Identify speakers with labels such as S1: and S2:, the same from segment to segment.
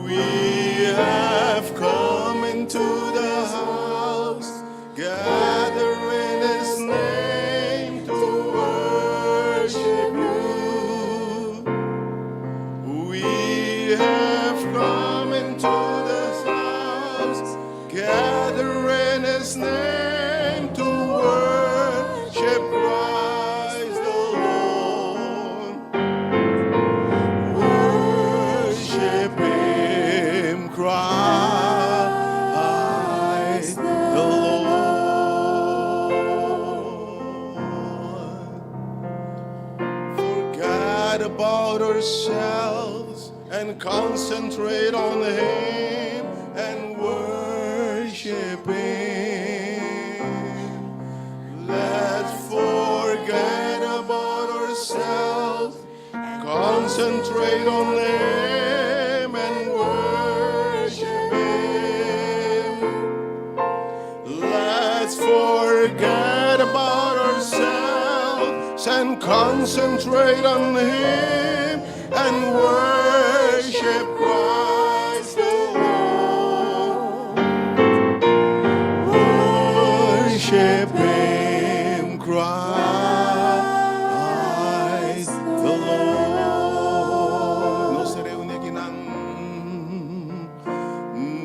S1: We have come into the house, gather in His name to worship you. We have come into the house, gather in His name to worship Christ the Lord. Worship Him, Christ the Lord. Forget about ourselves and concentrate on Him and worship Him. Let's forget about ourselves, concentrate on Him and worship Him. Let's forget about ourselves and concentrate on Him and worship Christ the Lord. Worship Him, Christ the Lord. Nos a reuní akinan,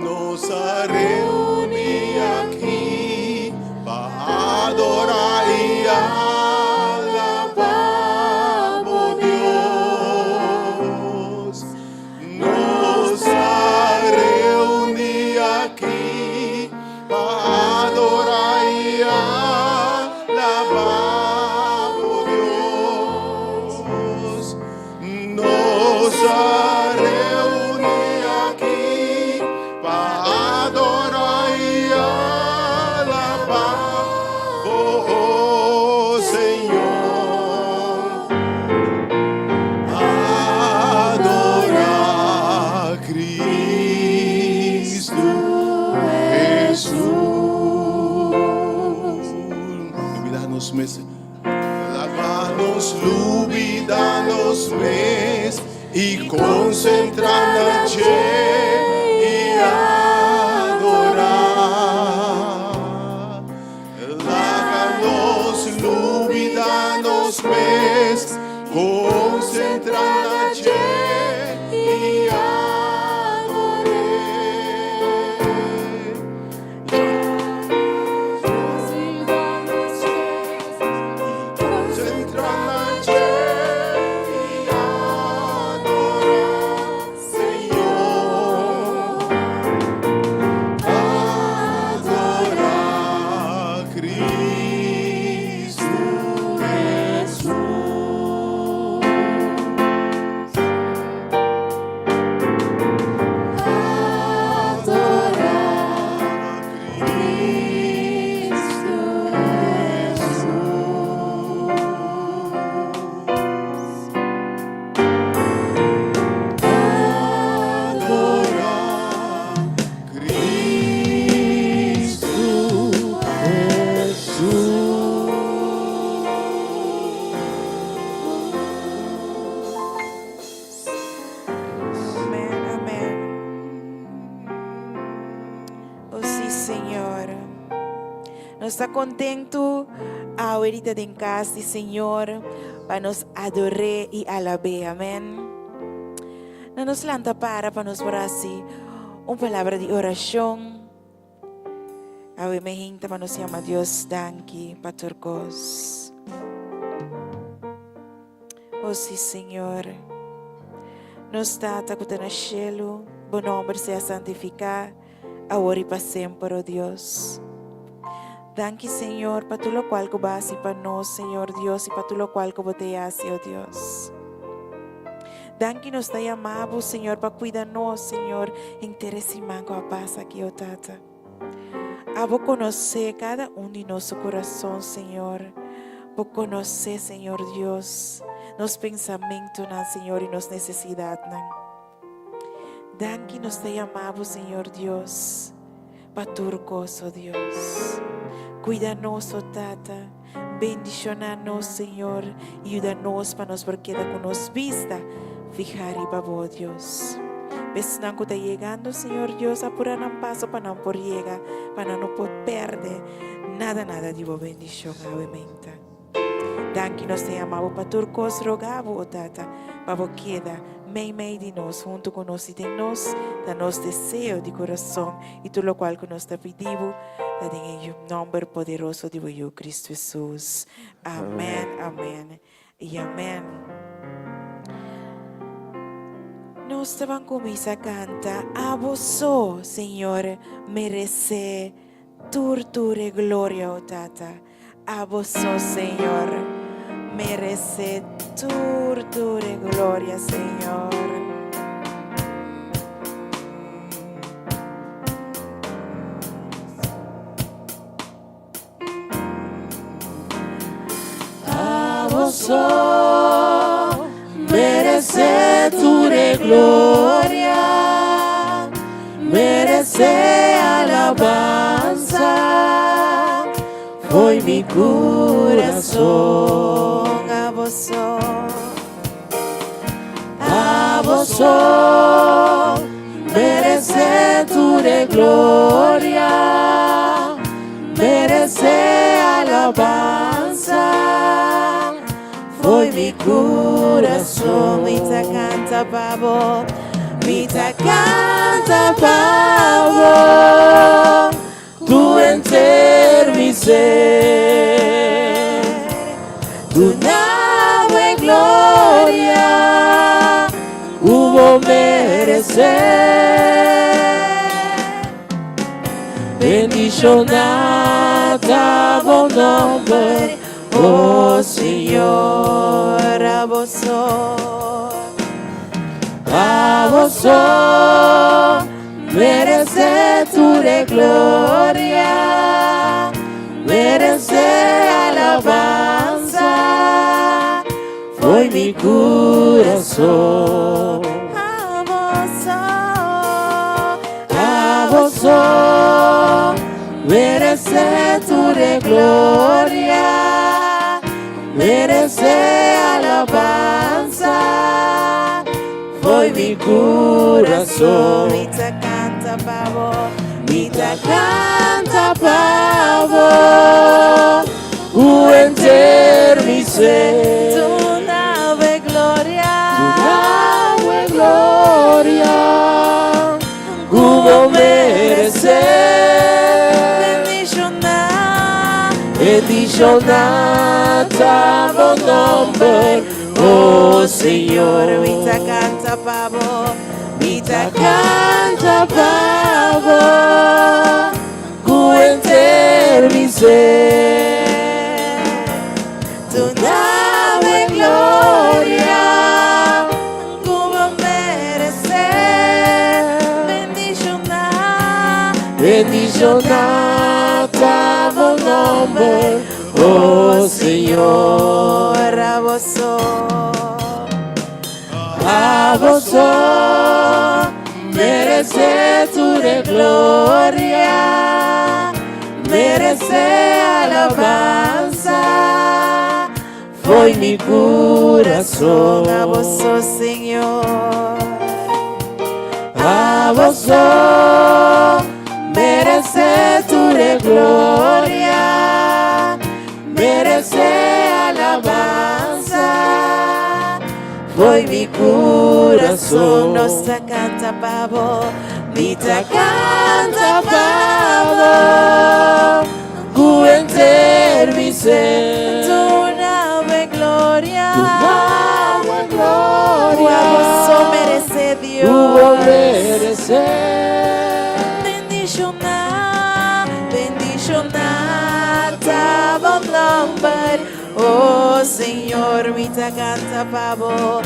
S1: nos a reuní aki pa adorá i alabá Dios. Nos a reuní aki pa adorá i alabá Dios. Nos a reuní aki pa adorá i alabá, oh Señor. Adorá Cristo Jesus. Lubidá nos mes. Laga nos lubidá nos mes i konsentrá na dje i adorá. Laga nos lubidá nos mes, konsentrá na dje i adorá. Konsentrá na dje i adorá, Señor. Adorá Cristo Jesus. Adorá Cristo Jesus. Adorá Cristo Jesus.
S2: Amèn, amèn. Oh sí, Señor. Nos ta kontentu awor den kas di Señor pa nos ador'é i alab'é. Amèn. Na nos lanta para nos por hasi un palabra di orashon. Awe mainta pa nos yama Dios danki pa tur kos. Oh sí, Señor. Nos Tata ku ta na shelu, bo nòmber sea santifiká, awor i pa semper, oh Dios. Danki, Señor, pa tur lokual ku bo a hasi pa nos, Señor Dios, i pa tur lokual ku bo ta hasi, oh Dios. Danki nos ta yama bo, Señor, pa kuida nos, Señor, henter e siman ku a pasa aki, oh Tata. Abo konosé kada un di nos kurason, Señor. Bo konosé, Señor Dios, nos pensamentunan, Señor, i nos nesesidatnan. Danki nos ta yama bo, Señor Dios, pa tur kos, oh Dios. Kuida nos, oh Tata. Bendishoná nos, Señor, i yuda nos pa nos por keda ku nos bista fihá riba bo, Dios. Besnan ku ta yegando, Señor Dios, apura nan paso pa nan por yega, pa nan no por perde nada nada di bo bendishon awe meinta. Danki nos ta yama bo pa tur kos roga bo, o Tata, pa bo keda mei mei di nos, huntu ku nos i den nos, ta nos deseo di kurason i tur lokual ku nos ta pidi bo ta den e nomber poderoso di bo Yu Kristu Hesus. Amen, amen i amen. Nos ta ban kuminsá kanta, Abo so, Señor, meresé tur tur e gloria, o Tata. Abo so, Señor, meresé tur tur e gloria, Señor.
S1: Abo so meresé tur e gloria, meresé alabansa, foi mi kurason.
S2: Abo so,
S1: Abo so meresé tur e gloria, meresé alabansa, foi mi kurason.
S2: Mi ta kanta pa bo,
S1: Mi ta kanta pa bo, ku henter mi ser. Duna bo e gloria ku bo meresé. Bendishoná ta bo nòmber, o Señor.
S2: Abo so,
S1: Abo so meresé tur e gloria, meresé alabansa, foi mi kurason.
S2: Abo so,
S1: Abo so meresé tur e gloria, meresé alabansa, foi mi kurason.
S2: Mi ta kanta pa bo,
S1: Mi ta kanta pa bo, ku henter mi ser.
S2: Duna bo e gloria,
S1: Duna bo e gloria, ku bo meresé.
S2: Bendishoná,
S1: Bendishoná ta bo nòmber, o Señor.
S2: Mi ta kanta pa bo,
S1: Mi ta kanta pa bo, ku henter mi ser. Duna bo e gloria,
S2: ku bo meresé. Bendishoná,
S1: Bendishoná ta bo nòmber, o Señor.
S2: Abo so,
S1: Abo so meresé tur e gloria, meresé alabansa, foi mi kurason.
S2: Abo so, Señor.
S1: Abo so meresé tur e gloria, meresé alabansa, foi mi kurason.
S2: Nos ta kanta pa bo,
S1: Mi ta kanta pa bo, ku henter mi ser.
S2: Duna bo e gloria,
S1: Duna bo e gloria,
S2: Abo so meresé Dios.
S1: Ku bo meresé.
S2: Bendishoná, bendishoná ta bo nòmber, o Señor, mi ta kanta pa bo,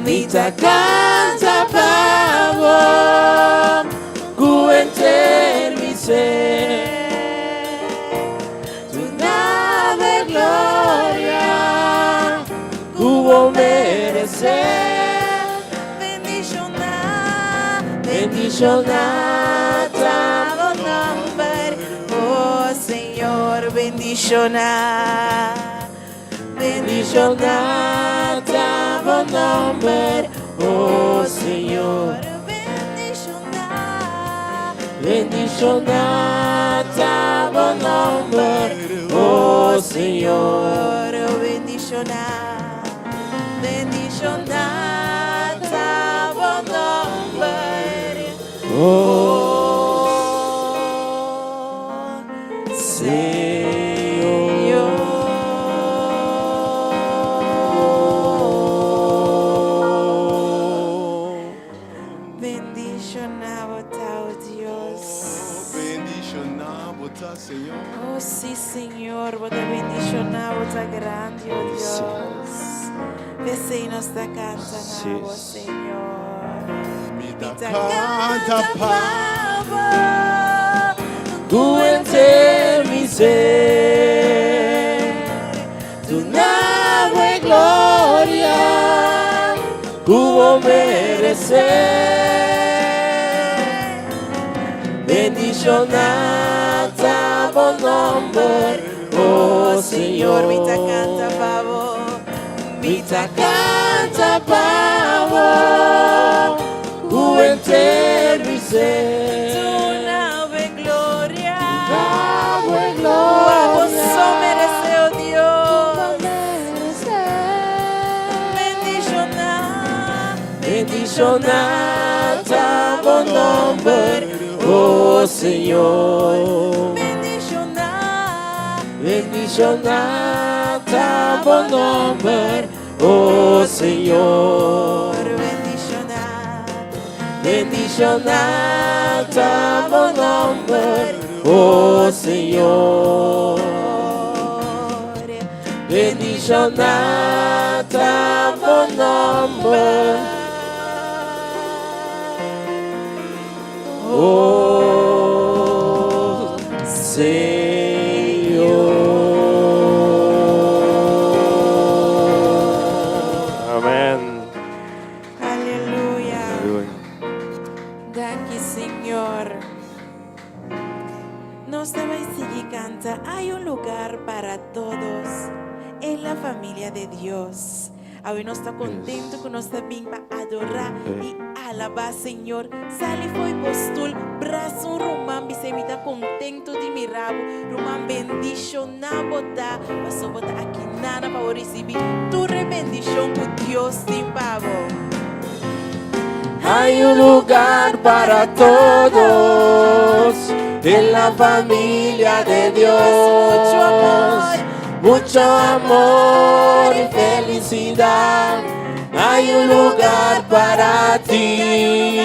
S1: Mi ta kanta pa bo, ku henter mi ser. Duna bo e gloria, ku bo meresé.
S2: Bendishoná,
S1: Bendishoná
S2: ta bo nòmber, o Señor, bendishoná.
S1: Bendishoná ta bo nòmber, o Señor. Bendishoná ta bo nòmber, o Señor.
S2: Oh, bendishoná, bendishoná ta bo nòmber.
S1: O
S2: Oh,
S1: Señor.
S2: Bendishoná bo ta, oh Dios.
S3: Bendishoná bo ta, Señor.
S2: Oh, sí, Señor, bo ta bendishoná, bo ta grandi, oh Dios. P'esei nos ta kanta na bo, Señor.
S3: Mi
S2: Mi
S3: ta
S2: ta
S3: kanta
S2: kanta
S3: pa
S2: pa bo.
S1: Ku henter mi ser, duna bo e gloria, ku bo meresé. Bendishoná ta bo nòmber, o
S2: Señor, mi ta
S1: Señor.
S2: kanta pa bo.
S1: Mi ta kanta pa bo, ku henter mi ser.
S2: Duna bo e gloria.
S1: Duna bo e
S2: Ku abo so
S1: gloria.
S2: meresé, oh Dios. Bendishoná,
S1: Bendishoná ta bo nòmber, o Señor.
S2: Bendishoná,
S1: Bendishoná ta bo nòmber, o Señor.
S2: Bendishoná,
S1: Bendishoná ta bo nòmber, o Señor. Bendishoná ta bo nòmber, o Señor. Amèn.
S2: Aleluya. Danki, Señor. Nos ta bai sigui kanta. Hay un lugar para todos en la familia de Dios. Awe nos ta kontentu ku nos ta bin pa adorá i alabá Señor. Sali fo'i bo stul, brasa un ruman, bis'é mi ta kontentu di mira bo. Ruman bendishoná bo ta, paso bo ta aki nana pa bo risibí tur e bendishon ku Dios tin pa bo.
S1: Hay un lugar para todos en la familia de Dios.
S2: Mucho amor,
S1: Mucho amor y felicidad. Hay un lugar para ti.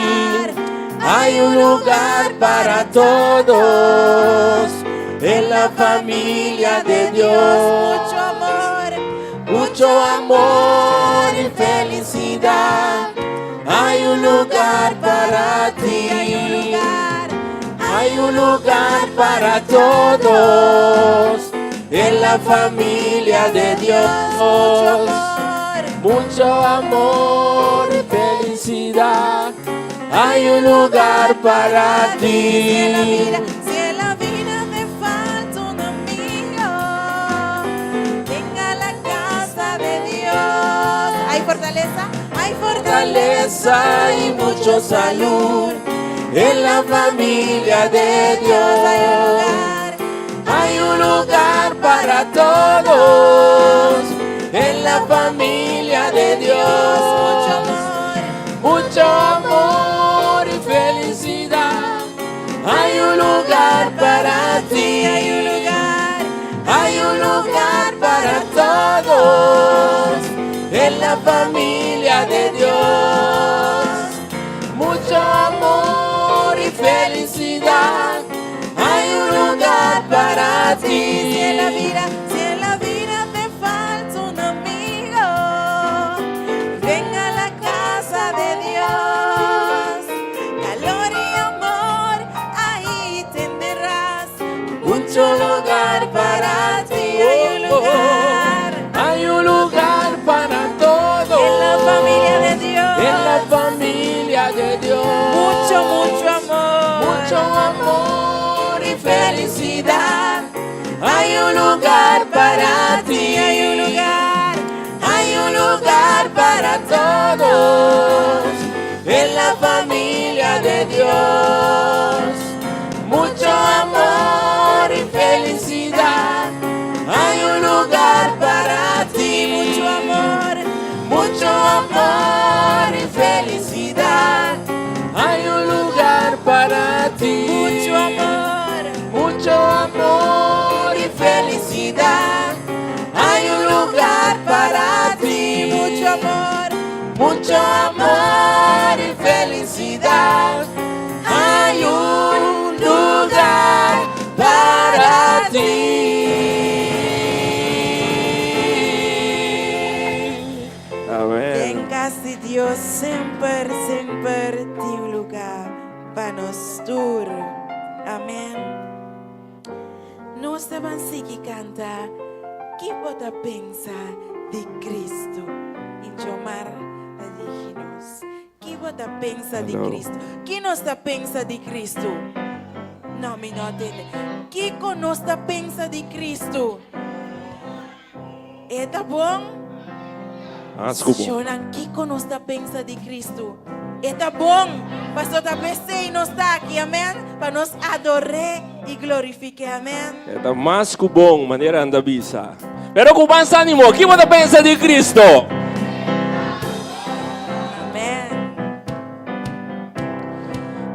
S1: Hay un lugar para todos en la familia de Dios.
S2: Mucho amor,
S1: Mucho amor y felicidad. Hay un lugar para ti.
S2: Hay un lugar,
S1: Hay un lugar para todos en la familia de Dios.
S2: Mucho amor,
S1: Mucho amor y felicidad. Hay un lugar para
S2: Si en la
S1: ti.
S2: vida, si en la vida te falta un amigo, venga a la casa de Dios. Hay fortaleza, hay fortaleza
S1: Fortaleza y mucho salud en la familia de Dios.
S2: Hay un lugar,
S1: Hay un lugar para todos en la familia de Dios.
S2: Mucho amor,
S1: Mucho amor y felicidad. Hay un lugar para ti.
S2: Hay un lugar,
S1: Hay un lugar para todos en la familia de Dios. Mucho amor y felicidad. Hay un lugar para ti.
S2: Si en la vida, si en la vida te falta un amigo, venga a la casa de Dios. Calor y amor ahí tendrás.
S1: Mucho lugar para ti.
S2: Hay un lugar.
S1: Hay un lugar para todos.
S2: En la familia de Dios.
S1: En la familia de Dios.
S2: Mucho, mucho amor.
S1: Mucho amor y felicidad. Hay un lugar para ti.
S2: Hay un lugar.
S1: Hay un lugar para todos en la familia de Dios. felicidad. Hay un lugar para ti.
S2: Mucho amor,
S1: Mucho amor y felicidad. Hay un lugar para ti.
S2: Mucho amor,
S1: Mucho amor y felicidad. Hay un lugar para ti.
S2: Mucho amor,
S1: Mucho amor y felicidad. Hay un lugar para ti. Amén.
S2: Den kas di Dios semper, semper tin un lugá pa nos tur. Amèn. Nos ta ban sigui kanta Ki bo ta pensa di Kristu? I Jomar ta digi nos, Ki bo ta pensa di
S1: Hello.
S2: Kristu? Ki nos ta pensa di Kristu? No, mi no a tende. Kiko nos ta pensa di Kristu? E ta bon?
S1: Mas ku bon.
S2: Shownan, kiko nos ta pensa di Kristu? E ta bon, pasobra ta p'esei nos ta aki, amèn, pa nos ador'é i glorifik'é, amèn.
S1: E ta mas ku bon, manera nan ta bisa. Pero ku mas ánimo, ki bo ta pensa di Kristu?
S2: Amèn.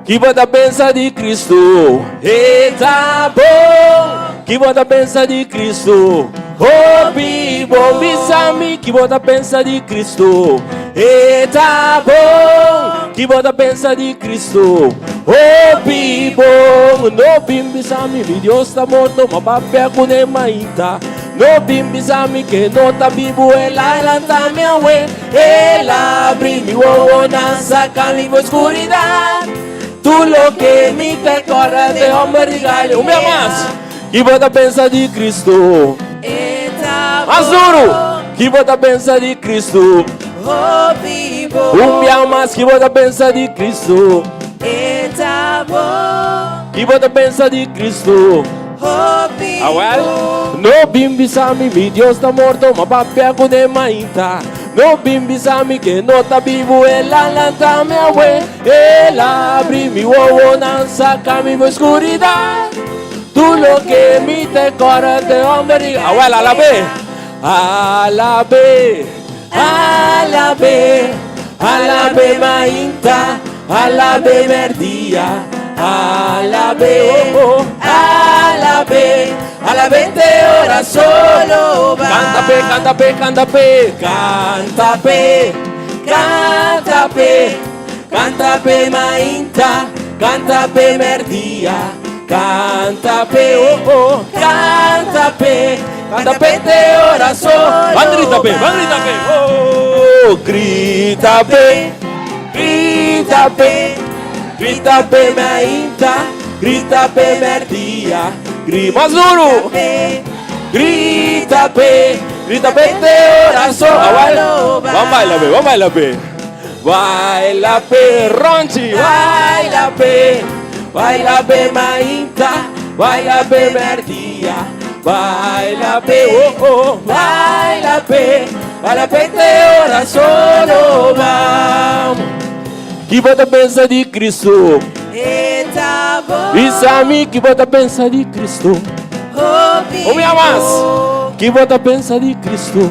S1: Ki bo ta pensa di Kristu? E ta bon. Ki bo ta pensa di Kristu? Hopi bon. Bisa mi, ki bo ta pensa di Kristu? E ta bon. Ki bo ta pensa di Kristu? Hopi bon. No bin bisa mi, mi Dios ta morto, m'a papia kuné mainta. No bin bisa mi ku e no ta bibu, el a lanta mi awe. El a habri mi wowonan, saka mi for skuridat. Tur loke mi ta kòrda ta e hòmber di Galilea. Un bia mas. Ki bo ta pensa di Kristu?
S2: E ta
S1: Mas duru. Ki bo ta pensa di Kristu?
S2: Hopi bon.
S1: Un bia mas. Ki bo ta pensa di Kristu?
S2: E ta bon.
S1: Ki bo ta pensa di Kristu?
S2: Hopi
S1: Awèl,
S2: bon.
S1: no bin bisa mi, mi Dios ta morto, m'a papia kuné mainta. No bin bisa mi ku e no ta bibu, el a lanta mi awe. El a habri mi wowonan, saka mi for skuridat. Tur loke mi ta kòrda ta e hòmber di. Awèl, alab'é, alab'é, alab'é, alab'é mainta, alab'é mèrdia, alab'é, oh, oh, alab'é, alab'é te ora solo bai. Kanta p'e, kanta p'e, kanta p'e, kanta p'e, kanta p'e, kanta p'e mainta, kanta p'e mèrdia, kanta p'e, oh, oh, kanta p'e, kanta p'e te ora solo Ban grita p'e, ban grita p'e, oh, grita p'e, grita p'e, grita p'e mainta, grita p'e mèrdia, gri, mas duru, grita p'e, grita p'e te ora solo. Awèl, ban baila p'e, ban baila p'e. Baila p'e, Ronchi, baila p'e, baila p'e mainta, baila p'e mèrdia, baila p'e, oh oh, baila p'e, baila p'e te ora solo bam. Ki bo ta pensa di Kristu?
S2: E ta bon.
S1: Bisa mi ki bo ta pensa di Kristu?
S2: Hopi
S1: Un bia mas.
S2: bon.
S1: Ki bo ta pensa di Kristu?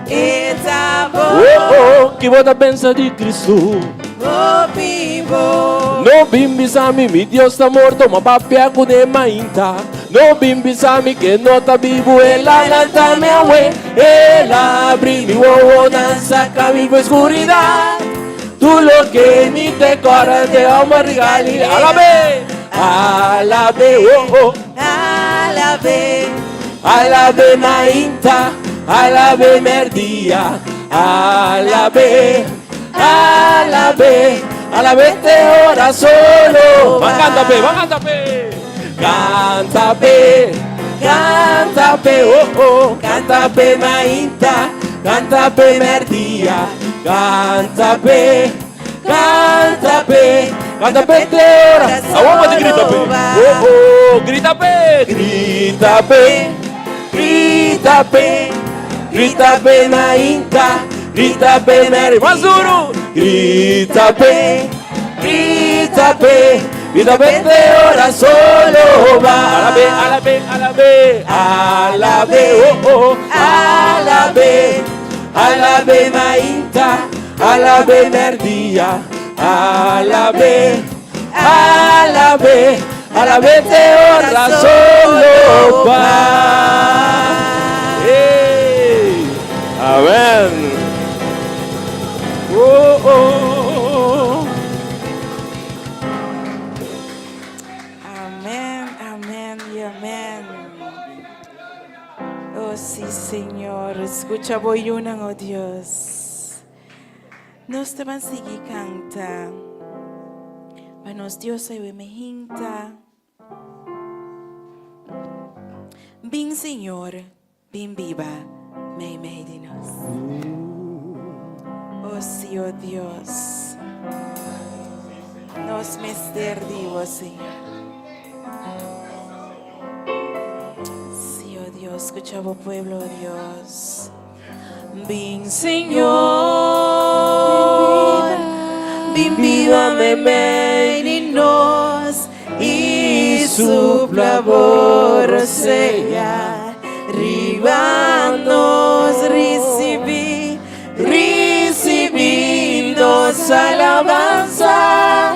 S2: E ta bon.
S1: Oh oh, ki bo ta pensa di Kristu?
S2: Hopi bon.
S1: No bin bisa mi, mi Dios ta morto, m'a papia kuné mainta. No bin bisa mi ku e no ta bibu, el a lanta mi awe. El a habri mi wowonan, saka mi for skuridat. Tur loke mi ta kòrda ta e hòmber di Galilea. Alab'é, alab'é, oh oh.
S2: Alab'é.
S1: Alab'é mainta, alab'é mèrdia, alab'é, alab'é, alab'é te ora solo. Ban kanta p'e, ban kanta p'e. Kanta p'e, kanta p'e, oh oh. Kanta p'e mainta, kanta p'e mèrdia, kanta p'e, kanta p'e, kanta p'e te ora. Awor bo ta grita p'e, oh oh, grita p'e, grita p'e, grita p'e, grita p'e mainta, grita p'e mèrdia. Mas duru, grita p'e, grita p'e. I ta bente ora solo ba. Alab'é, alab'é, alab'é, alab'é, oh oh. Alab'é, alab'é mainta, alab'é mèrdia, alab'é, alab'é, alab'é te ora solo ba. Hey, amen. Oh oh.
S2: Amén, amén y amén. Oh sí, Señor, escucha bo yunan, oh Dios. Nos ta ban sigui canta. Pa nos Dios awe me hinta. Bin, Señor, bin biba meimei di nos. Oh sí, oh Dios. Nos mester di bo, Señor. Sí, oh Dios, escucha bo pueblo, oh Dios. Bin, Señor, bin biba meimei di nos i supla bo rosea riba nos. Risibí, risibí nos alabansa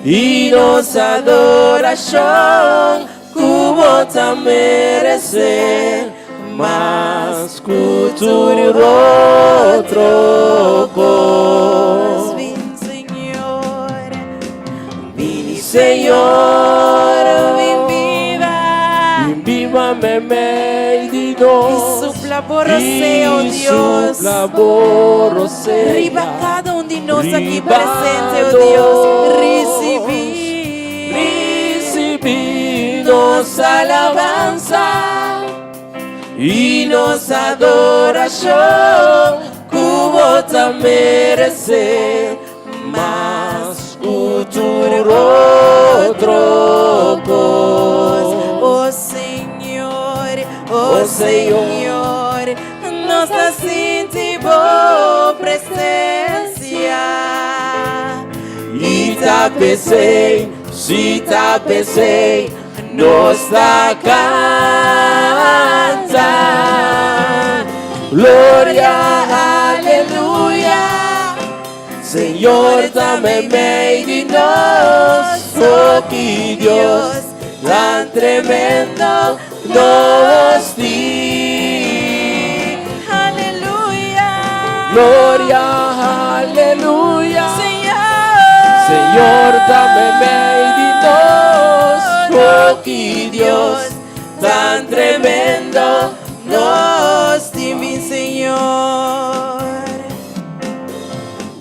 S2: i nos adorashon ku bo ta meresé mas ku tur otro kos. Bin, Señor, bin, Señor, bin biba.
S1: Bin biba meimei di nos.
S2: I supla bo rosea, oh
S1: I
S2: Dios.
S1: supla bo rosea.
S2: Riba kada un di nos aki
S1: Riba
S2: presente, oh Dios.
S1: nos.
S2: Risibí.
S1: Risibí nos alabansa i nos adorashon ku bo ta meresé mas ku tur otro kos.
S2: Oh Señor, oh
S1: Oh Señor.
S2: Señor, nos ta sinti bo presensia.
S1: I ta p'esei, si ta p'esei, nos ta kanta. Gloria, aleluya. Señor ta meimei di nos, oh ki Dios tan tremendo nos tin.
S2: Aleluya.
S1: Gloria, aleluya.
S2: Señor.
S1: Señor ta meimei di nos, oh ki Dios tan tremendo
S2: nos tin, mi Señor.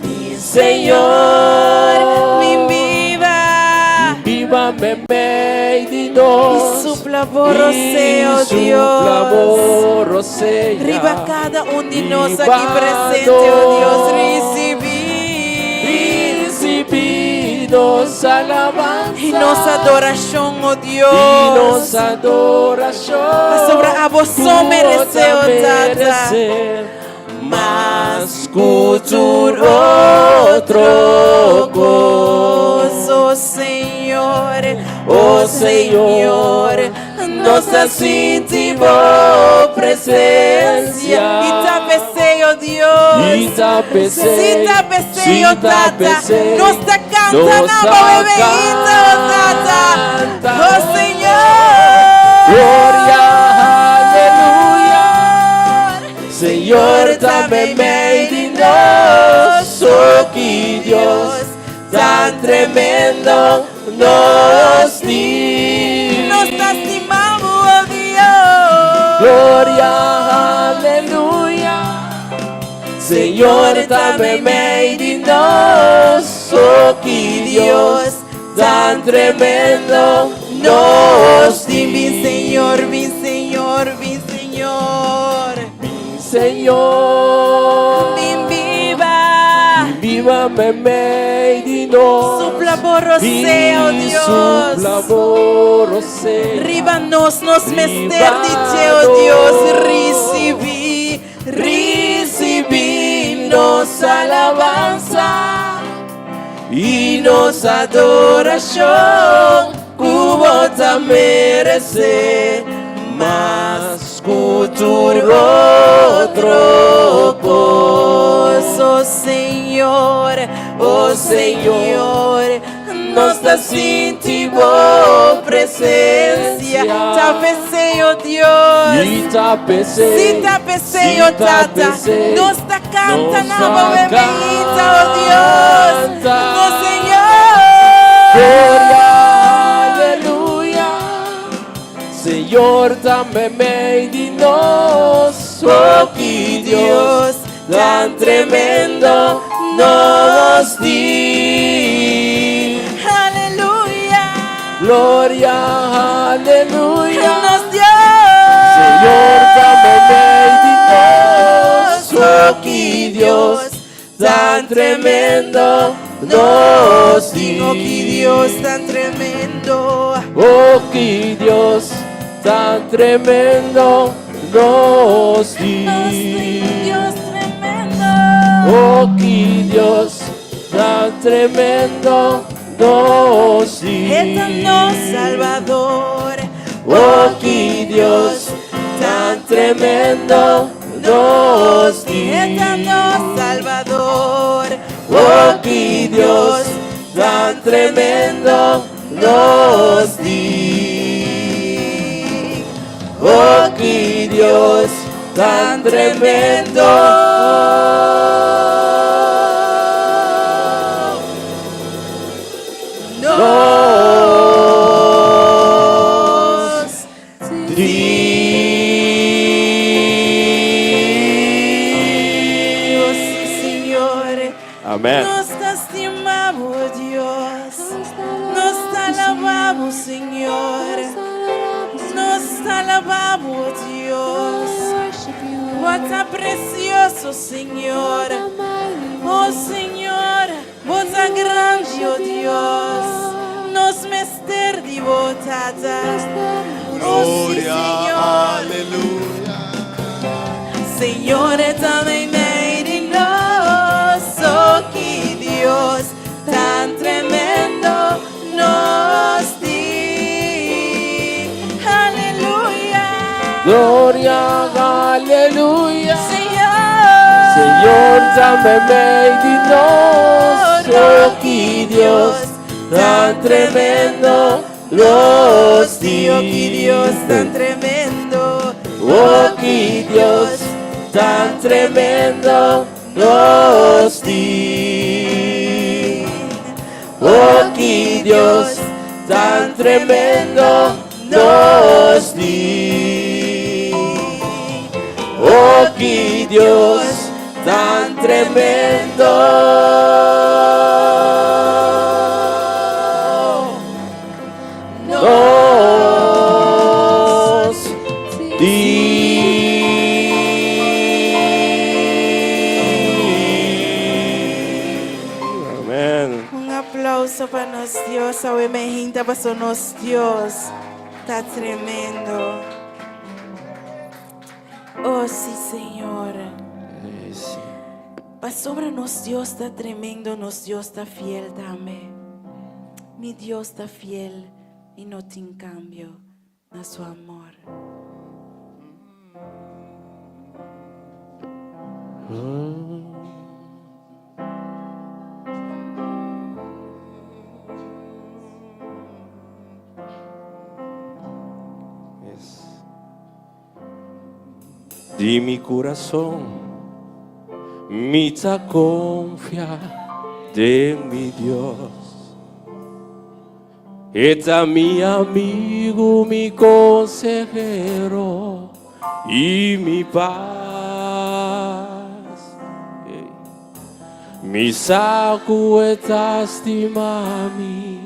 S1: Mi Señor,
S2: Bin biba.
S1: Biba meimei di nos.
S2: I supla bo rosea,
S1: I supla
S2: Dios.
S1: bo rosea.
S2: Riba kada un di nos aki
S1: Riba
S2: presente, oh Dios,
S1: nos.
S2: risibí.
S1: Risibí nos alabansa.
S2: I nos adorashon, oh Dios.
S1: I nos adorashon.
S2: Pasobra abo so meresé, oh Tata.
S1: Meresé mas ku tur otro kos.
S2: Oh Señor,
S1: Oh Señor, nos ta sinti bo presensia.
S2: I ta p'esei, oh Dios.
S1: I ta p'esei,
S2: Si ta p'esei, oh
S1: si ta
S2: Tata.
S1: p'esei,
S2: Nos ta kanta
S1: nos
S2: na
S1: ta
S2: bo bebeita, oh Tata.
S1: kanta.
S2: Oh Señor.
S1: Gloria, aleluya. Señor, ta meimei di nos, oh ki Dios tan tremendo nos tin.
S2: Nos ta stima bo, oh Dios.
S1: Gloria, aleluya. Señor, ta meimei di nos, oh ki Dios tan tremendo nos
S2: Bin,
S1: tin.
S2: Señor, bin, Señor, bin, Señor.
S1: Señor,
S2: Bin biba.
S1: biba meimei di nos.
S2: Supla bo rosea, oh
S1: I
S2: Dios.
S1: Supla bo rosea.
S2: Riba nos, nos mester
S1: Riba
S2: di dje, oh Dios,
S1: nos.
S2: Risibí,
S1: Risibí nos alabansa. I nos adorashon ku bo ta meresé mas ku tur otro kos.
S2: Oh Señor,
S1: oh Señor, nos ta sinti bo presensia.
S2: Ta p'esei, oh Dios.
S1: I ta p'esei.
S2: Si ta p'esei, oh Tata. Nos ta canta na bo bebeita, oh Dios. Oh Señor.
S1: Gloria, aleluya. Señor ta meimei di nos, oh ki Dios tan tremendo nos tin.
S2: Aleluya.
S1: Gloria, aleluya.
S2: Nos Dios.
S1: Señor ta meimei di nos, oh ki Dios tan tremendo nos tin.
S2: Oh ki Dios tan tremendo.
S1: Oh ki Dios tan tremendo nos tin.
S2: Nos tin Dios tremendo.
S1: Oh ki Dios tan tremendo nos tin.
S2: E ta nos Salvador.
S1: Oh ki Dios tan tremendo nos tin.
S2: E ta nos Salvador.
S1: Oh ki Dios tan tremendo nos tin. Oh ki Dios tan tremendo nos tin.
S2: Oh sí, Señor.
S1: Amén.
S2: Nos ta stima bo, Dios. Nos ta alabá bo, Señor. Nos ta alabá bo, Dios. Bo ta precioso, Señor. Oh, Señor, bo ta grandi, oh Dios. Nos mester di bo, Tata. Oh, sí,
S3: Gloria,
S2: Señor.
S3: aleluya.
S2: Señor ta meimei di nos, oh ki Dios tan tremendo nos tin. Aleluya.
S1: Gloria, aleluya.
S2: Señor.
S1: Señor ta meimei di nos, oh ki Dios tan tremendo nos tin.
S2: Oh ki Dios tan tremendo.
S1: Oh ki Dios tan tremendo nos tin. Oh ki Dios tan tremendo nos tin. Oh ki Dios tan tremendo nos tin. Amén.
S2: Un aplauso pa nos Dios. Awe mainta paso nos Dios ta tremendo. Oh sí, Señor. Pasobra nos Dios ta tremendo, nos Dios ta fiel tambe. Mi Dios ta fiel i no tin kambio na su amor.
S1: Es. Di mi kurason, mi ta konfia den mi Dios. E ta mi amigu, mi konsehero i mi pas. Mi sa ku e ta stima mi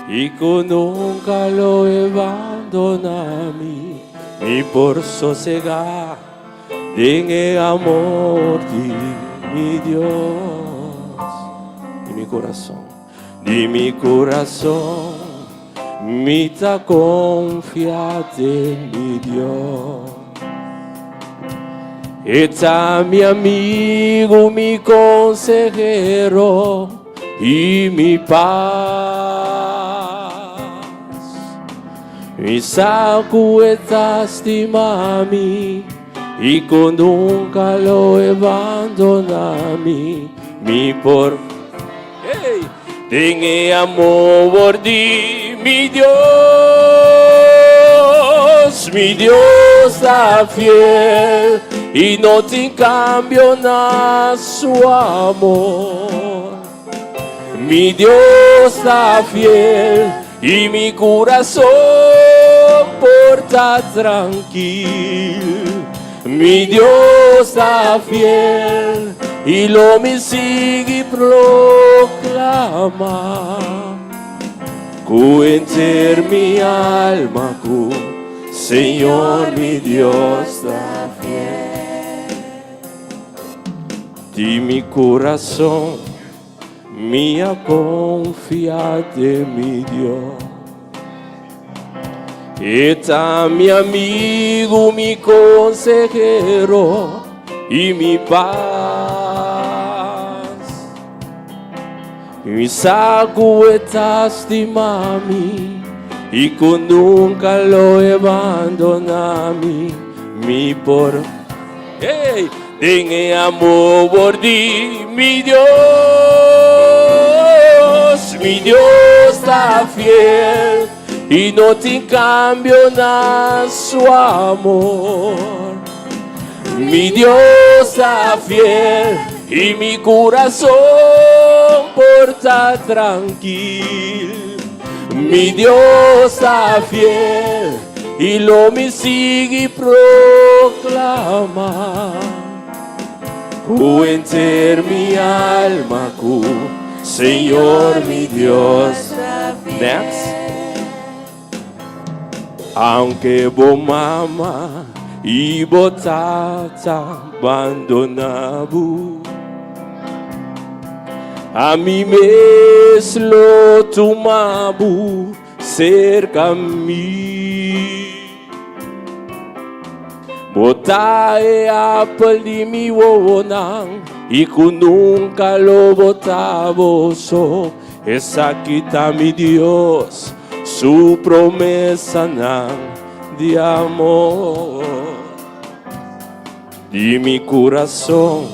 S1: i ku nunka lo e bandoná mi. Mi por sosegá den e amor di mi Dios. Di mi kurason, di mi kurason, mi ta konfia den mi Dios. E ta mi amigu, mi konsehero. i mi pas. Mi sa ku e ta stima mi i ku nunka lo e bandoná mi. Mi por hey, den e amor di mi Dios, mi Dios ta fiel i no tin kambio na su amor. Mi Dios ta fiel i mi kurason por ta trankil. Mi Dios ta fiel i lo mi sigui proklamá ku henter mi alma ku Señor mi Dios ta fiel. Di mi kurason mi a konfia den mi Dios. E ta mi amigu, mi konsehero i mi pas. Mi sa ku e ta stima mi i ku nunka lo e bandoná mi. Mi por Hey, den e amor di mi Dios, mi Dios ta fiel i no tin kambio na su amor. Mi Dios ta fiel i mi kurason por ta trankil. Mi Dios ta fiel i lo mi sigui proklamá ku henter mi alma ku Señor mi Dios. Next. Aunke bo mama i bo tata bandoná bo, ami mes lo tuma bo serka mi. Bo ta e apel di mi wowonan i ku nunka lo bo ta bo so. Esaki ta mi Dios su promesanan di amor. Di mi kurason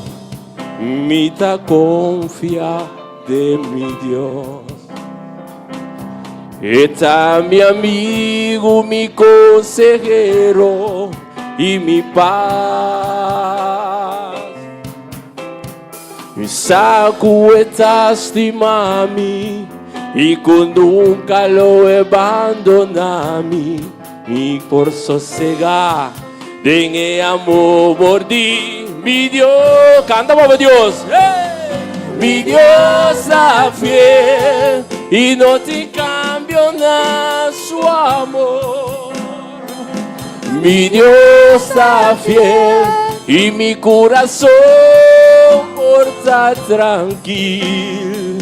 S1: mi ta konfia den mi Dios. E ta mi amigu, mi konsehero i mi pas. Mi sa ku e ta stima mi i ku nunka lo e bandoná mi. Mi por sosegá den e amor di mi Dios. Kanta pa Dios. Hey! Mi Dios ta fiel i no tin kambio na su amor. Mi Dios ta fiel i mi kurason por ta trankil.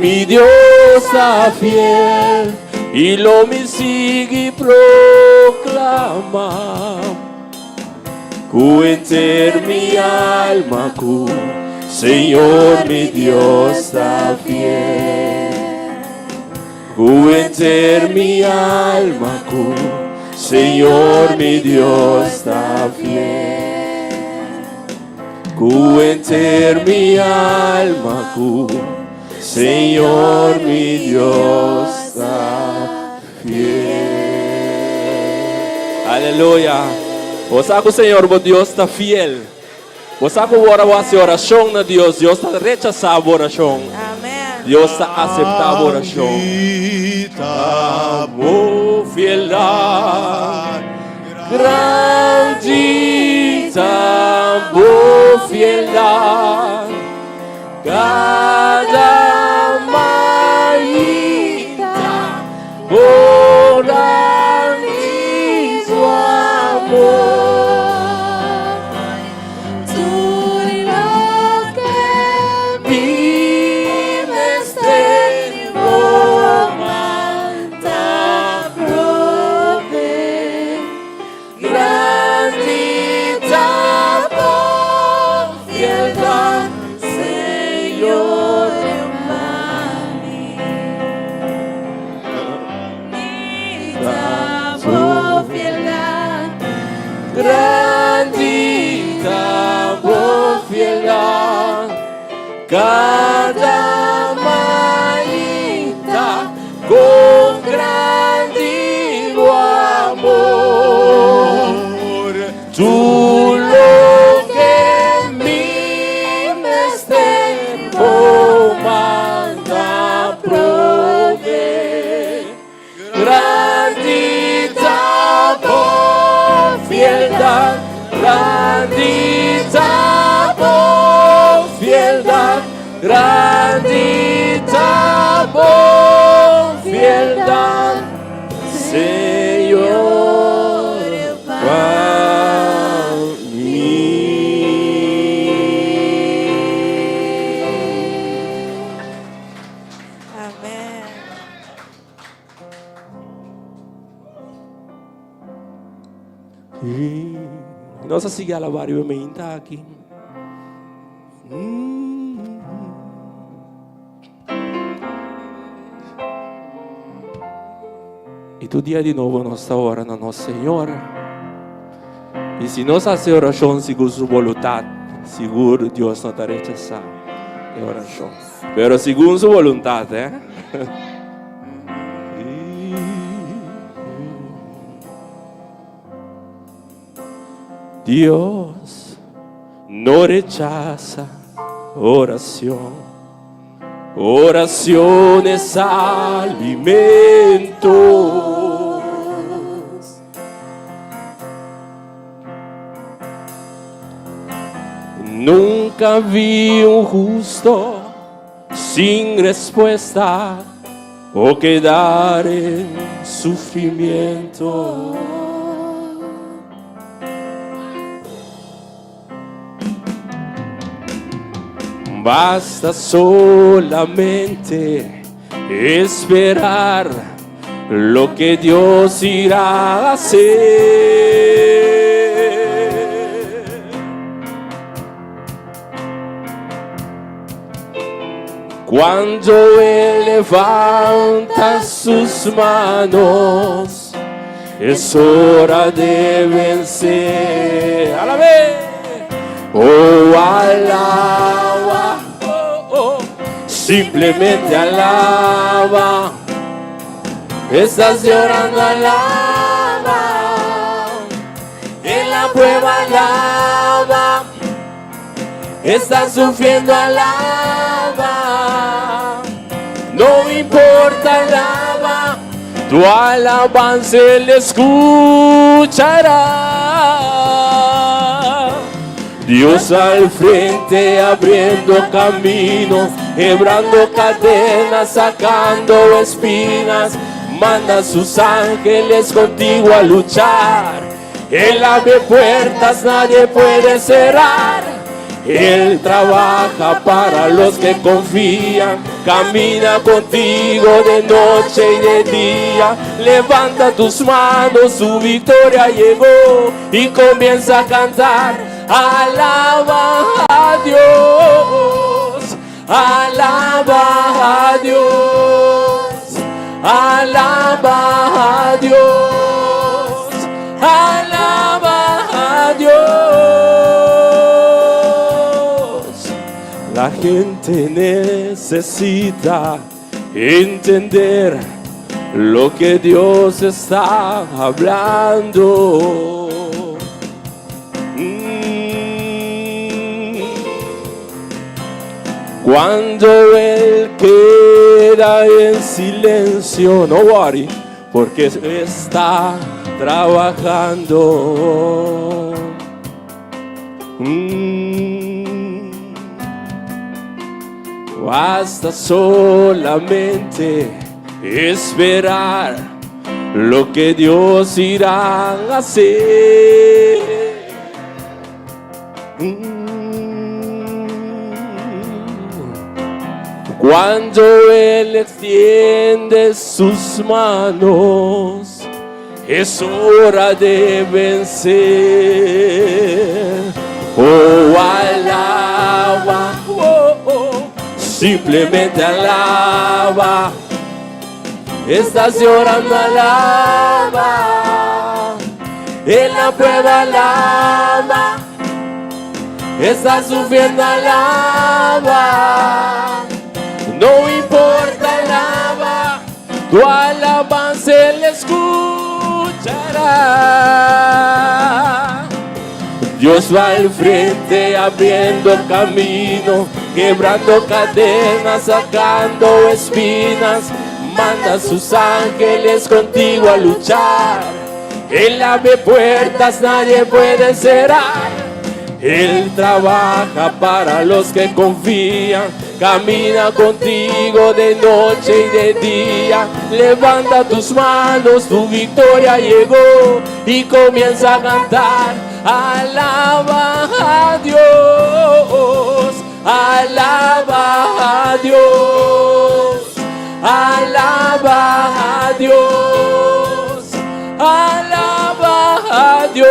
S1: Mi Dios ta fiel i lo mi sigui proklamá ku henter mi alma ku Señor mi Dios ta fiel. Ku henter mi alma ku Señor mi Dios ta fiel. Ku henter mi alma ku Señor mi Dios ta fiel. Aleluya. Bo sa ku Señor bo Dios ta fiel. Bo sa ku ora bo hasi orashon na Dios, Dios ta rechasá bo orashon. Dios ta aseptá bo orashon. Ta bo fieldat, grandi ta bo fieldat, kada mainta bo grandi su amor.
S2: Tur loke mi mester di bo man ta provee. Grandi ta bo fieldat, Señor.
S1: Grandi ta bo fieldat, kada mainta kon grandi bo amor. Tur loke mi mester bo man ta provee. Grandi ta bo fieldat, grandi ta bo fieldat, grandi ta bo fieldat, Señor, pa mi.
S2: Amen.
S1: Nos a sigui alabá riba e meinta aki. I tur dia di nobo nos ta ora na nos Señor. I si nos hasi orashon segun su boluntat, sigur Dios no ta rechasá e orashon. Pero segun su boluntat, eh? Dios no rechaza oración. Oración es alimento. Nunca vi un justo sin respuesta o quedar en sufrimiento. Basta solamente esperar lo que Dios irá a hacer. Cuando Él levanta sus manos, es hora de vencer. A la vez. Oh, alaba. Oh, oh. Simplemente alaba. Estás llorando, alaba. En la prueba, alaba. Estás sufriendo, alaba. No importa, alaba. Tu alabanza Él escuchará. Dios al frente abriendo camino, quebrando cadenas, sacando espinas. Manda sus ángeles contigo a luchar. Él abre puertas, nadie puede cerrar. Él trabaja para los que confían. Camina contigo de noche y de día. Levanta tus manos, su victoria llegó. Y comienza a cantar. Alaba a Dios. Alaba a Dios. Alaba a Dios. Alaba a Dios. La gente necesita entender lo que Dios está hablando. Cuando Él queda en silencio, no worry, porque está trabajando. Basta solamente esperar lo que Dios irá a hacer. Cuando Él extiende sus manos, es hora de vencer. Oh, alaba, oh, oh, simplemente alaba. Estás llorando, alaba. En la prueba alaba. Está sufriendo alaba. No importa alaba. Tu alabanza él escuchará. Dios va al frente abriendo camino, quebrando cadenas, sacando espinas. Manda sus ángeles contigo a luchar. Él abre puertas, nadie puede cerrar. Él trabaja para los que confían. Camina contigo de noche y de día. Levanta tus manos, tu victoria llegó. Y comienza a cantar. Alaba a Dios. Alaba a Dios. Alaba a Dios. Alaba a Dios.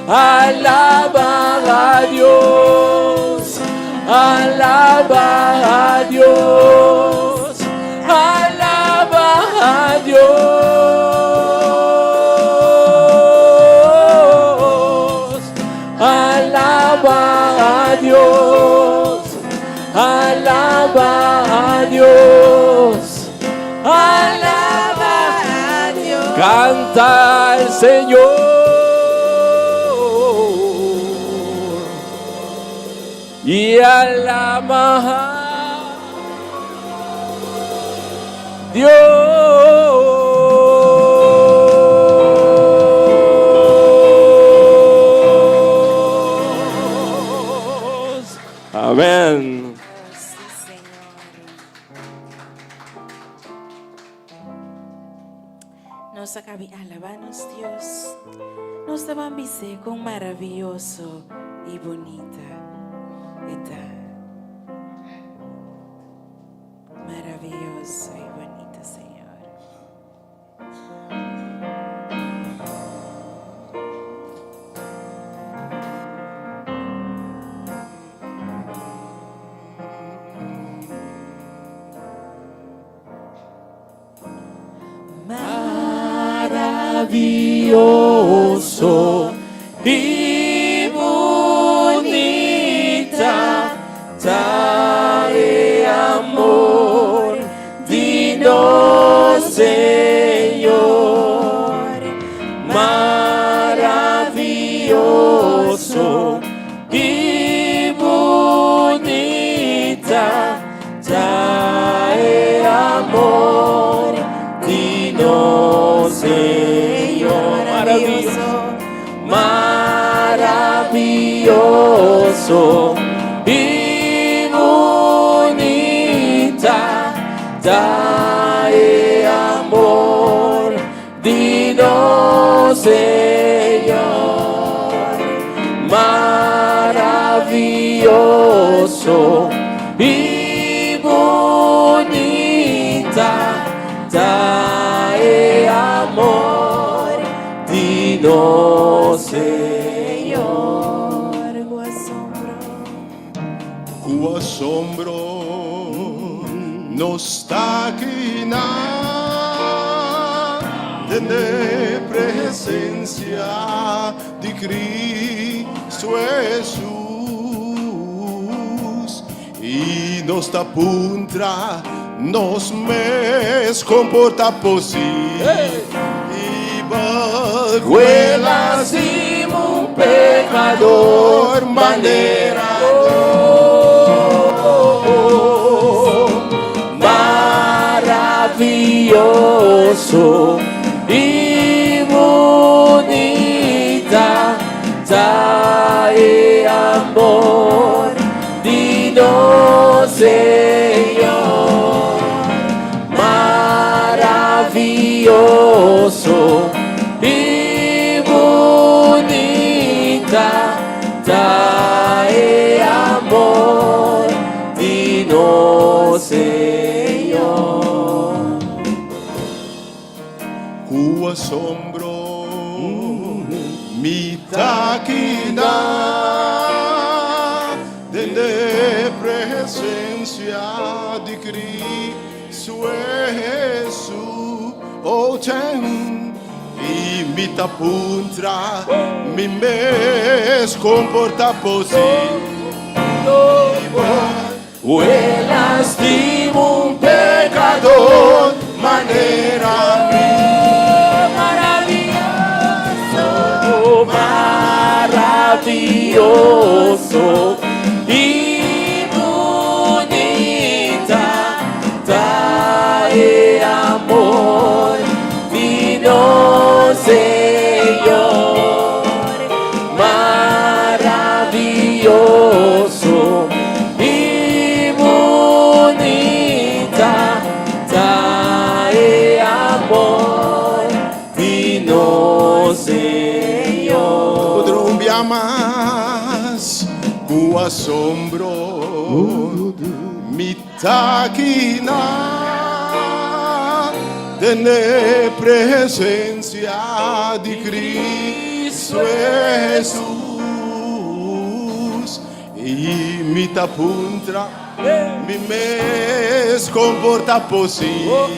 S1: Alaba a Dios. Alaba a Dios. Alaba a Dios. Alaba a Dios. Alaba a Dios. Alaba
S2: a Dios.
S1: Canta al Señor y alaba a Dios. Amén.
S2: Sí, Señor. Nos a caba di alabá nos Dios. Nos ta ban bis'é kon maravioso i bunita e ta. Maravioso i bunita, Señor.
S1: Maravioso i bunita ta e amor di nos Señor. Maravioso i bunita ta e amor di nos Señor.
S2: Maravioso.
S1: Maravioso i bunita ta e amor di nos Señor. Maravioso i bunita ta e amor di nos Señor.
S2: Ku asombro.
S3: Ku asombro nos ta akinan den e presensia di Kristu Hesus i nos ta puntra nos mes kon por ta posibel
S1: Ku el a stima un pekador manera nos. Maravioso i bunita ta e amor di nos Señor. Maravioso i bunita ta e amor di nos Señor.
S3: Ku asombro mi ta akinan den e presensia di Kristu. Cristo Hesus. Oh, ten i mi ta puntra mi mes kon por ta posibel.
S1: El a stima un pecador
S3: manera mi.
S1: Maravilloso, maravilloso y bunita ta e amor di nos Señor. Maravilloso y bunita ta e amor di nos Señor.
S3: Otro un bia mas ku asombro mi ta kina den e presencia di Cristo Hesus i mi ta puntra mi mes kon por ta posibel.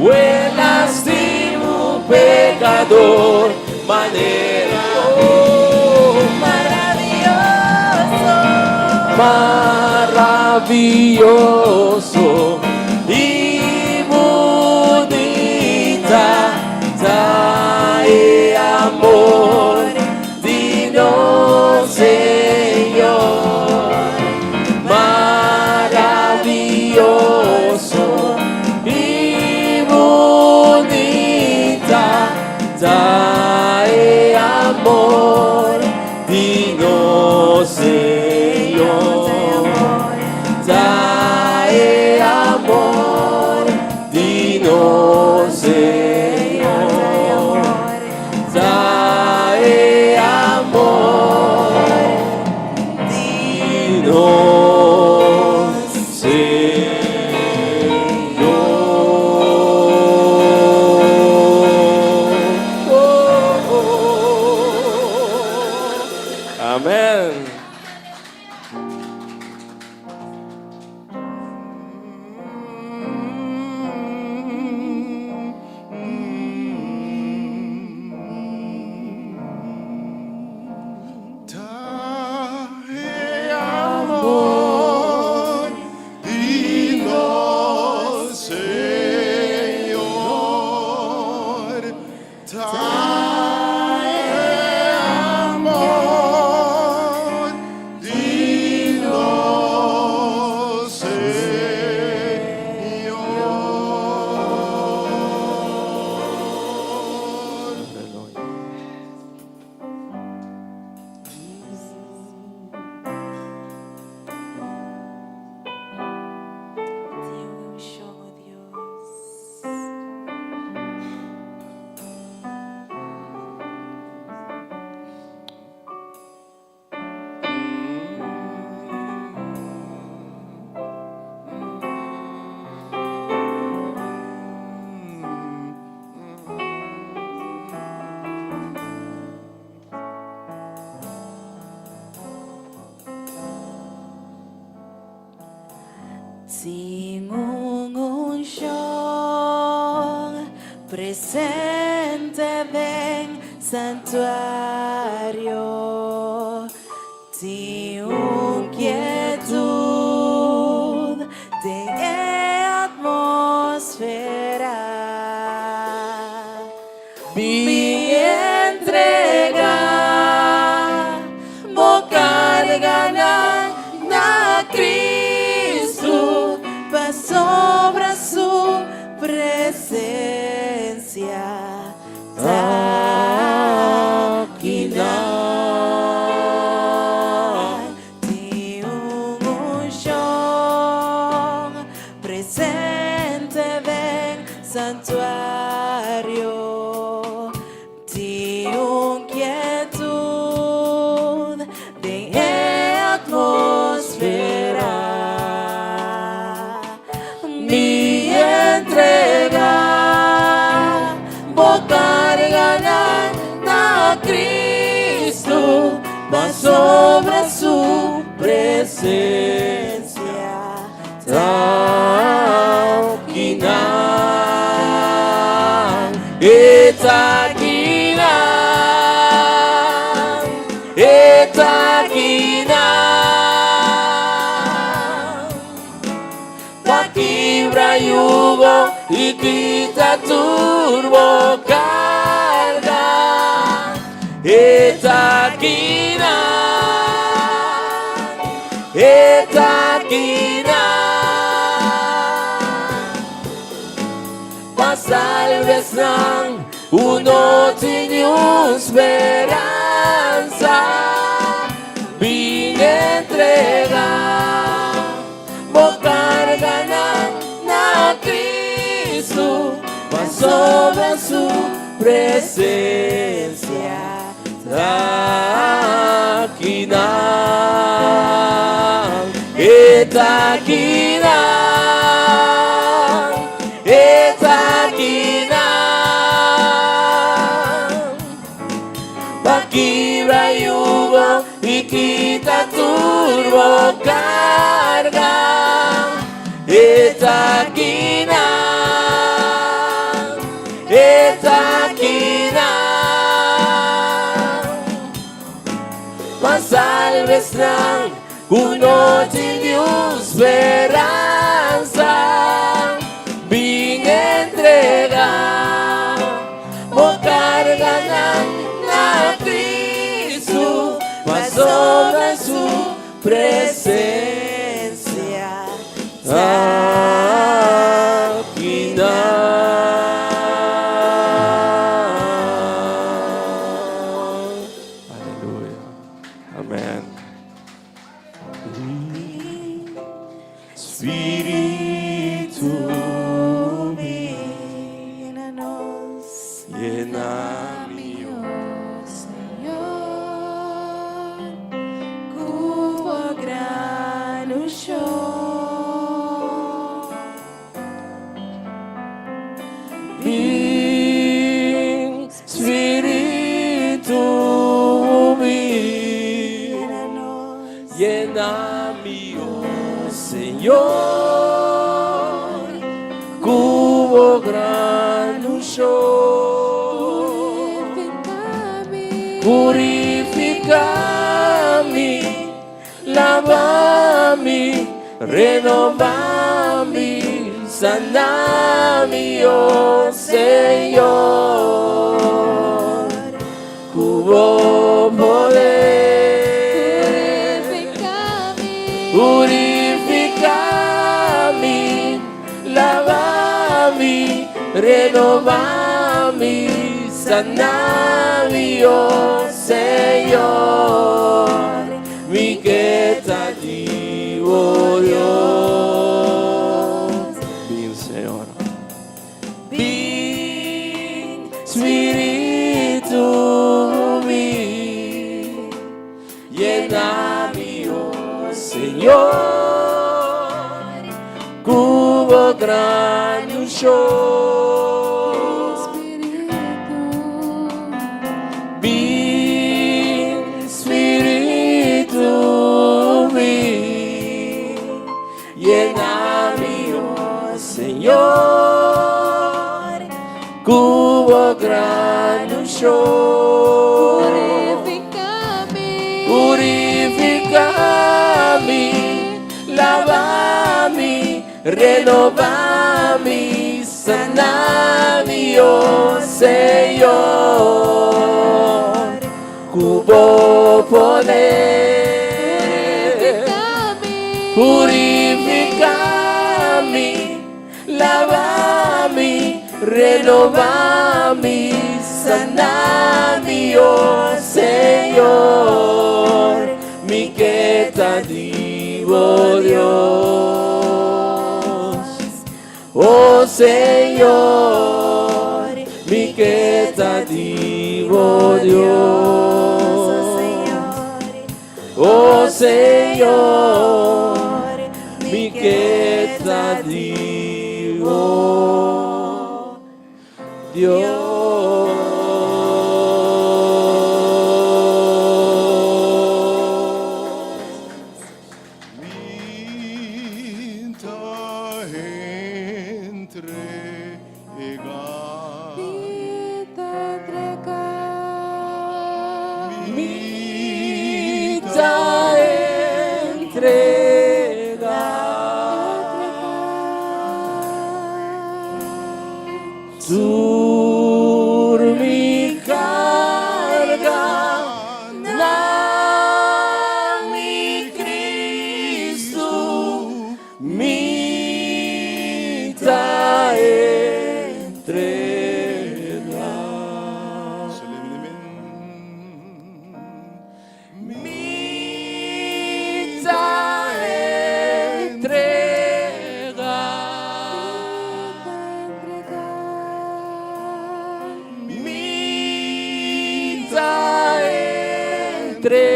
S1: El a stima un pecador manera
S2: Maravilloso.
S1: Maravilloso y bunita ta e amor di nos Señor. Maravilloso y bunita ta e amor di nos Señor. Ta e amor di nos Señor. Ta e amor di nos Señor. Oh, oh, oh. Amen.
S3: Ta e amor di nos Señor. Ta e amor di nos Señor.
S2: Tin un unshon, o Dios. Tin un unshon presente den santuario. Tin un kietud den e atmosfera.
S1: Bin entregá bo karganan na Kristu
S2: pasobra su presensia ta akinan. Tin un unshon presente den santuario. Tin un kietud den e atmosfera.
S1: Bin entregá bo karganan na Kristu pasobra su presensia ta. kibra yugo i kita tur bo karga. E ta akinan, e ta akinan. Pa salba esnan ku no tin niun speransa, bin entrega bo karganan na Kristu, pasobra su presensia ta akinan. E ta akinan, e ta akinan. Pa kibra yugo i kita tur bo karga. E ta akinan, e ta akinan. Pa salba esnan ku no tin niun speransa, bin entrega bo karganan na Kristu, pasobra su presensia ta akinan. Aleluya. Amen. Spiritu bin.
S2: Yena nos.
S1: Yena mi, oh
S2: Señor, ku bo gran unshon.
S1: Bin, Spiritu bin.
S2: Yena nos.
S1: Yena mi, oh Señor, ku bo gran unshon. Purifiká mi, laba mi, renobá mi, sana mi, oh Señor, ku bo poder. Purifiká mi, laba mi, renobá mi, sana mi, oh Señor, mi ke ta di bo, Dios. Bin, Señor. Bin, Spiritu, bin. Yena mi, oh Señor, ku bo gran unshon. Bin, Spiritu, bin. Yena mi, oh Señor, ku bo gran unshon. Purifiká mi, laba mi, renobá mi, sana mi, oh Señor, ku bo poder. Purifiká mi, laba mi, renobá mi, sana mi, oh Señor, mi ke ta di bo, Dios. Oh Señor, mi ke ta di bo, Dios. Oh Señor, mi ke ta di bo, Dios.
S3: Mi ta entregá.
S1: Mi ta entregá. Tur mi carga na mi Cristo mi ta entrega. Mi ta entrega. Mi ta entrega.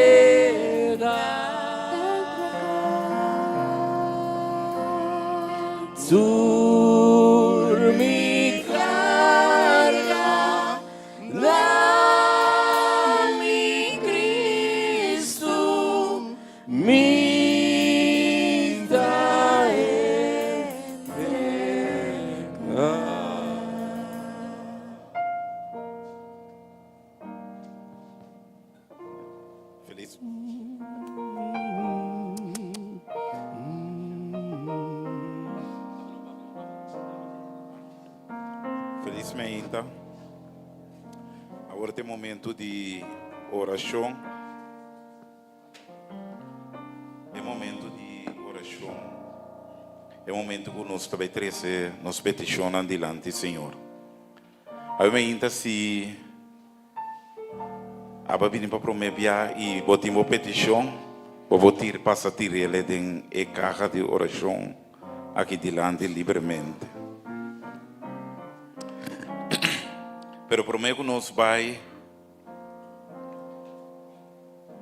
S1: Tur mi carga. Na mi Cristo mi ta entrega.
S4: Feliz. Feliz meinta. Awor ta e momento di orashon. E momento di orashon. E momento ku nos ta bai trese nos petishonnan dilanti Señor. Awe mainta si aba bini pa promé bia i bo tin bo petishon, bo por tira pasa tir'el den e kaha di orashon aki dilanti libremente. Pero promé ku nos bai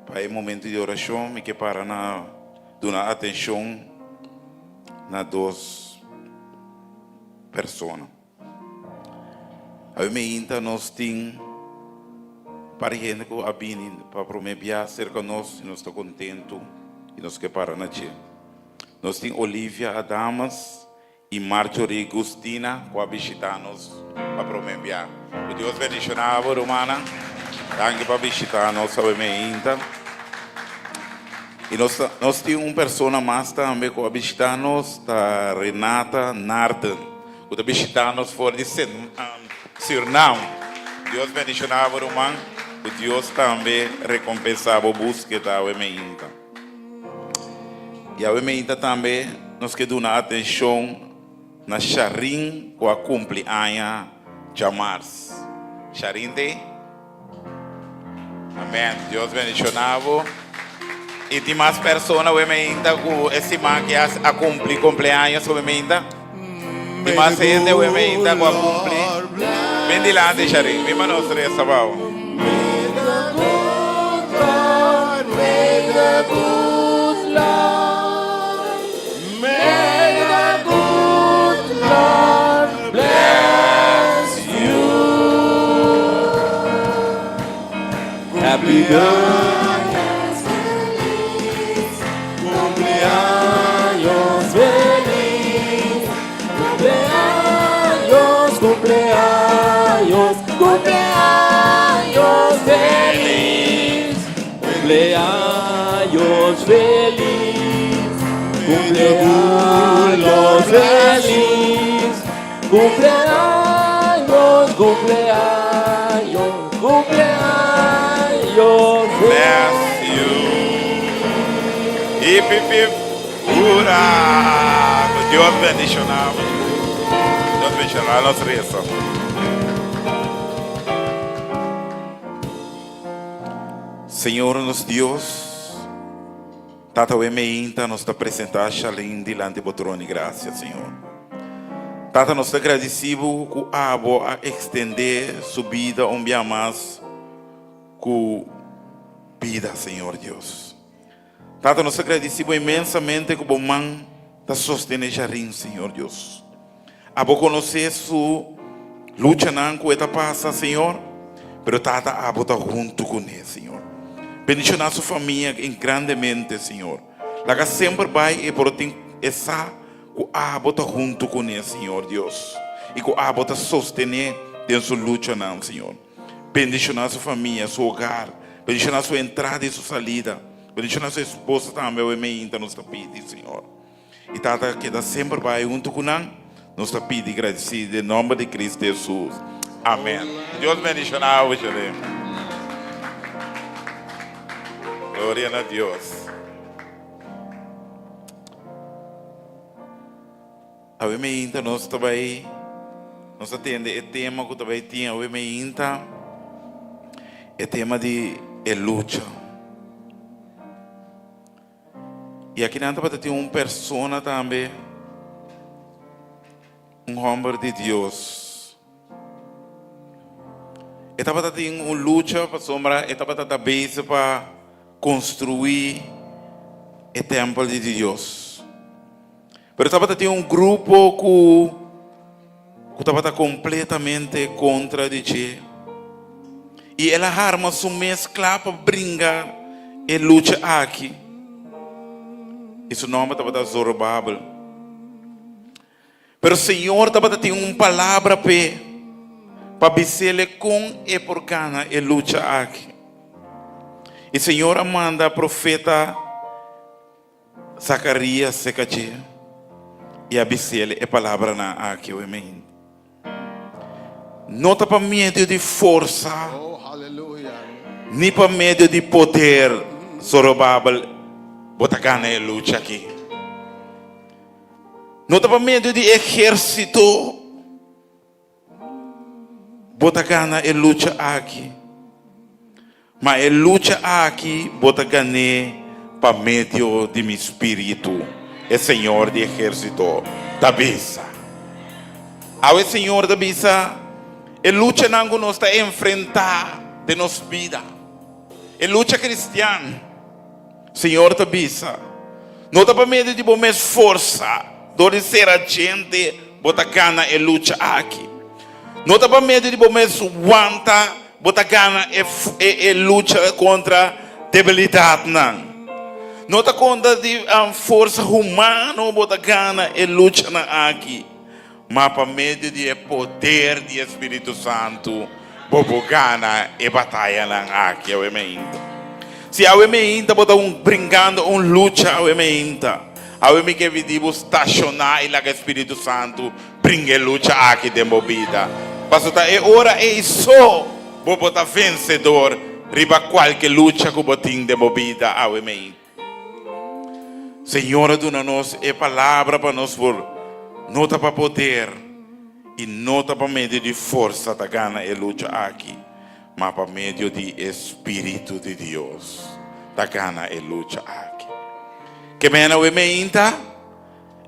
S4: pa e momento di orashon, mi ke para na duna atenshon na dos persona. Awe meinta nos tin par hende ku a bini pa promé bia serka nos i nos ta kontentu i nos ke para na dje. Nos tin Olivia Adamas I Marjorie Gustina ku a bishita nos pa prome bia. Ku Dios bendishona bo rumannan. Danki pa bishita nos awe meinta. I nos ta nos tin un persona mas tambe ku a bishita nos, ta Renata Narden ku ta bishita nos for di Surinam. Dios bendishona bo ruman. Ku Dios tambe rekompensa bo buskeda awe meinta. I awe meinta tambe nos ke duna atenshon na Sharin ku a kumpli aña djamars. Sharin ta ei? Amen. Dios bendishoná bo. I tin mas persona awe meinta ku e siman ki a kumpli kumpleaños awe meinta? Tin mas hende awe meinta ku a kumpli? Bin dilanti Sharin, bin pa nos resa pa bo. Bless you. Hip hip hip. Hura! Ku Dios bendishoná bo. Dios bendishoná nos resa. Señor nos Dios, Tata we meinta nos ta presentá Shalin dilanti bo trono di gracia, Señor. Tata nos ta gradisí bo ku abo a ekstendé su bida un bia mas ku bida, Señor Dios. Tata, nos ta gradisí bo inmensamente ku bo man ta sostené Jarin, Señor Dios. Abo konosé su luchanan ku e ta pasa, Señor, pero Tata, abo ta huntu kuné, Señor. Bendishoná su famia en grandemente, Señor. Laga semper bai e por tin e sa ku abo ta huntu kuné, Señor Dios, i ku abo ta sostené den su luchanan, Señor. Bendishoná su famia, su hogar. Bendishoná su entrada i su salida. Bendishoná su esposa tambe awe meinta nos ta pidi, Señor. I Tata keda semper bai huntu ku nan. Nos ta pidi gradisí den nomber di Cristo Hesus. Amen. Dios bendiciona bo, Shalem. Gloria na Dios. Awe meinta nos ta bai, nos ta tende e tema ku ta bai tin awe meinta, e tema di e lucha. I akinan tabata tin un persona tambe, un hòmber di Dios. E tabata tin un lucha pasobra e tabata ta bezig pa konstruí e tèmpel di Dios. Pero tabata tin un grupo ku ku tabata kompletamente kontra di dje. I el a harma su mes kla pa bringa e lucha aki. I su nòmber tabata Zorobabel. Pero Señor tabata tin un palabra p'e pa bis'ele kon e por gana e lucha aki. I Señor a manda profeta Zakarías seka dje i a bis'el e palabranan aki, Oe No ta pa medio di forsa, ni pa medio di poder, Zorobabel, bo ta gana e lucha aki. No ta pa medio di ehérsito. Bo ta gana e lucha aki. Ma e lucha aki bo ta gan'é pa medio di mi spiritu, e Señor di ehérsito ta bisa. Awe Señor ta bisa, e luchanan ku nos ta enfrentá den nos bida, e lucha kristian, Señor ta bisa, No ta pa medio di bo mes forsa, dor di sera djente bo ta gana e lucha aki. No ta pa medio di bo mes wanta bo ta gana e e lucha kontra debilidatnan. No ta kontra di forsa humano bo ta gana e luchanan aki, ma pa medio di e poder di e Spiritu Santu bo por gana e batayanan aki awe meinta. Si awe meinta bo ta un bringando un lucha awe meinta, awe mi ke pidi bo stashoná i laga e Spiritu Santu bringa e lucha aki den bo bida. Pasobra ta e ora ei so bo por ta vensedor riba kualke lucha ku bo tin den bo bida awe meinta. Señor a duna nos e palabra pa nos por no ta pa poder i no ta pa medio di forsa ta gana e lucha aki, ma pa medio di e Spiritu di Dios ta gana e lucha aki. Ke mena we meinta?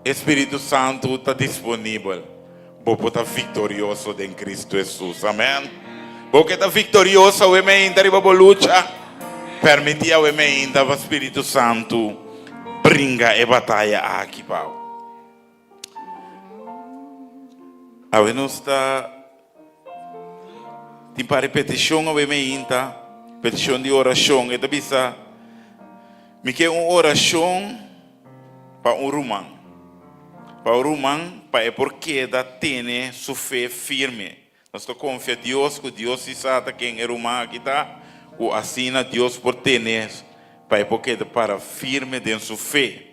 S4: E Spiritu Santu ta disponibel. Bo por ta viktorioso den Kristu Hesus. Amen. Bo ke ta viktorioso awe meinta riba bo lucha? Permití awe meinta pa Spiritu Santu bringa e bataya aki pa bo. Awe nos ta tin par petishon awe meinta, petishon di orashon. E ta bisa, Mi ke un orashon. Pa un ruman. Pa un ruman pa e por keda tene su fe firme. Nos ta konfia Dios ku Dios si sa ta ken e ruman aki ta, ku asina Dios por tene pa e por keda para firme den su fe.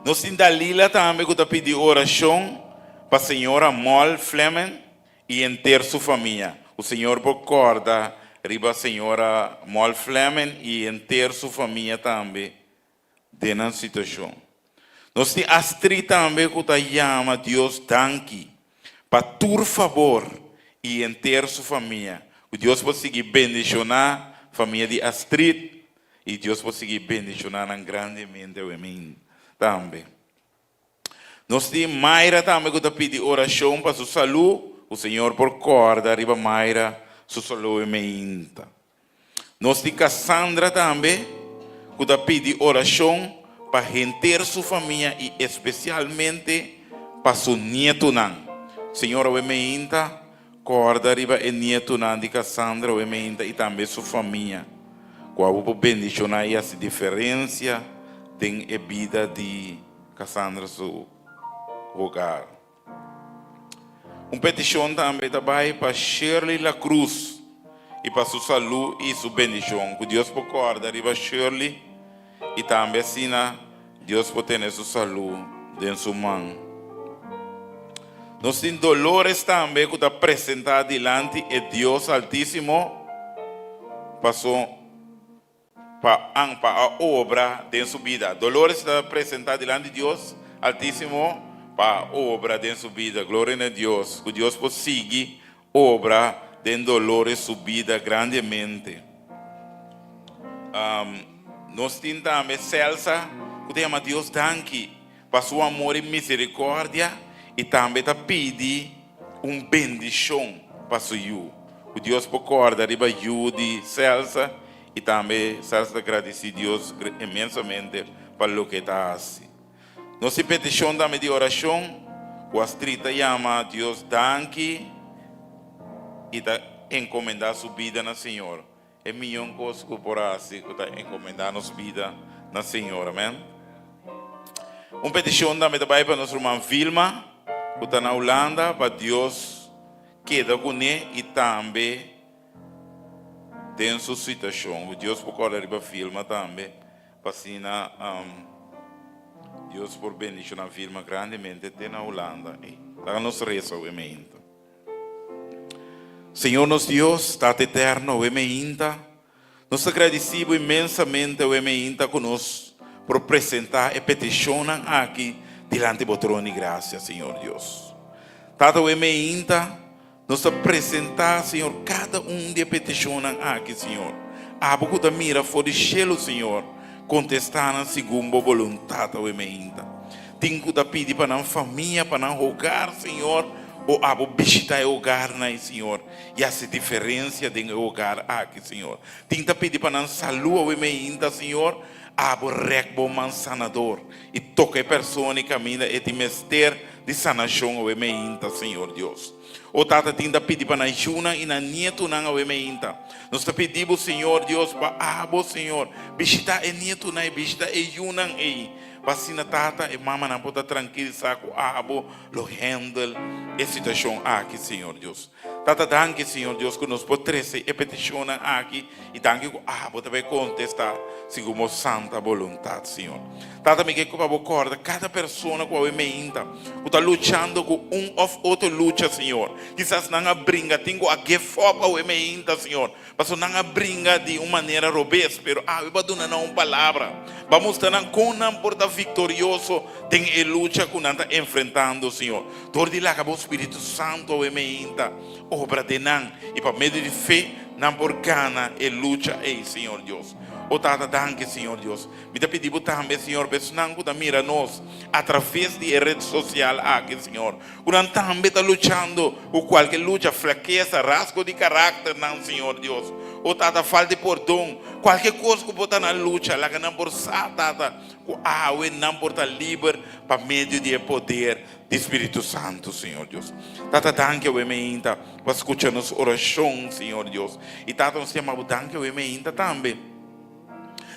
S4: Nos tin Dalila tambe ku ta pidi orashon pa señora Mol Fleming i henter su famia. Ku Señor por kòrda riba señora Mol Fleming i henter su famia tambe. Den nan situashon. Nos tin Astrid tambe ku ta yama Dios danki pa tur fabor i henter su famia. Ku Dios por sigui bendishoná famia di Astrid i Dios por sigui bendishoná nan grandemente awe tambe. Nos tin Mayra tambe ku ta pidi orashon pa su salú, ku Señor por kòrda riba Mayra su salú e meinta. Nos tin Cassandra tambe ku ta pidi orashon pa henter su famia i espesialmente pa su nietunan. Señor awe meinta kòrda riba e nietunan di Cassandra awe meinta i tambe su famia. Ku abo por bendishoná i hasi diferensia den e bida di Cassandra su hogar. Un petishon tambe ta bai pa Shirley La Cruz i pa su salú i su bendishon. Ku Dios por kòrda riba Shirley i tambe asina Dios por tene su salú den su man. Nos tin Dolores tambe ku ta presentá dilanti e Dios Altísimo paso pa an pa a obra den su bida. Dolores ta presentá dilanti Dios Altísimo pa a obra den su bida. Gloria na Dios ku Dios por sigui obra den Dolores su bida grandemente. Nos tin tambe Celsa ku ta yama Dios danki pa su amor i misericordia i tambe ta pidi un bendishon pa su yu. Ku Dios por korda riba yu di Celsa i tambe Celsa ta gradisi Dios inmensamente pa loke e ta hasi. Nos tin petishon tambe di orashon ku Astrid ta yama Dios danki i ta enkomendá su bida na Señor. E miyon kos ku por hasi ku ta enkomendá nos bida na Señor. Amèn. Un petishon tambe ta bai pa nos ruman Vilma ku ta na Hulanda pa Dios keda kuné i tambe den su situashon. Ku Dios por kòrda riba Vilma tambe pa asina Dios por bendishoná Vilma grandemente te na Hulanda. Laga nos resa awe meinta. Señor nos Dios, Tata Eterno, awe meinta, nos ta gradisí Bo inmensamente awe meinta ku nos por presentá e petishonnan aki dilanti Bo trono di grasia, Señor Dios. Tata, awe meinta, nos ta presentá, Señor, kada un di e petishonnan aki, Señor. Abo ku ta mira for di shelu, Señor, kontestá nan segun Bo boluntat awe meinta. Tin ku ta pidi pa nan famia, pa nan hogar, Señor, O abo bishita e hogarnan ei, Señor, i hasi diferensia den e hogar aki, Señor. Tin ta pidi pa nan salú awe meinta, Señor. Abo rèk bo man sanador i toka e persona i kaminda e tin mester di sanashon awe meinta, Señor Dios. O Tata, tin ta pidi pa nan yunan i nan nietunan awe meinta. Nos ta pidi bo, Señor Dios, pa abo, Señor, bishita e nietunan i bishita e yunan ei, pa asina, Tata, e mamanan por ta trankil sa ku abo lo handle e situacion aki, Señor Dios. Tata, danki, Señor Dios, cu nos por trece e peticionnan aki y danki cu Abo ta bay contesta segun Bo santa boluntad, Señor. Tata, mi ke pa Bo corda cada persona cu awe meinta, cu ta luchando cu un of otro lucha, Señor. Kisas nan a bringa, tin cu a give up awe meinta, Señor. Pasobra nan a bringa di un manera robes, pero awe bo a duna nan un palabra. Bo a mustra nan kon nan por ta viktorioso den e lucha ku nan ta enfrentando, Señor. Dor di laga bo Spiritu Santu awe meinta obra den nan, i pa medio di fe nan por gana e lucha ei, Señor Dios. O Tata, danki, Señor Dios. Mi ta pidi bo tambe, Señor, pa esnan ku ta mira nos atraves di e ret sosial aki, Señor, Ku nan tambe ta luchando ku kualke lucha, flakesa, rasgo di karakternan, Señor Dios. O Tata, falta di pordon, kualke kos ku por ta na lucha, laga nan por sa, Tata, ku awe nan por ta liber pa medio di e poder di Spiritu Santu, Señor Dios. Tata, danki awe meinta pa skucha nos orashon, Señor Dios. I Tata, nos yama Bo danki awe meinta tambe.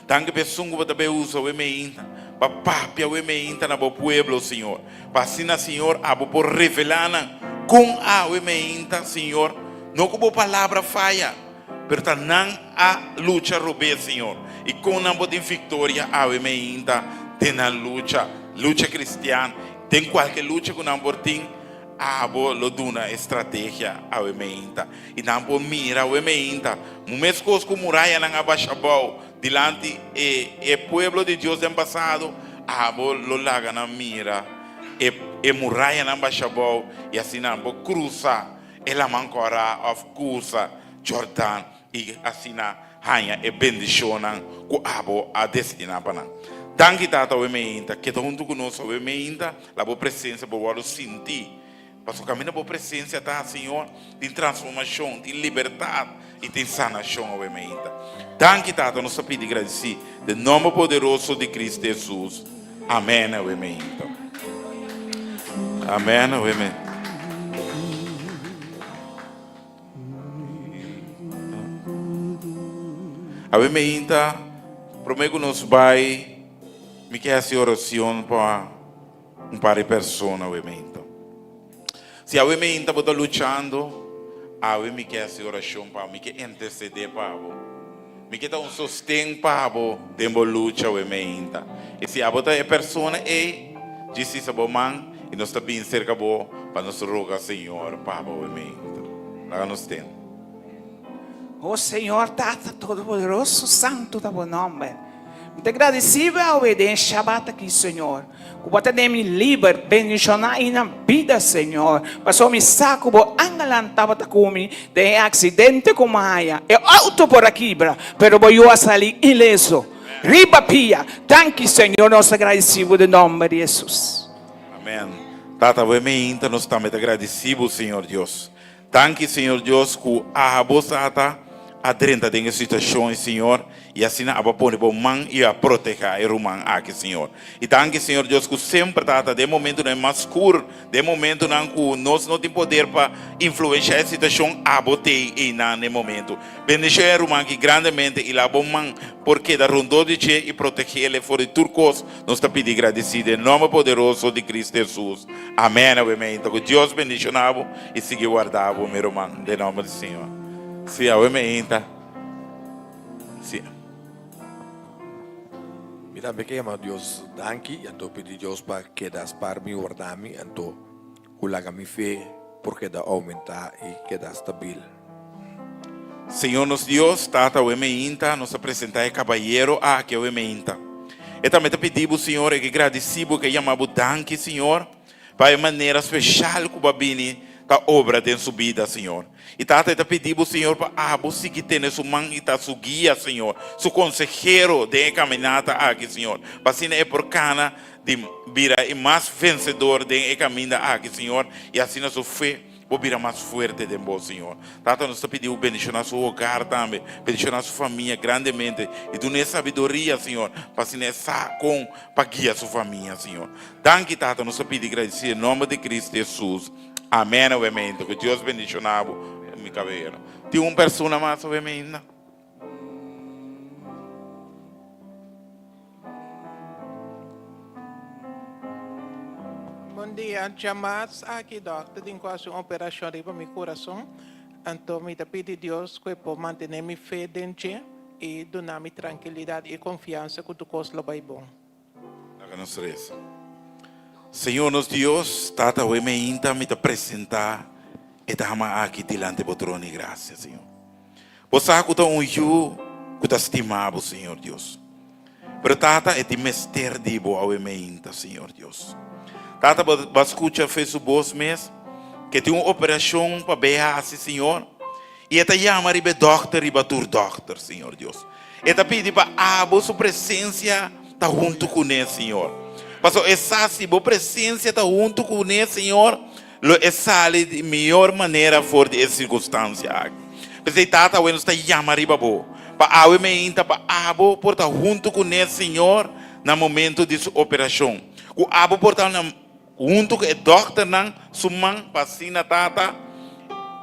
S4: Danki pa esun ku bo ta bay usa awe meinta pa papia awe meinta na bo pueblo, Señor. Pa asina, Señor, abo por revelá nan kon awe meinta, Señor, no ku bo palabra faya, pero ta nan a lucha robes, Señor, i kon nan por tin viktoria awe meinta den nan lucha, lucha kristian, den kualke lucha ku nan por tin. Abo lo duna e strategia awe meinta, i nan por mira awe meinta meskos ku murayanan a basha abou dilanti e e pueblo di Dios den pasado, abo lo laga nan mira e e murayanan basha abou i asina nan por krusa e Laman Kòrá òf krusa Jordan i asina haña e bendishonnan ku abo a destiná pa nan. Danki, Tata, awe meinta. Keda huntu ku nos awe meinta. La bo presensia por wòrdu sintí. Pasobra kaminda bo presensia ta, Señor, tin transformashon, tin libertat i tin sanashon awe meinta. Danki, Tata, nos ta pidi gradisí den nòmber poderoso di Cristo Hesus. Amèn awe meinta. Amèn awe meinta. Awe meinta, prome ku nos bai, mi ke hasi oracion pa un par di persona awe meinta. Si awe meinta bo ta luchando, awe mi ke hasi oracion pa bo, mi ke intercede pa bo. Mi ke ta un sosten pa bo den bo lucha awe meinta. I si abo ta e persona ei, djis hisa bo man i nos ta bin serka bo. Pa nos roga Señor pa bo bemento. Laga nos tende.
S5: O Señor Tata Todopoderoso, Santu ta bo nomber. Mi ta gradeci bo awe den e Shabat aki, Señor, cu bo ta den mi liber, bendiciona i na bida, Señor, pasobra mi sa cu bo angelnan tabata cu mi den e accidente cu mi a haya. E auto por a kibra, pero bo yu a sali ileso, riba pia. Danki, Señor, nos ta gradeci bo den nomber di Jesus.
S4: Amen. Tata, awe meinta nos tambe ta gradeci bo, Señor Dios. Danki Señor Dios ku abo Tata a drenta den e situacion e Señor y asina abo a pone bo man y a proteha e ruman aki Señor. Y danki Señor Dios ku semper Tata den momentonan mas scur, den momentonan ku nos no tin poder pa influencia e situacion abo tey eynan den momento. Bendicion e ruman aki grandemente y la bo man por keda rondó di dje y protegele for di tur cos nos ta pidi y gradeci den nomber poderoso di Cristo Jesus. Amen awe meinta ku Dios bendiciona bo. I sigui warda bo, mi ruman, den nomber di Señor. Sí, awe meinta. Sí.
S6: Mi tambe ke yama Dios danki i anto pidi Dios pa keda spar mi, warda mi, anto ku laga mi fe por keda oumenta i keda stabil.
S4: Señor nos Dios, Tata, awe meinta nos ta presenta e kabayero aki awe meinta. E tambe ta pidi bo, Señor, e ke gradisi bo, e ke yama bo danki, Señor. Pa e manera speshal ku bo a bini ta obra den su bida, Señor. I Tata, e ta pidi Bo, Señor, pa abo sigui tene su man i ta su guia, Señor, su konsehero den e kaminata aki, Señor, pa asina e por kana di bira e mas vensedor den e kaminda aki, Señor, i asina su fe Bo bira mas fuerte den Bo, Señor. Tata, nos ta pidi Bo bendishoná su hogar tambe, bendishoná su famia grandemente i dun'é sabiduria, Señor, pa asina e sa kon pa guia su famia, Señor. Danki Tata, nos ta pidi gradisi den nomber di Cristo Jesus. Amen obviamente. Ku Dios bendiciona bo, mi caballero. Tin un persona mas obviamente?
S7: Bon dia, djamas aki dokter tin ku hasi un operashon riba mi kurason, anto mi ta pidi Dios ku e por mantene mi fe den dje i duna mi trankilidat i konfiansa ku tur kos lo bai bon.
S4: Laga nos resa. Señor nos Dios, Tata awe meinta mi ta presenta e dama aki dilanti bo trono di gracia, Señor. Bo sa cu ta un yu cu ta stima bo, Señor Dios. Pero Tata e tin mester di bo awe meinta, Señor Dios. Tata bo a scucha fe su bos mes ke tin un operacion pa bay haci, Señor. I e ta yama riba e dòkter riba tur dòkter, Señor Dios. E ta pidi pa abo su presensia ta huntu kuné, Señor. Pasobra e sa si bo presensia ta huntu kuné, Señor, lo e sali di mior manera for di e sirkunstansia aki. P'esei, Tata, awe nos ta yama riba bo, pa awe meinta pa abo por ta huntu kuné, Señor, na momento di su operashon. Ku abo por ta na. Huntu ku e dòkternan su man pa asina Tata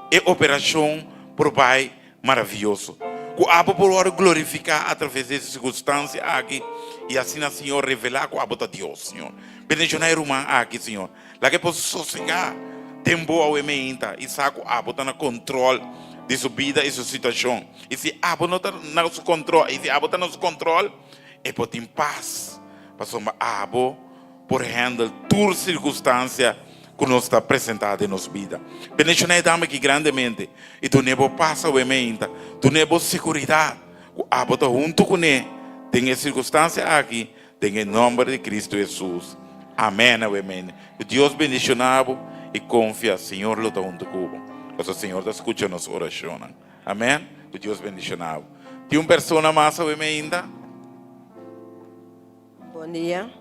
S4: e operashon por bai maravioso. Ku abo por wòrdu glorifiká atraves di e sirkunstansia aki i asina Señor revelá ku abo ta Dios, Señor. Bendishoná e ruman aki, Señor. Laga e por sosegá den bo awe meinta i sa ku abo ta na kontròl di su bida i su situashon. I si abo no ta na su kontròl, i si abo ta na su kontròl, e por tin pas pasobra abo por handle tur circunstancia cu nos ta presenta den nos bida. Bendiciona e dama aki grandemente y dun'e bo pas awe meinta, dun'e bo seguridad cu abo ta hunto cune den e circunstancia aki den e nomber di Cristo Jesus. Amen awe meinta. Cu Dios bendiciona bo y confia Señor lo ta hunto cu bo pasobra Señor ta scucha nos oracionnan. Amen. Cu Dios bendiciona bo. Tin un persona mas awe meinta?
S8: Bon dia.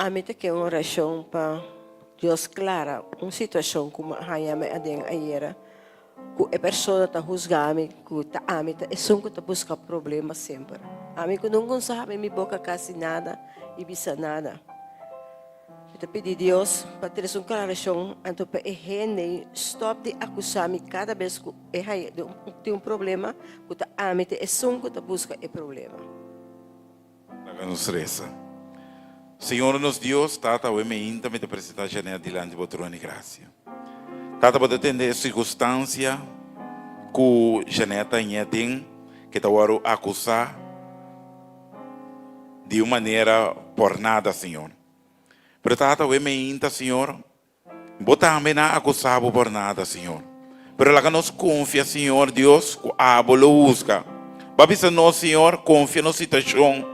S8: Ami ta ke un orashon pa Dios klara un situashon ku mi a haña mi aden ayera ku e persona ta husga mi ku ta ami ta esun ku ta buska problema semper. Ami ku nunka sa habri mi boka kasi nada i bisa nada. Mi ta pidi Dios pa trese un klarashon anto pa e hende stòp di akusa mi kada bes ku e haña tin un problema ku ta ami ta esun ku ta buska e problema.
S4: Laga nos resa. Señor nos Dios, Tata, awe meinta mi ta presenta Janet dilanti bo trono di gracia. Tata, bo ta tende e circunstancia cu Janet ta ñe den, ke ta wòrdu acusa di un manera por nada, Señor. Pero Tata, awe meinta, Señor, Bo tambe nan a akusá bo por nada, Señor. Pero laga nos konfia, Señor Dios, ku abo lo husga. Bo a bisa nos, Señor, konfia nos situashon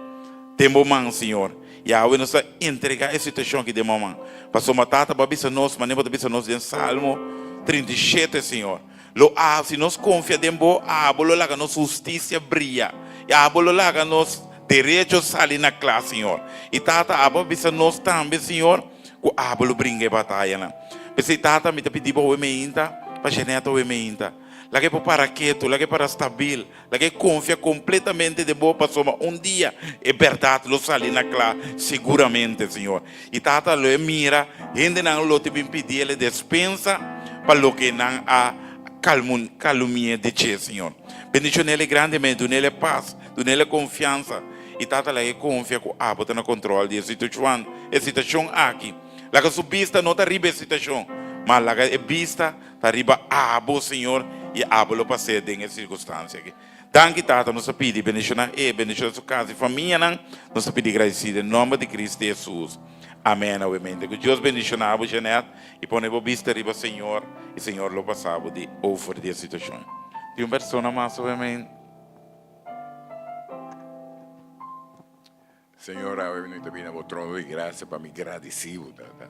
S4: den bo man, Señor. I awe nos ta entregá e situashon aki den bo man. Pasobra Tata, bo a bisa nos, manera bo ta bisa nos den Salmo 37, Señor, lo a, si nos konfia den bo, abo lo laga nos hustisia bria, i abo lo laga nos derecho sali na kla, Señor. I Tata, abo a bisa nos tambe, Señor, Ku abo lo bringa e batayanan. P'esei, Tata, mi ta pidi bo awe meinta, pa Jeanette awe meinta. Laga e por para ketu, laga e para stabil, laga e konfia kompletamente den bo, pasobra un dia e bèrdat lo sali na kla seguramente, Señor. I Tata, lo e mira hendenan lo te bin pidi el e despensa pa loke nan a kalumi'é di dje, Señor. Bendishon'el e grandemente, dun'el e pas, dun'el e konfiansa. I Tata laga e konfia ku abo ta na kontrol di e situashon, e situashon aki. Laga su bista no ta riba e situashon, ma laga e bista ta riba abo, Señor, i abo lo pas'é den e sirkunstansia aki. Danki, Tata, nos ta pidi, bendishoná e, bendishoná su kas i famianan. Nos ta pidi gradisí den nòmber di Kristu Hesus. Amèn. Awemente. Ku Dios bendishoná bo, Jeanette, i pone bo bista riba Señor, i Señor lo pasa bo di over di e situashon. Tin un persona mas, awemente?
S9: Señor, awe mi ta bini na bo trono di gracia pa mi gradici bo, Tata,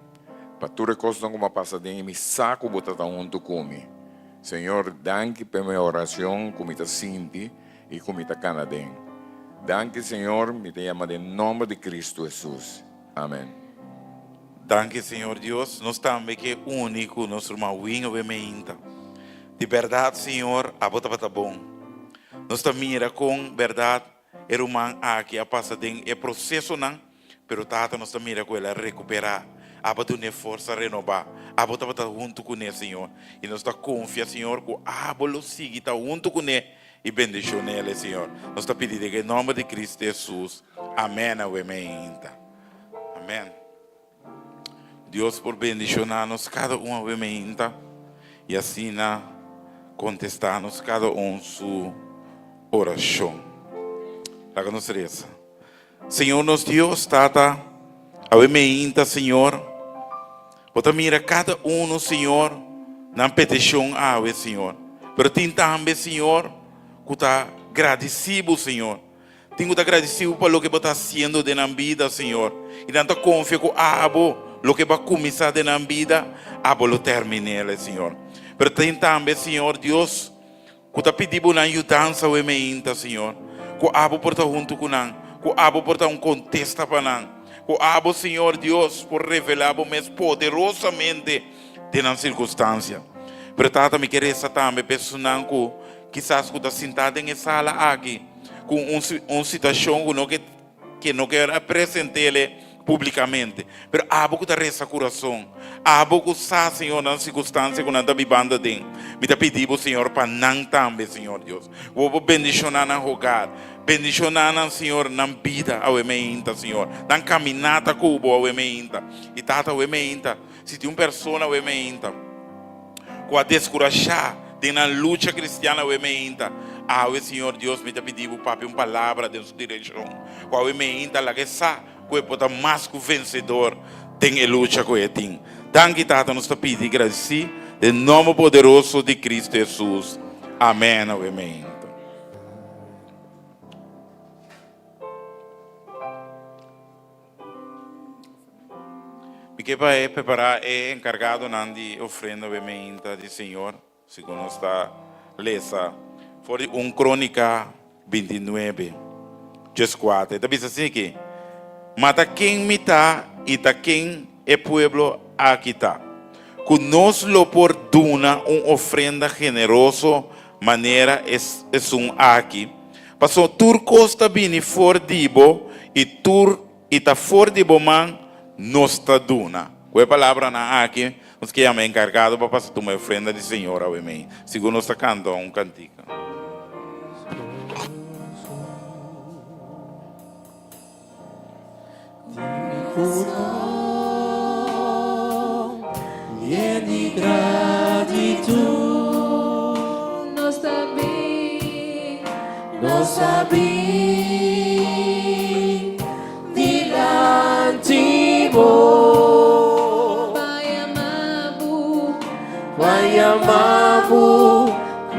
S9: pa tur e cosnan cu mi a pasa den y mi sa cu bo ta ta hunto cu mi. Señor, danki pa e mehoracion cu mi ta sinti y cu mi ta cana den. Danki, Señor, mi ta yama den nomber di Cristo Jesus. Amen.
S4: Danki Señor Dios, nos tambe ke uni ku nos ruman Win awe meinta. Di bèrdat Señor, abo tabata bon. Nos ta mira kon bèrdat e ruman aki a pasa den e prosesonan, pero Tata nos ta mira ku el a rekuperá. Abo a dun'é forsa renobá. Abo tabata huntu kuné, Señor. I nos ta konfia, Señor, ku abo lo sigui ta huntu kuné i bendishon'é, Señor. Nos ta pidi den e nòmber di Kristu Hesus. Amèn. Awe meinta. Amèn. Dios por bendishoná nos kada un awe meinta i asina kontestá nos kada un su orashon. Laga nos resa. Señor nos Dios, Tata, awe meinta, Señor, Bo ta mira kada uno, Señor, nan petishon awe, Señor. Pero tin tambe, Señor, ku ta gradisí Bo, Señor. Tin ku ta gradisí bo pa loke bo ta hasiendo den nan bida, Señor. I nan ta konfia ku abo, loke bo a kuminsá den nan bida, abo lo termin'el, Señor. Pero tin tambe, Señor Dios, ku ta pidi bo nan yudansa awe meinta, Señor. Ku abo por ta huntu ku nan, ku abo por ta un kontesta pa nan. Ku abo, Señor Dios, por revelá bo mes poderosamente den nan sirkunstansia. Pero Tata, mi ke resa tambe pa esunnan ku kisas ku ta sintá den e sala aki. ku un un situashon ku no ke ke no ke a presentele publikamente. Pero abo ku ta resa kurason, abo ku sa, Señor, nan sirkunstansia ku nan ta bibando aden, mi ta pidi bo, Señor, pa nan tambe, Señor Dios. Bo por bendishoná nan hogar, bendishoná nan, Señor, nan bida awe meinta, Señor, nan kaminata ku bo awe meinta. I Tata, awe meinta, si tin un persona awe meinta ku a deskurashá den nan lucha kristian awe meinta, awe, Señor Dios, mi ta pidi Bo papia un palabra den su direkshon, ku awe meinta laga e sa ku e por ta mas ku vensedor den e lucha ku e tin. Danki, Tata, nos ta pidi i gradisí den nòmber poderoso di Kristu Hesus. Amèn. Awe meinta. Mi ke pa e prepará e enkargadonan di ofrenda bemeinta di Señor, segun nos ta lesa for di un Krónika 29, 14. E ta bisa asina aki, Ma ta ken mi ta i ta ken e pueblo aki ta, ku nos lo por duna un ofrenda generoso manera esun aki? Pasobra tur kos ta bini for di bo i tur I ta for di bo man nos ta duna. Ku e palabranan aki, nos ke yama e enkargado pa pasa tuma e ofrenda di Señor awe mei, segun nos ta kanta un kantika.
S1: Nos ta bin dilanti bo. yama bo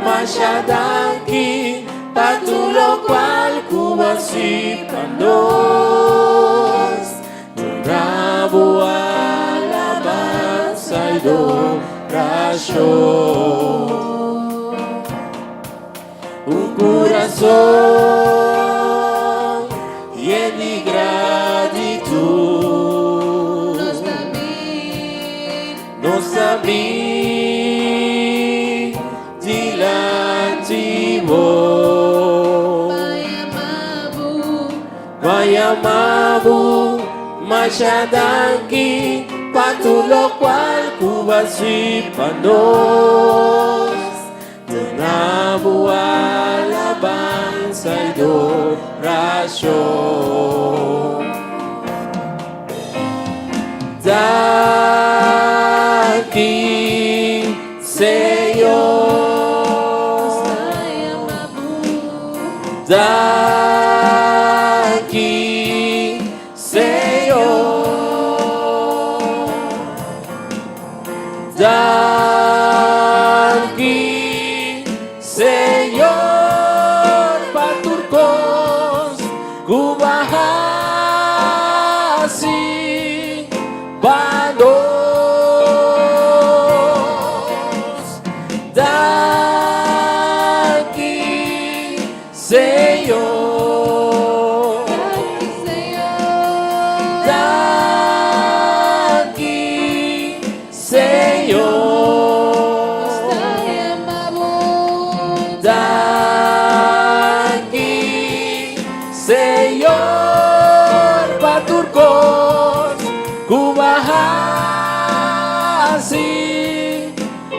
S1: masha danki pa tur lokual ku bo a hasi pa nos. Duna bo alabansa i dorashon. Un kurason yen di gratitut. Nos ta bin dilanti bo. Pa yama bo masha danki pa tur lokual ku bo a hasi pa nos. Duna bo alabansa i dorashon. Danki, Señor. Danki, Señor. Danki, Señor, pa tur kos ku bo a hasi pa nos. Danki, Señor. Danki, Señor. Danki, Señor, pa tur kos ku bo a hasi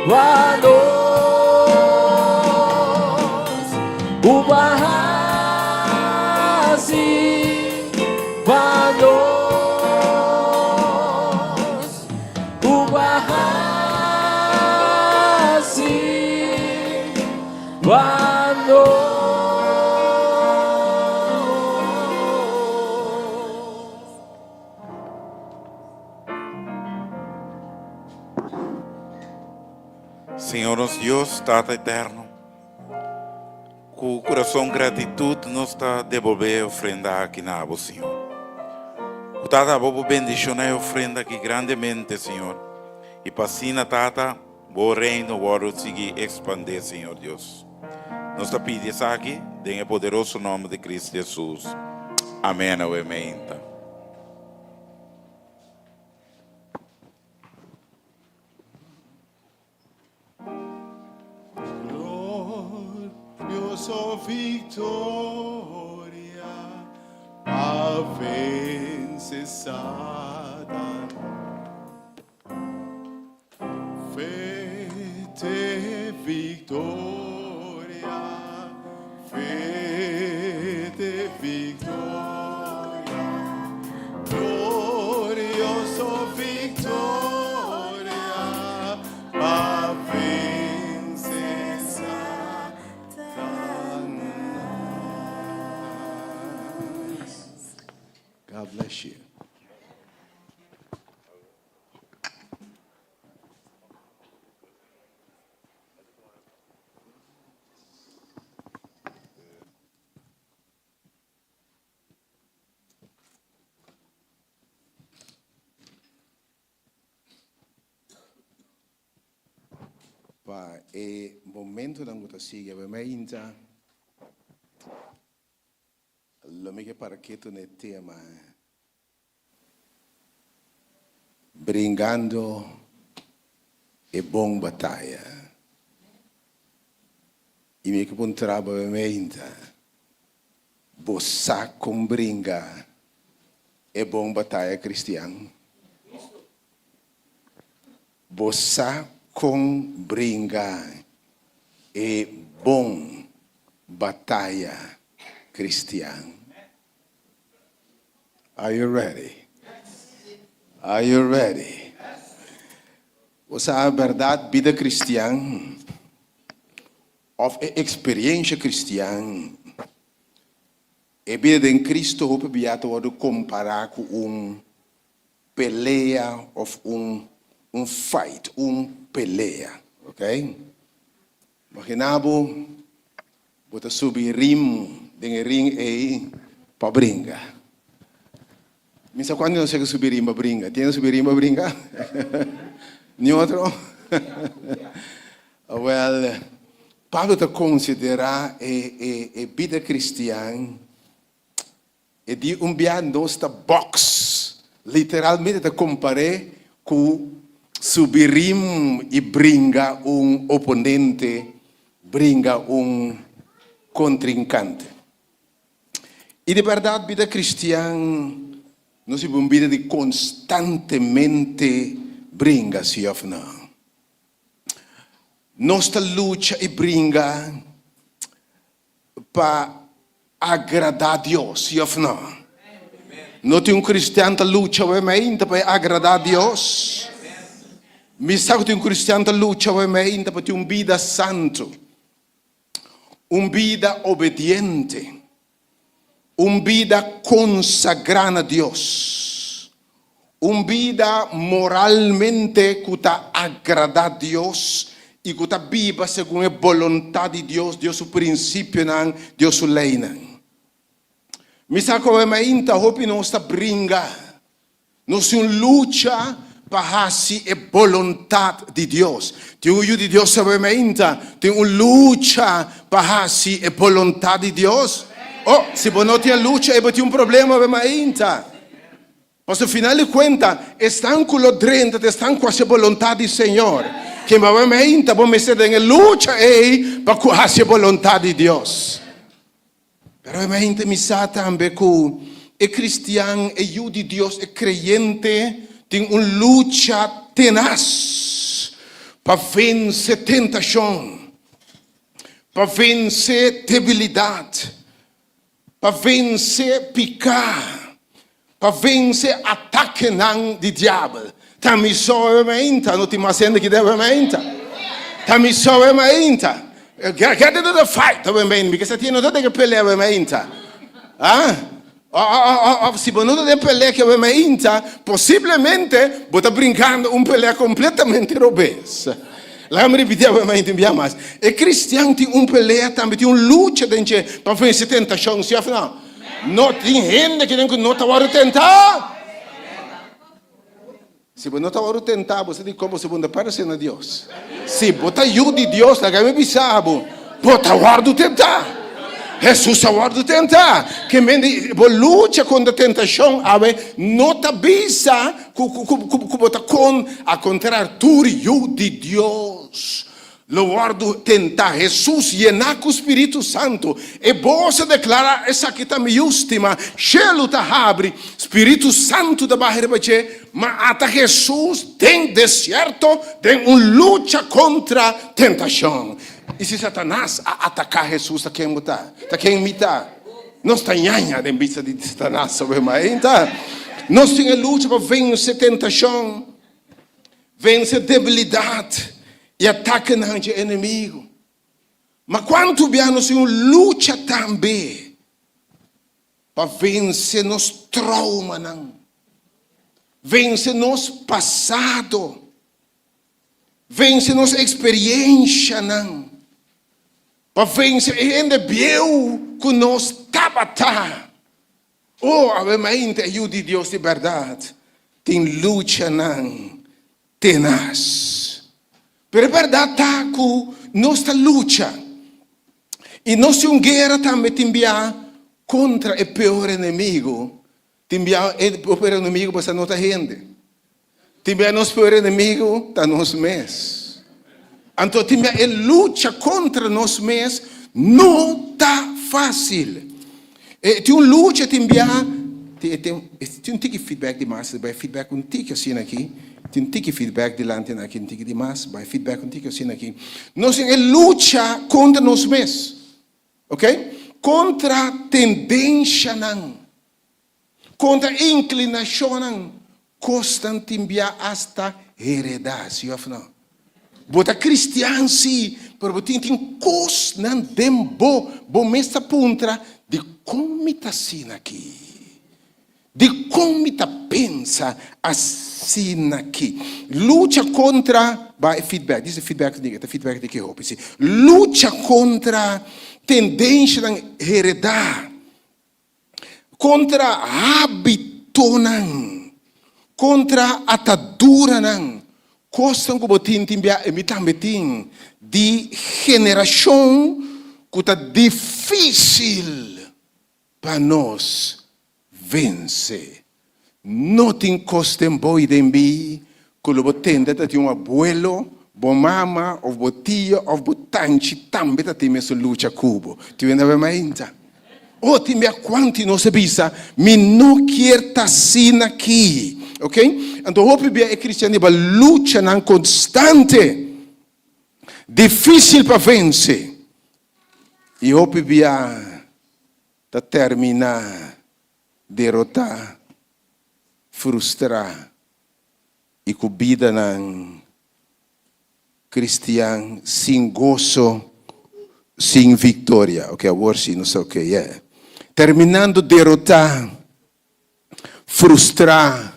S1: pa nos. Ku bo a hasi pa nos. Ku bo a hasi pa nos.
S4: Señor nos Dios, Tata Eterno, ku kurason gratitud nos ta debolbé e ofrenda aki na abo, Señor. Ku Tata abo bo bendishoná e ofrenda aki grandemente, Señor, i pa asina, Tata, bo reino wòrdu sigui ekspandé, Señor Dios. Nos ta pidi esaki den e poderoso nòmber di Cristo Jesus. Amèn. Awe meinta.
S3: Glorioso victoria a vence Satan. Fe te victoria, fe te victoria, glorioso victoria pa vence Satanas.
S10: God bless you. Pa e momentonan ku ta sigui awe mainta, lo mi ke para ketu na e tema Bringando e bon bataya. I mi ke puntra bo awe mainta, bo sa kon bringa e bon bataya kristian? Bo sa kon bringa e bon bataya kristian? Are you ready? Are you ready? Bo sa bèrdat bida kristian òf e eksperiencia kristian, e bida den Kristo hopi bia ta wòrdu kompará ku un pelea of un un fight, un pelea. Ok? Imaginá bo, bo ta subi rim den e ring ei pa bringa. Mi sa kuantu nos a subi rim pa bringa. Tin subi rim pa bringa? Ni otro? Well, Pablo ta konsiderá e, e, e bida kristian e di un bia nos ta box. Literalmente ta kompar'é ku subi rim i bringa un oponente, bringa un kontrinkante. I di bèrdat bida kristian no sibi un bida di konstantemente bringa, si òf no? Nos ta lucha i bringa pa agradá Dios, sí òf no? No tin un kristian ta lucha awe mainta pa e agradá Dios? Mi sa ku tin un kristian ta lucha awe mainta pa tin un bida santu, un bida obediente, un bida konsagrá na Dios, un bida moralmente ku ta agradá Dios i ku ta biba segun e boluntat di Dios, Dios su prinsipionan, Dios su leinan. Mi sa ku awe mainta hopi nos ta bringa. Nos tin un lucha pa hasi e boluntat di Dios. Tin un yu di Dios awe mainta tin un lucha pa hasi e boluntat di Dios? Oh, si bo no tin e lucha ei bo tin un problema awe mainta. Pasobra final di kuenta esnan ku lo drenta ta esnan ku hasi e boluntat di Señor. Ken bo awe mainta bo mester den e lucha ei pa ku hasi e boluntat di Dios. Pero e mente mi sa tambe ku e kristian, e yu di Dios, e kreyente tin un lucha tenas pa vense tentashon, pa vense debilidat, pa vense piká, pa vense atakenan di diabel. Ta mi so e meinta, no tin mas hende ki debe meinta. Ta mi so e meinta. Get into the fight awe meinta, mi ke sa tin no ta den e pelea awe meinta. Ah? Of si bo no ta den pelea ki awe meinta, posiblemente bo ta brinkando un pelea kompletamente robes. Laga mi ripiti awe meinta un bia mas. E kristian tin un pelea tambe, tin un lucha den dje pa vense tentashon, si of no? No tin hende ki den ku no ta wòrdu tentá. Si bo no ta wòrdu tentá, bo sa dikon bo bo no ta paresé na Dios. Si bo ta yu di Dios, laga mi bisa bo, bo ta wòrdu tentá. Hesus a wòrdu tentá. Ke men di bo lucha kontra tentashon awe no ta bisa ku ku bo ta kon, al kontrario, tur yu di Dios Lo wòrdu tentá. Hesus yená ku spiritu santu. E bos a deklará, Esaki ta mi Yu stimá. Shelu ta habri, spiritu santu ta baha riba dje. Ma ata Hesus den desierto den un lucha kontra tentashon. I si Satanas a ataká Hesus, ta ken bo ta? Ta ken mi ta? Nos ta ñaña den bista di Satanas, awe mainta. Nos tin e lucha pa vense tentashon. Vense debilidat i atakenan dje enemigu. Ma kuantu bia nos tin un lucha tambe pa vense nos troumanan, vense nos pasado, vense nos eksperienshanan, pa vense e hende bieu ku nos tabata. Oh, awe mainta e yu di Dios di bèrdat tin luchanan tenas. Pero e bèrdat ta ku nos ta lucha i nos tin un guera tambe tin bia kontra e peor enemigu. Tin bia e peor enemigu pasobra no ta hende. Tin bia nos peor enemigu ta nos mes. Anto tin bia e lucha kontra nos mes no ta fásil. E tin un lucha tin bia tin un tiki feedback di mas bai feedback un tiki asina aki tin un tiki feedback dilanti nan aki un tiki di mas bai feedback un tiki asina aki. Nos tin e lucha kontra nos mes ok kontra tendenshanan. Kontra inklinashonnan, kosnan tin bia asta heredá, sí òf no? Bo ta kristian sí, pero bo tin tin kosnan den bo, bo mes ta puntra, Dikon mi ta asina aki? Dikon mi ta pensa asin'aki? Lucha kontra, ba e feedback, dis e feedback di, e feedback di ke hopi, si. Lucha kontra tendenshanan heredá, kontra hábitonan, kontra ataduranan, kosnan ku bo tin tin bia i mi tambe tin, di generashon ku ta difísil pa nos vense. No tin kos den bo i den mi ku lo bo tende ta tin un abuelo, bo mama òf bo tio òf bo tanchi tambe ta tin mesun lucha ku bo. Tin wende awe mainta. Oh, tin bia kuantu i nos a bisa, Mi no kier ta asina aki. Ok? Anto hopi bia e kristian riba luchanan konstante, difísil pa vense. I hopi bia ta terminá derotá, frustrá i ku bidanan kristian sin goso, sin viktoria. Ok, awor si nos ta ok, yeah. Terminando derotá, frustrá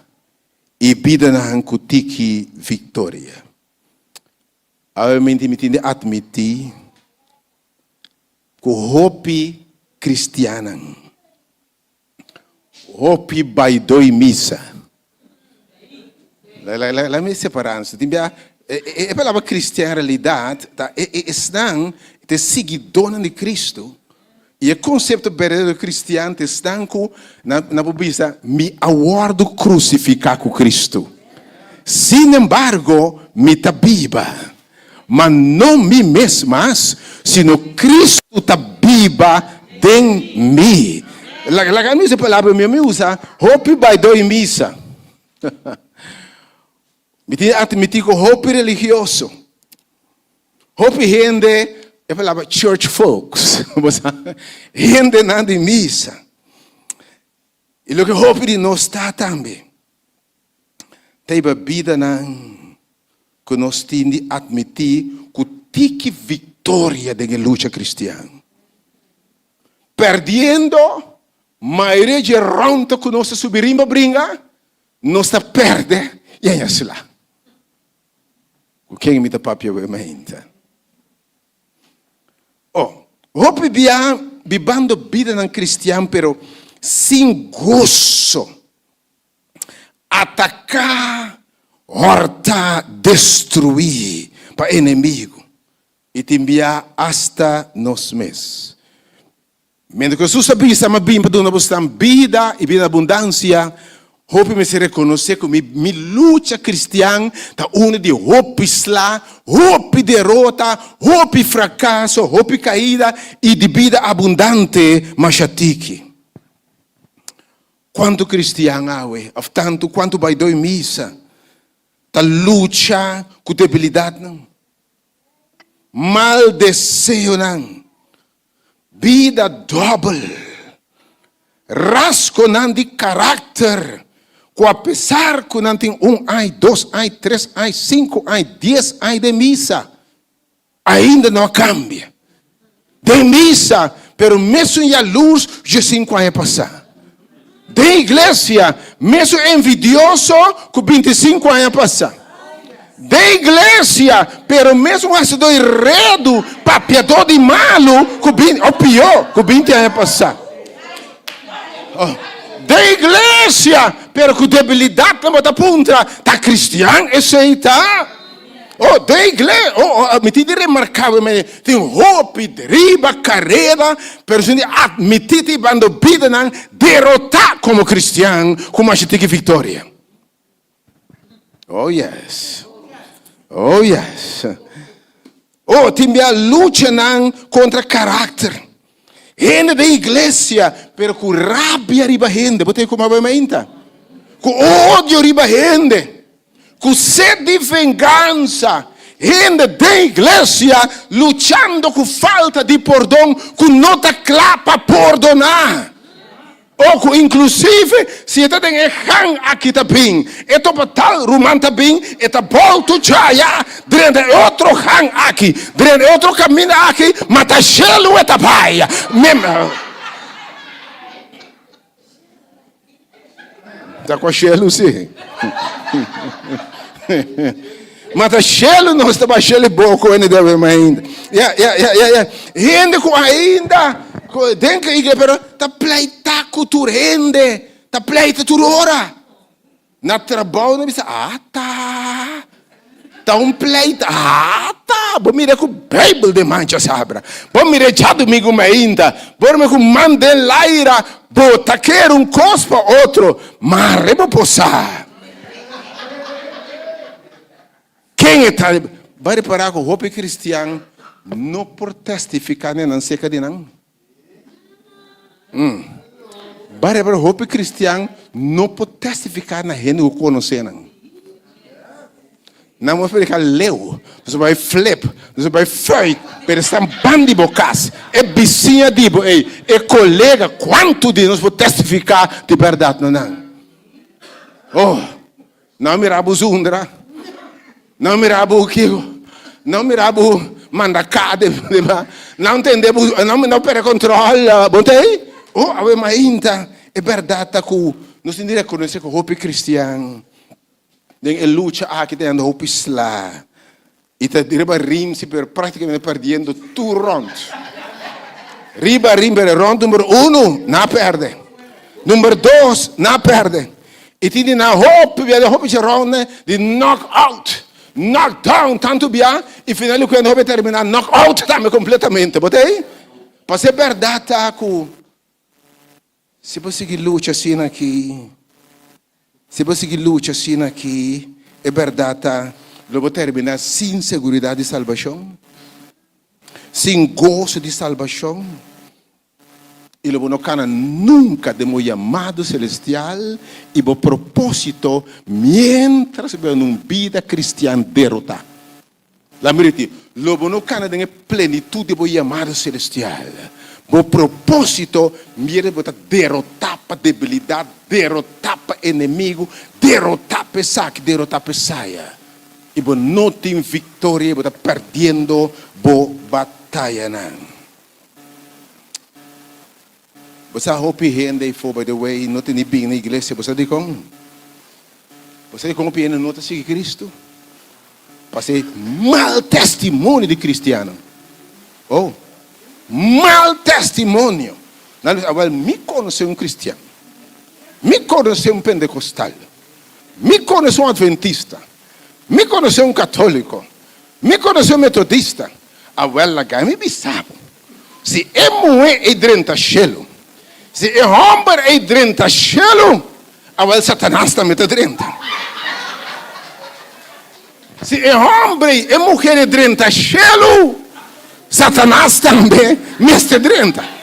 S10: i bidanan ku tiki viktoria. Awe mi tin di atmití ku hopi kristiannan, hopi baidoi misa. Laat mi separá nos. Tin bia e palabra kristian en realidat ta esnan ta e siguidónan di Kristu i e konsepto berdadero di kristian ta esnan ku nan por bisa mi a wòrdu krusifiká ku Kristu. Sinembargo mi ta biba. Ma no mi mes mas, sino Cristo ta biba den mi. Laga mi usa e palabra mi, mi usa hopi baidó i misa. Mi tin atmití ku hopi religioso, hopi hende, e palabra church folks, bo sa, hendenan di misa. I loke hopi di nos ta tambe. Ta e bidanan ku nos tin di atmití ku tiki viktoria den e lucha kristian. Pèrdiendo mayoria dje rònta ku nos ta subi rimba bringa, nos ta pèrdè i haña sla. Ku ken mi ta papia awe mainta? Oh, hopi bia bibando bidanan kristian pero sin goso. Ataká, hòrtá, destruí pa enemigu i tin bia asta nos mes. Mientras ku Hesus a bisa, Mi a bin pa duna bosnan bida i bida na abundansia, hopi mester rekonosé ku mi mi lucha kristian ta unu di hopi sla, hopi derota, hopi frakaso, hopi kaida i di bida abundante masha tiki. Kuantu kristian awe, òf tantu kuantu bai doi misa, ta lucha ku debilidatnan, mal deseonan, bida dòbel, rasgonan di karakter ku apesar ku nan tin un ai, dos ai, tres ai, sinku ai, dies ai den misa, Ainda no a cambia. Den misa, pero mesun yalurs djesinku aña pasá. Den iglesia, mesun envidioso ku bintisinku aña pasá. Den iglesia, pero mesun hasidó di redu, papiadó di malu ku binti, o pió, ku binti aña pasá. Oh, den iglesia, pero ku debilidatnan bo ta puntra, ta kristian esei ta? Oh, den iglesia, oh, oh, mi tin di remarká bo mene, tin hopi riba kareda, pero sin di admití ti bando bidanan derotá komo kristian ku masha tiki viktoria. Oh yes. Oh yes. Oh, tin bia luchanan kontra karakter. Hende den iglesia, pero ku rabia riba hende. Bo ta kuma bo mainta? Ku odio riba hende. Ku sed di vengansa. Hende den iglesia luchando ku falta di pordon, ku no ta kla pa pordoná. O ku inklusive si e ta den e gang aki ta bin, e topa tal ruman ta bin, e ta boltu djaya drenta e otro gang aki, drenta e otro kaminda aki, ma ta shelu e ta bai. Ta kua shelu si. Ma ta shelu nos ta bai shelu boko ene debe ma ainda. Ya, ya, ya, ya, ya. Hende ku ainda den ke iglesia pero ta pleita ku tur hende, ta pleita tur ora. Na trabou nan bisa, ata, ta un pleit, ata, bo mira ku Bijbel den mancha sabra, bo mira djadumingu mainta, bo mira ku man den laira, bo ta kere un kos pa otro, mare bo por sa. Ken e ta? Bo a repará ku hopi kristian no por testifiká den nan seka di nan? Mm. Bare bare hopi cristian no por testifica na hende ku konosé nan. Nan por predica leu, nos por bai flip, nos por bai fuit, pero esnan ban di bo kas, e bisiña di bo ei, e kolega, kuantu di nos por testifica di bèrdat na nan? Oh, Nan mira bo zundra, nan mira bo kiko, nan mira bo manda ka de nan tende bo, nan no perde control, bo ta ei? Oh, awe mainta, e berdad ta ku nos tin di rekonosé ku hopi kristian den e lucha aki ta yanda hopi sla. I ta riba rim si pero prácticamente perdiendo tur rond. Riba rim pero rond number uno na perde. Number dos na perde. I tin di na hopi bia hopi che ronde di knock out. Knock down tanto bia i final di cuenta hopi termina knock out tambe completamente. Bo ta ei? Pasobra e berdad ta cu Si bo sigui lucha asina aki, si bo sigui lucha asina aki, e bèrdat ta, lo bo terminá sin seguridat di salbashon, sin goso di salbashon, i lo bo no kana nunka den bo yamado selestial i bo propósito miéntras bo na un bida kristian derotá. Laat mi ripití, Lo bo no kana den e plenitut di bo yamado selestial. Bo propósito miéntras bo ta derotá pa debilidat, derotá pa enemigu, derotá pa esaki, derotá pa esaya. I bo no tin viktoria i bo ta pèrdiendo bo batayanan. Bo sa hopi hende ei for by the way no ta ni bin na iglesia. Bo sa dikon? Bo sa dikon hopi hende no ta sigui Cristo? Pas'e mal testimonio di cristiannan. Oh, mal testimonio! Nan bisa, awel mi conoce un cristian, mi conoce un pentecostal, mi conoce un adventista, mi conoce un catolico, mi conoce un metodista. Awel laga mi bisa bo, si e muhé ei drenta shelu, si e hòmber ei drenta shelu, awel Satanas tambe ta drenta. Si e hòmber ei, e muhé ei drenta shelu, Satanas tambe mester drenta.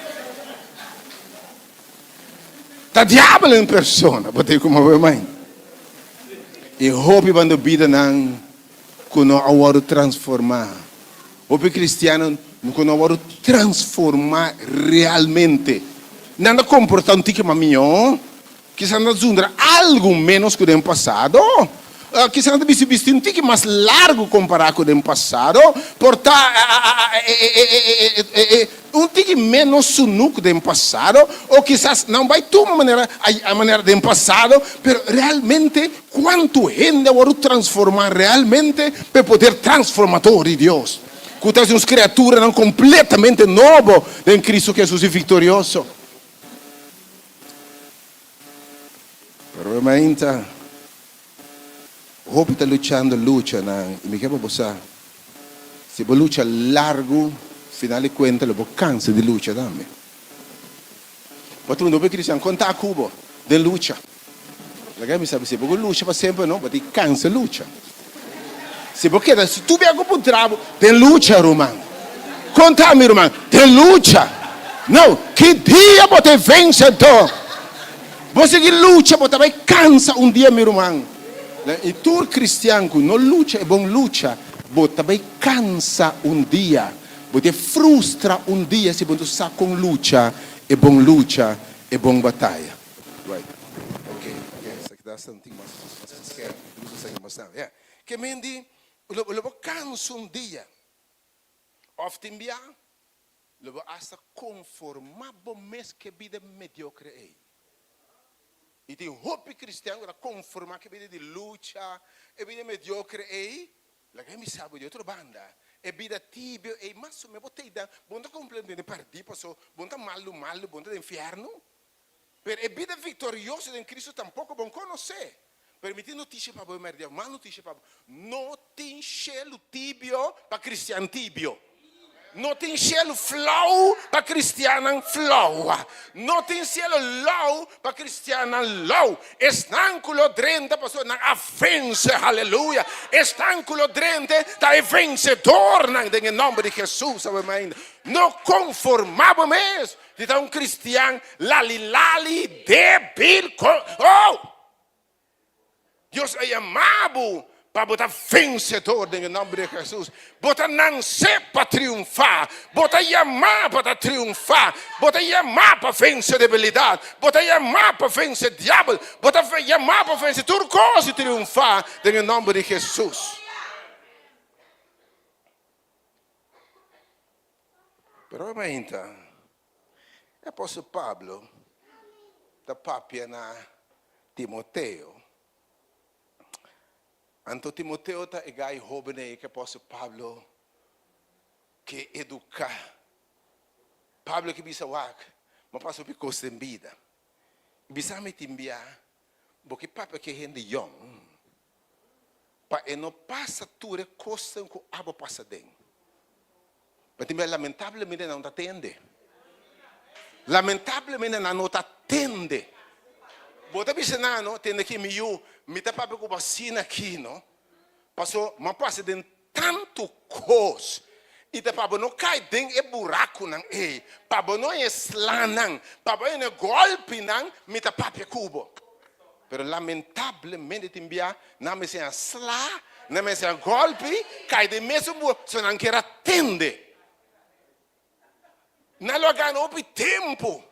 S10: Ta diabel en persona, bo ta kuma bo mai. I hopi banda bidanan ku no a wòrdu transformá. Hopi kristiannan ku no a wòrdu transformá realmente. Nan ta komportá un tiki mas mihó, kisas nan ta zundra algu ménos ku den pasado, kisas nan ta bisti bisti un tiki mas largu kompará ku den pasado, por ta Un tiki ménos sunú ku den pasado, o kisas nan bai tuma manera a manera den pasado, pero realmente kuantu hende a wòrdu transformá realmente pa e poder transformador di Dios, ku ta hasi nos kriaturanan kompletamente nobo den Kristu Hesus i viktorioso? Pero mainta Hopi ta luchando luchanan i mi ke pa bo sa, si bo lucha largu, final di kuenta lo bo kansa di lucha tambe. Bo ta pregunta hopi kristian, kon ta ku bo den lucha? Laga mi sabi, si bo ku lucha pa semper no, bo tin kansa lucha. Si bo keda, si tur bia ku puntra bo, den lucha ruman, kon ta mi ruman? Den lucha. No, ki dia bo ta e vensedor? Bo sigui lucha, bo ta bai kansa un dia, mi ruman. I tur kristian ku no lucha e bon lucha, bo ta bai kansa un dia. Bo ta frustra un dia si bo no sa kon lucha e bon lucha, e bon bataya. Right. Ok, ok, esaki ta something mas skerp. Ke men di, lo bo kansa un dia. Òf tin bia, Lo bo asta konformá bo mes ku e bida mediokre ei. I tin hopi kristian ku ta konformá ku e bida di lucha, e bida mediokre ei. Laga mi sa bo di otro banda, e bida tibio ei mas o menos bo ta eidan, bo no ta kompletamente pèrdí paso bo no ta malu malu, bo no ta den fièrnu. Pero e bida viktorioso den Kristu tampoko bo no konosé. Pero mi tin notisia pa bo e mèrdia, mal notisia pa bo, no tin shelu tibio pa kristian tibio. No tin shelu flou pa kristiannan flou. No tin sielo lou pa kristiannan lou. Esnan ku lo drenta pasobra nan a vense, haleluya. Esnan ku lo drente ta e vensedornan den e nòmber di Hesus. Awe mainta, no konformá bo mes di ta un kristian lali lali, débil, oh! Dios a yama bo pa bo ta vencedor den e nomber di Jesus. Bo ta nance pa triunfa. Bo ta yama pa ta triunfa. Bo ta yama pa vence debilidad. Bo ta yama pa vence diabel. Bo ta yama pa vence tur cos y triunfa den e nomber di Jesus. Pero hoy mainta e apostel Pablo ta papia na Timoteo. Anto Timoteo ta e gai hóben ei ku apòstel Pablo ke eduká. Pablo ke bisa, Wak, mi a pasa hopi kos den bida. I bisa mi tin bia, bo ke papia ku e hende yòn pa e no pasa tur e kosnan ku abo pasa den. Ma tin bia lamentablemente nan no ta tende. Lamentablemente nan no ta tende. Bo ta bisa nan no, tende aki mi yu, mi ta papia ku bo asina aki no, paso mi a pasa den tantu kos i ta pa bo no kai den e burakunan ei, pa bo no haña e slanan, pa bo haña e gòlpinan, mi ta papia ku bo. Pero lamentablemente tin bia nan mester haña sla, nan mester haña gòlpi, kai den mesun bura, so nan kier a tende. Nan lo a gana hopi tempu,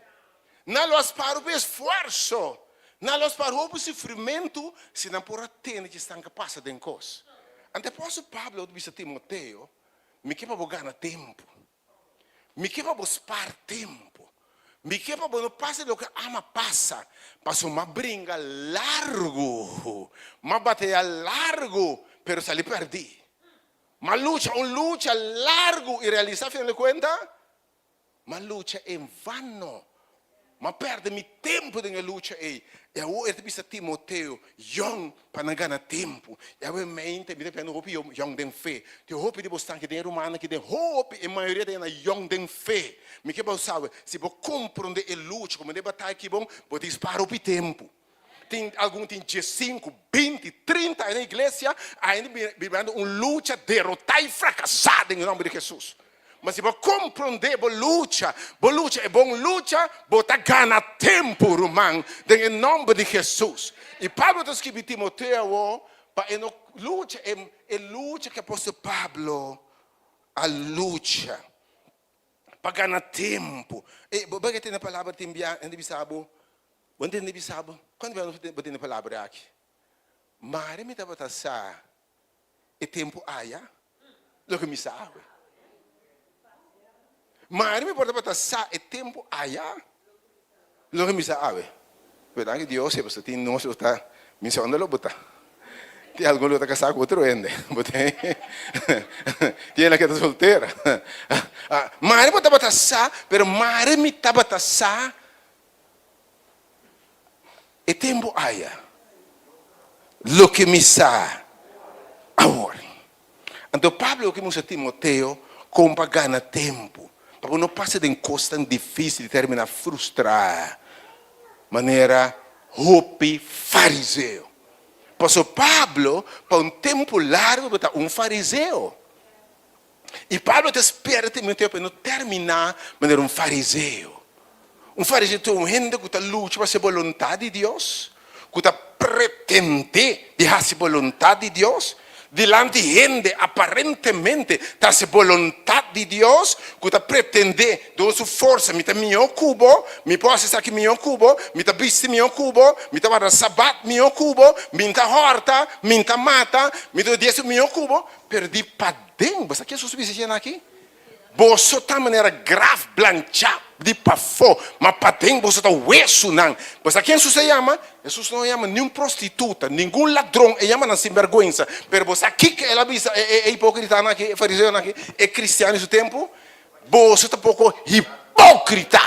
S10: nan lo a spara hopi esfuerso, nan lo a spara hopi sufrimentu si nan por a tende dje esnan ke pasa den kos. Anto apòstel Pablo ta bisa Timoteo, Mi ke pa bo gana tempu. Mi ke pa bo spar tempu. Mi ke pa bo no pasa loke ama pasa, pasobra m'a bringa largu, m'a bataya largu, pero sali pèrdí. M'a lucha un lucha largu i realisa final di kuenta, m'a lucha en vano. M'a pèrdè mi tempu den e lucha ei. I awor e ta bisa Timoteo, Yòn, pa nan gana tempu. I awe mente mi ta piensa hopi yòn den fe. Tin hopi di bosnan aki den e rumannan aki den hopi, e mayoria ta yena yòn den fe. Mi ke bo sabe, si bo komprondé e lucha komo den e bataya aki bon, bo ta spara hopi tempu. Tin algun tin diesinku, binti, trinta aña na iglesia, ainda bibando un lucha derotá i frakasá den e nòmber di Hesus. Ma si bo komprondé bo lucha, bo lucha e bon lucha, bo ta gana tempu, ruman, den e nòmber di Hesus. I Pablo ta skibi Timoteo awor pa e no lucha e lucha ku apòstel Pablo a lucha. Pa gana tempu. E, bo ke tende palabra tin bia hende bisa bo, bo ntende bisa bo, kuantu bia bo tende palabra aki? Mari mi tabata sa e tempu aya loke mi sa awe. Mari mi por tabata sa e tempu aya loke mi sa awe. Pero danki Dios si bo tin nos lo ta, mi sa unda lo bo ta. Tin algun lo ta kasá ku otro hende. Bo tin tin hende ke ta soltera. Mari bo tabata sa, pero mari mi tabata sa e tempu aya loke mi sa awor. Anto Pablo ke mustra Timoteo kon pa gana tempu, pa bo no pasa den kosnan difísil i terminá frustrá manera hopi fariseo. Pasobra Pablo pa un tempu largu tabata un fariseo. I Pablo ta spera Timoteo pa e no terminá manera un fariseo. Un fariseo ta un hende ku ta lucha pa hasi boluntat di Dios, ku ta pretendé di hasi boluntat di Dios dilanti hende, aparentemente ta hasi boluntat di Dios, ku ta pretendé dor su forsa, mi ta mihó ku bo, mi por hasi esaki mihó ku bo, mi ta bisti mihó ku bo, mi ta warda sabat mihó ku bo, mi ta hòrta, mi ta mata, mi ta di esun mihó ku bo, pero di paden, bo sa ke Hesus bisa esei aki? Boso ta manera graf blanchá. di pafó, ma paden boso ta wesunan. Bo sa ken Hesus a yama? Hesus no a yama niun prostituta, ningun ladron, e yama nan sinbèrgwensa. Pero bo sa kiko el a bisa e hipókritanan aki, e fariseonan aki, e kristian di su tempu? Boso ta poko hipókrita!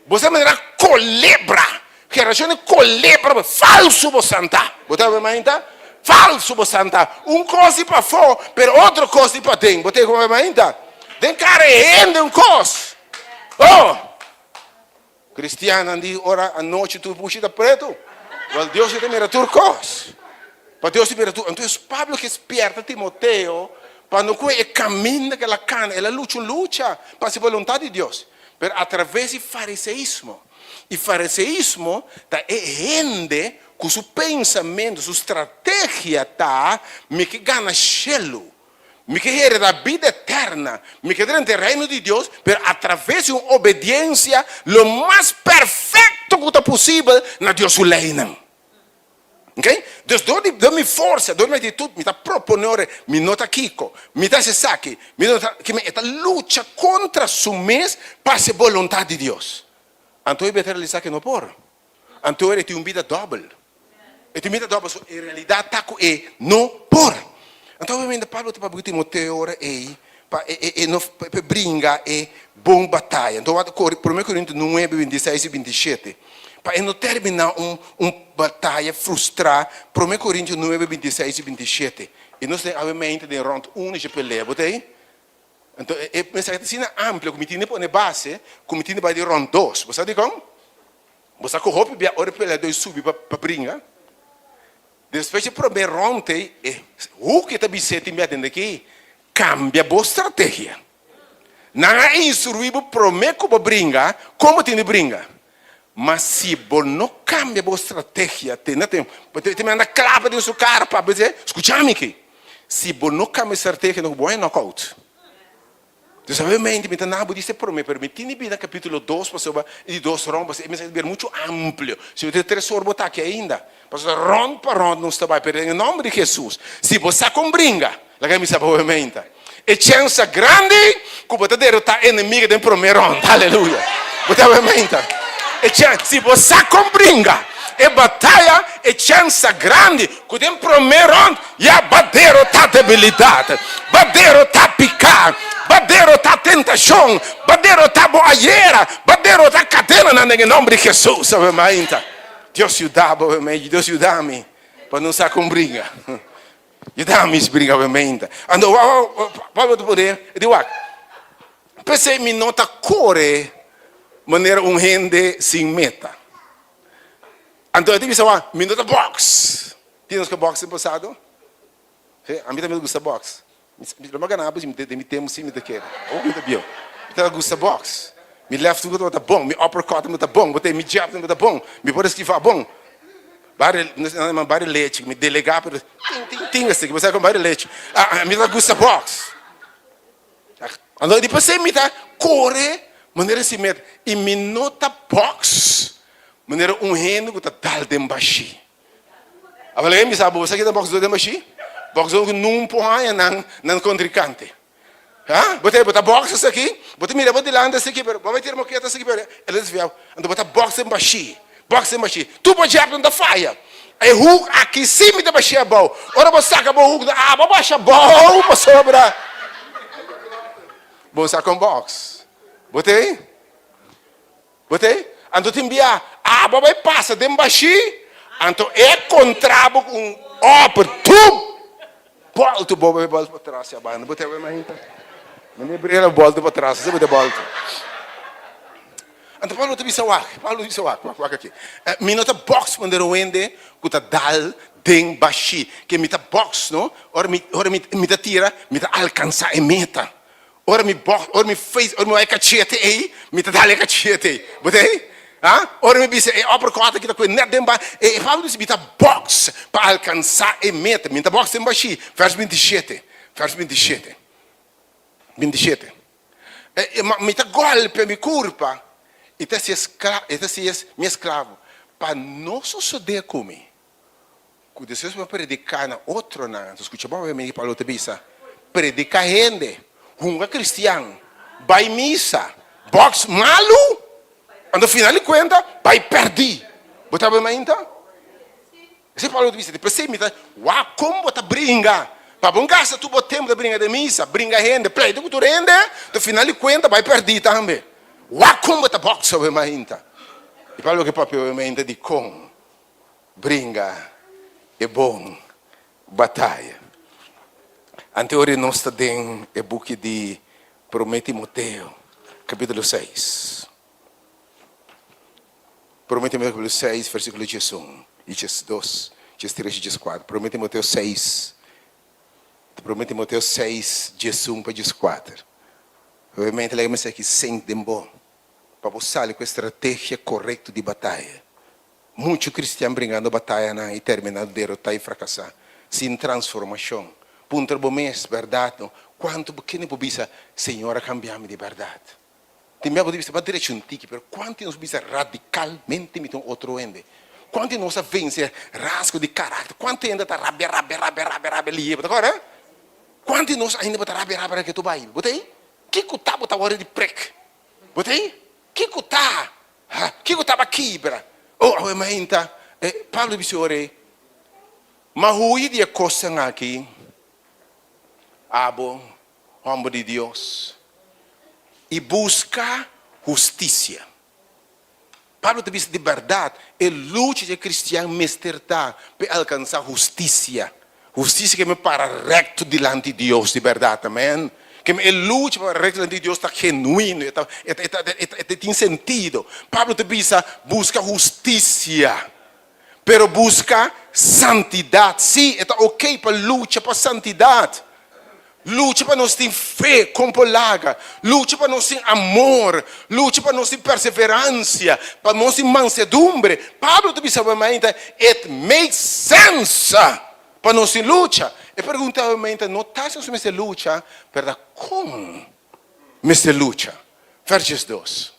S10: Boso ta manera kolebra, generashon di kolebra, falsu bosan ta. Bo ta wak mainta? Falsu bosan ta. Un kos di pafó, pero otro kos di paden. Bo ta wak mainta? Den kara e hende un kos. Oh! Kristiannan di ora anochi tur pushi ta pretu. Wel, Dios ta mira tur kos. Pa Dios ta mira tur. Entonces Pablo ke spierta Timoteo pa no kue e kaminda ke el a kana. El a lucha un lucha pa hasi boluntat di Dios. Pero atraves di fariseismo. I fariseismo ta e hende ku su pensamentu, su strategia ta, Mi ke gana shelu, mi ke hereda bida eterna, mi ke drenta e Reino di Dios, pero atraves di un obediensia lo mas perfekto ku ta posibel na Dios su leinan. Ok? Dus dor di dor mi forsa, dor mi actitud, mi ta propone ora mi no ta kiko, mi ta haci esaki, mi no ta, kimen e ta lucha contra su mes pa haci boluntad di Dios. Anto e beta realisa cu e no por. Anto ora e tin un bida dobel. E tin un bida dobel, so e realidad ta cu e no por. Anto obviamente Pablo ta papia cu Timoteo ora ey pa e e e no pa e bringa e bon bataya. Anto wak kore prome Korinto nuebe, bintiseis i bintishete. Pa e no terminá un un bataya frustrá, prome Korintio nuebe, bintiseis i bintishete. I nos den awe mente den rònt unu dje pelea. Bo ta ei? Anto e e mensahe ta asina amplio ku mi tin di pone base ku mi tin di bai di rònt dos. Bo sa dikon? Bo sa ku hopi bia ora e peleadó subi pa pa bringa, Despues dje promé rond ei, e hoek e ta bis'é tin bia tende aki, Kambia bo strategia. Nan a instruí bo promé ku bo bringa kon bo tin di bringa. Ma si bo no kambia bo strategia te na tempu, bo ta manda klapa den su kara pa bis'é, Skucha mi aki, si bo no kambia strategia no bo haña knockout. Entonces obviamente mi ta na bo di se prome, pero mi tin di bira capítulo dos pasobra e di dos rond pasobra e mensahe ta bira mucho amplio. Si bo tin tres or bo ta aki ainda. Pasobra rond pa rond nos ta bai, pero den e nomber di Jesus, si bo sa con bringa, laga mi sa bo obviamente e chansa grandi cu bo ta derota enemigo den prome rond. Aleluya. Bo ta obviamente e chan, si bo sa con bringa e bataya, e chansa grandi cu den prome rond Ya ba derotá debilidat, ba derotá piká, ba derotá tentashon, ba derotá bo ayera, ba derotá kadenanan den e nòmber di Hesus. Awe mainta, Dios yuda bo awe mainta, Dios yuda mi pa no sa kon bringa. Yuda mi bringa awe mainta. Anto Pablo ta pone, e di wak, p'esei mi no ta kore manera un hende sin meta. Anto e ta bisa wak, mi no ta bòks. Tin nos ke box den pasado? He, ami tambe ta gusta box. Mi lo gana bo si den mi tempu si mi ta kere. Awor mi ta bieu. Mi ta gusta box. Mi left hook tabata bon, mi uppercut tabata bon, bo ta mi jab tabata bon, mi por esquiva bon. Bari, nos nan yama bari lechi, mi delega pero tin tin tin esaki, bo sa kon bari lechi. Ah, mi ta gusta box. Anto di pasé mi ta kore manera si met i mi no ta box manera un hende ku ta dal den bashí. Awor laga mi bisa bo, bo sa ki ta boxdó den bashí? Boxdó ku nun por haña nan nan kontrinkante. Ha? Bo ta bo ta box esaki, bo ta mira bo dilanti esaki, pero bo bai tira moketa esaki, pero el a desviá bo. Anto bo ta box den bashí, box den bashí. Tur bo jab nan ta faya. E hook aki sí mi ta bashí abou. Ora bo saka bo hook, abo basha abou pasobra bo sa kon box. Bo ta ei? Bo ta ei? Anto tin bia, abo bai pasa den bashí, anto e kontra bo ku un òper, tum! Bòltu bo bai bòltu pa tras ya banda. Bo ta bai mahinta? Meneer Brera bòltu pa tras, asina bo ta bòltu. Anto Pablo ta bisa wak, Pablo ta bisa wak, wak, wak aki. Mi no ta bòks manera un hende ku ta dal den bashí, ke mi ta bòks, no? Ora mi, ora mi, mi ta tira, mi ta alkansá e meta. Ora mi bòks, ora mi face, ora mi wak e kachete ei, mi ta dal e kachete ei. Bo ta ei? Ha? Ora mi bisa e uppercut aki ta kohe nèt den ba, e Pablo bisa mi ta bòks pa alkansá e meta. Mi ta bòks den bashí. Vèrs 27, vèrs 27, 27. E, ma mi ta gòlpia mi kurpa i ta hasi eskla, i ta hasi mi esklavo pa no sosodé ku mi. Ku despues bo a prediká na otronan. Anto skucha bon mi Pablo ta bisa, Prediká hende, hunga kristian, bai misa, Bòks malu, anto final di kuenta bai pèrdí. Bo ta bai mainta? Esei Pablo ta bisa, P'esei mi ta wak kon bo ta bringa, pa bo gasta tur bo tempu ta bringa den misa, bringa hende, pleita ku tur hende, anto final di kuenta bai pèrdí tambe. Wak kon bo ta bòksa bai mainta. I Pablo ke papia bai mainta di kon bringa e bon bataya. Anto ora nos ta den e buki di Promé Timoteo, kapítulo seis. Promé Timoteo kapítulo seis, versíkulo 11 i 12, 13 i 14. Promé Timoteo seis, Promé Timoteo seis, 11 pa 14. Obviamente laga mi esaki sink den bo, pa bo sali ku e strategia korekto di bataya. Muchu kristian bringando batayanan i terminando derotá i frakasá, sin transformashon. Puntra bo mes, Bèrdat no? Kuantu bo kende por bisa, Señor a kambia mi di bèrdat? Tin bia bo ta bisa, Bo a drecha un tiki, pero kuantu di nos bisa radikalmente mi ta un otro hende? Kuantu di nos a vense rasgo di karakter? Kuantu hende ta rabia, rabia, rabia, rabia, rabia lihe? Bo ta kòrda? Kuantu di nos ainda bo ta rabia, rabia, rabia ke tur bai? Bo ta ei? Kiko ta bo ta wòrdu di prek? Bo ta ei? Kiko ta? Ha, kiko taba kibra? Oh, awe mainta, e Pablo bisa ora ei, Ma hui di e kosnan aki, abo, hòmber di Dios, i buska hustisia. Pablo ta bisa di bèrdat, e lucha di e kristian mester ta pa e alkansá hustisia. Hustisia ke mi para rekto dilanti Dios di bèrdat, amèn. Ke mi e lucha pa para rekto dilanti Dios ta genuino, e ta e ta e ta e ta tin sentido. Pablo ta bisa, buska hustisia, pero buska santidat. Sí, e ta okey pa lucha pa santidat. Lucha pa nos tin fe kon por laga, lucha pa nos tin amor, lucha pa nos tin perseveransia, pa nos tin mansedumbre. Pablo ta bisa awe it makes sense pa nos tin lucha. E pregunta awe no ta si nos mester lucha, pero ta kon mester lucha. Versus dos.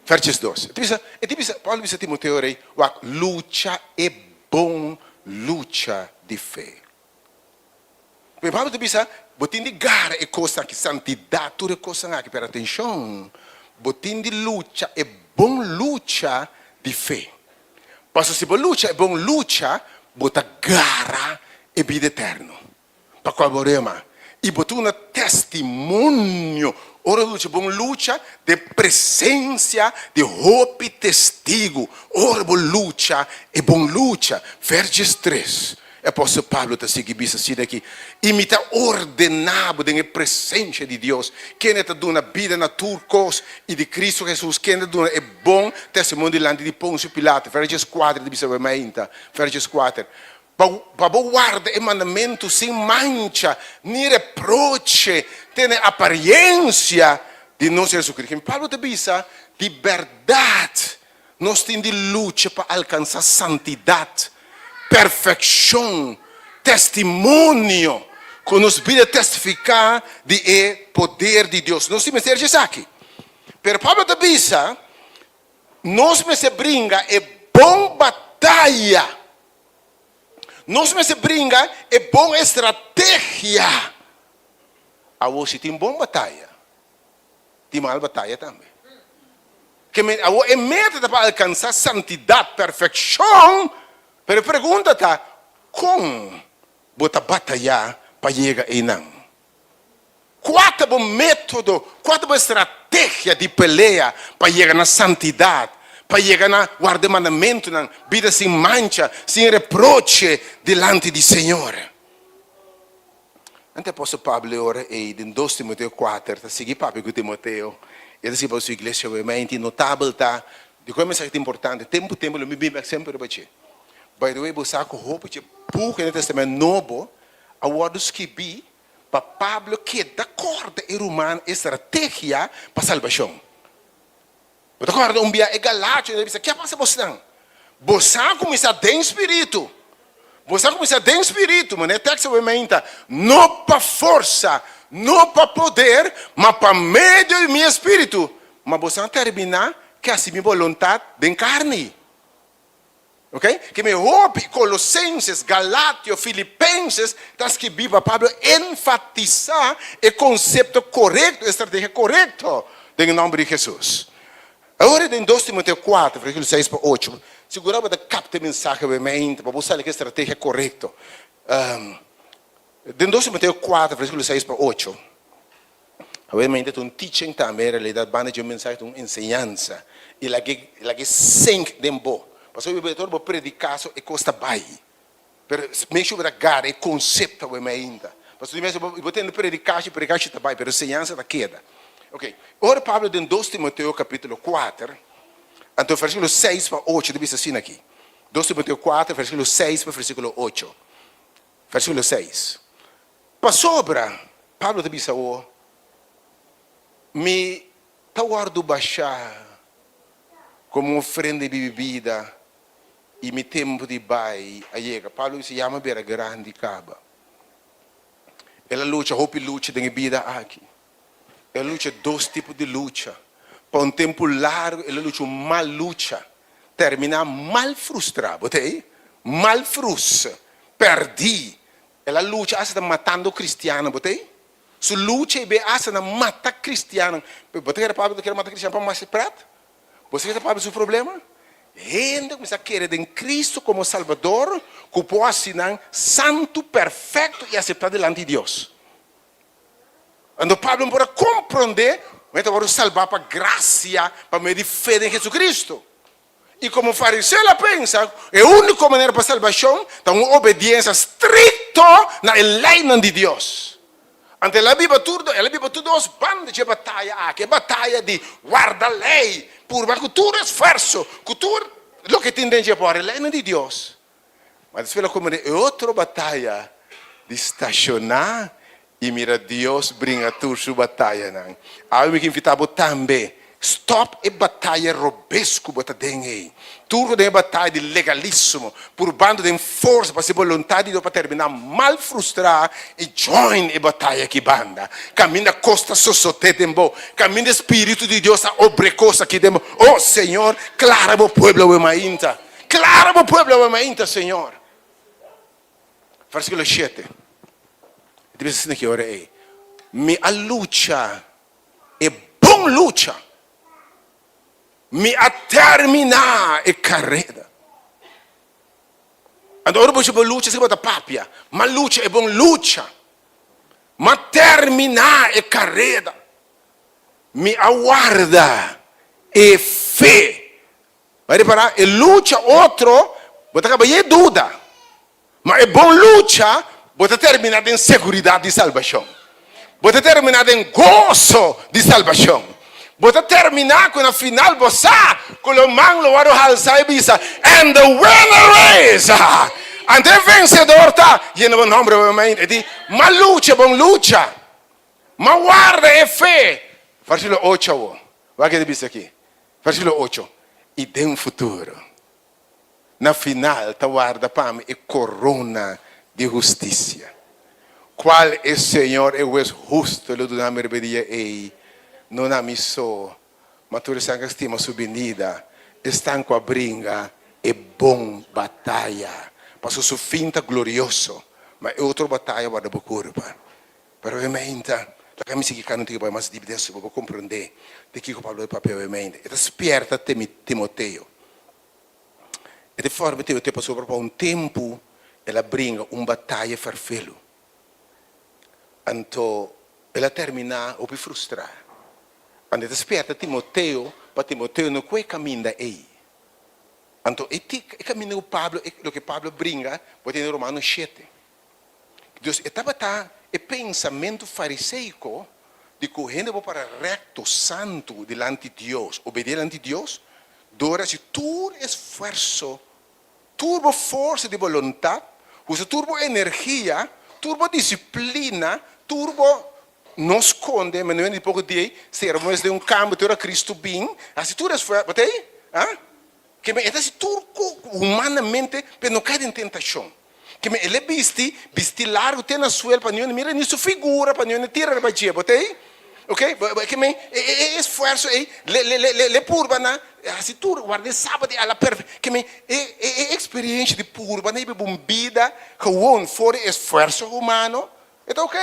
S10: Versus dos. E ta bisa, e ta bisa, Pablo bisa Timoteo rei, wak, lucha e bon lucha di fe. Pero Pablo ta bisa, Bo tin di gara e kosnan aki, santidat, tur e kosnan aki, pero atenshon, bo tin di lucha e bon lucha di fe. Pasobra si bo lucha e bon lucha, bo ta gara e bida eterno pa kual bo rema, i bo ta duna testimonio ora bo lucha bon lucha den presensia di hopi testigu, ora bo lucha e bon lucha. Verges tres. E apòstel Pablo ta sigui bisa asina aki, I mi ta ordená bo den e presensia di Dios, kende ta duna bida na tur kos, i di Kristu Hesus, kende ta duna e bon testimonio dilanti di Ponsio Pilato, Verges kuater ta bisa bo mainta, Verges kuater, pa pa bo warda e mandamentu sin mancha ni reproche te na e apariensia di nos Hesukristu. Pablo ta bisa, Di bèrdat Nos tin di lucha pa alkansá santidat, perfekshon, testimonio ku nos bida testifiká di e poder di Dios. Nos tin mester haci esaki. Pero Pablo ta bisa, nos mester bringa e bon bataya. Nos mester bringa e bon estrategia. Awor si tin bon bataya, Tin mal bataya tambe. Ke men awor e meta ta pa alkansá santidat, perfekshon, pero e pregunta ta, kon bo ta batayá pa yega einan? Kua ta bo método, kua ta bo estrategia di pelea pa yega na santidat, pa yega na warda e mandamentunan, bida sin mancha, sin reproche dilanti di Señor? Anto apòstel Pablo e ora ei den dos Timoteo kuater ta sigui papia ku Timoteo. E ta sigui papia ku su iglesia awe. Ma inti notabel ta dikon e mensahe ta importante. Tempu tempu lo mi bin bek semper riba dje. By the way, bo sa ku hopi dje buki den Tèstamènt Nobo a wòrdu skibí pa Pablo keda kòrda e ruman e strategia pa salbashon. Bo ta kòrda un bia e galationan a bisa, Ke a pasa bosnan? Boso a kuminsá den spiritu. Boso a kuminsá den spiritu. Manera e teksto a meinta, No pa forsa, no pa poder, ma pa medio di mi espiritu. Ma boso a terminá ke hasi mi boluntat den karni. Ok? Ke mi hopi Kolosenses, Galatio, Filipenses ta skibí pa Pablo enfatisá e konsepto korekto, e strategia korekto. Den e nòmber di Hesus. Awor den dos Timoteo kuater, versíkulo seis pa ocho, sigurá bo ta kapta e mensahe bo mente pa bo sali ku e strategia korekto. Den dos Timoteo kuater, versíkulo seis pa ocho, awor mente ta un teaching tambe, en realidat banda dje un mensahe ta un enseñansa i lag'é lag'é sink den bo. Pasobra bo ora bo prediká so e kos ta bai. Pero make sure bo ta gara e konsepto awor ainda. Pasobra di mes bo tende predikashi, predikashi ta bai, pero enseñansa ta keda. Ok, ora Pablo den dos Timoteo kapítulo kuater, anto versíkulo seis pa ocho ta bisa asina aki. Dos Timoteo kuater, versíkulo seis pa versíkulo ocho. Versíkulo seis, Pasobra, Pablo ta bisa awor, mi ta wòrdu bashá komo un ofrenda di bibida i mi tempu di bai a yega. Pablo bisa, Ya mi a bira grandi kaba. El a lucha hopi lucha den e bida aki. El a lucha dos tipo di lucha. Pa un tempu largu el a lucha un mal lucha, terminá mal frustrá. Bo ta ei? Mal frus, pèrdí. El a lucha asta ta matando kristiannan. Bo ta ei? Su lucha ei be asta na mata kristiannan. Bo ta kere Pablo ta kere mata kristian pa mas pret? Bo sa ke ta Pablo su problema? Hende kuminsá kere den Kristu komo Salbador ku por hasi nan santu, perfekto i aseptá dilanti di Dios. Anto Pablo no por a komprondé ku e ta wòrdu salbá pa grasia pa medio di fe den Hesukristu. I komo fariseo el a pensa ku e úniko manera pa salbashon ta un obediensia strikto na e leinan di Dios. Anto el a biba tur el a biba tur dos banda dje bataya aki, e bataya di warda lei, purba ku tur esfuerso, ku tur loke tin den dje pa warda e leinan di Dios. Ma despues el a komprendé e otro bataya di stashoná i mira Dios bringa tur su batayanan. Awe mi ke invitá bo tambe, stòp e bataya robes ku bo ta den ei. Tur ku den e bataya di legalismo, purbando den forsa pa hasi boluntat di Dios pa terminá mal frustrá i join e bataya aki banda. Kaminda kos ta sosodé den bo, kaminda e Spiritu di Dios ta obre kos aki den bo. O Señor, klara bo pueblo awe mainta. Klara bo pueblo awe mainta, Señor. Versíkulo shete. E ta bisa asina ki ora ei, Mi a lucha e bon lucha. Mi a terminá e kareda. Anto ora bo dici bo lucha, esaki bo ta papia. M'a lucha e bon lucha. M'a terminá e kareda. Mi a warda e fe. Bo a ripará? E lucha otro, bo ta kaba ye duda. Ma e bon lucha, bo ta terminá den seguridat di salbashon. Bo ta terminá den goso di salbashon. Bo ta terminá ku na final bo sa ku lo man lo wòrdu halsá i bisa, And the winner is! Anto e vensedor ta, yena bo nòmber bo mente. E di, M'a lucha e bon lucha. M'a warda e fe. Versíkulo ocho awor. Wak ke ta bisa aki. Versíkulo ocho, I den futuro, na final ta warda pa mi e korona di hustisia, kual e Señor, e Hues hustu, lo duna mi riba e dia ei, no na mi so, ma tur esnan ku a stima su binida, esnan ku a bringa e bon bataya. Pasobra su fin ta glorioso, ma e otro bataya warda bo kurpa. Pero e meinta, laga mi sigui kanta un tiki bai mas dip den su, pa bo komprendé di kiko Pablo ta papia. E meinta, e ta spierta Timoteo. E ta forma Timoteo pasobra pa un tempu el a bringa un bataya ferfelu. Anto el a terminá hopi frustrá. Anto e ta spierta Timoteo pa Timoteo no kue kaminda ei. Anto e kaminda ku Pablo, loke Pablo bringa, bo tene Romano shete. Dus e tabata e pensamentu fariseiko di ku hende por para rekto, santu dilanti Dios, obedé dilanti Dios, dor di hasi tur esfuerso, tur bo forsa di boluntat, usa tur bo energia, tur bo disiplina, tur bo no skonde, men no hende di poko dia ei, sera bo mes den un kamber te ora Kristu bin, hasi tur esfuerso, bo ta ei? Ha? Ke men e ta hasi tur ku humanamente pa e no kai den tentashon. Ke men el e bisti, bisti largu te na suel pa niun mira ni su figura, pa niun tira riba dje. Bo ta ei? Ok, ke men e e esfuerso ei le le le le purba na hasi tur, warda e sabat i ala perfe. Ke men e e e eksperiensha di purba na biba un bida gewon for di esfuerso humano, e ta ok.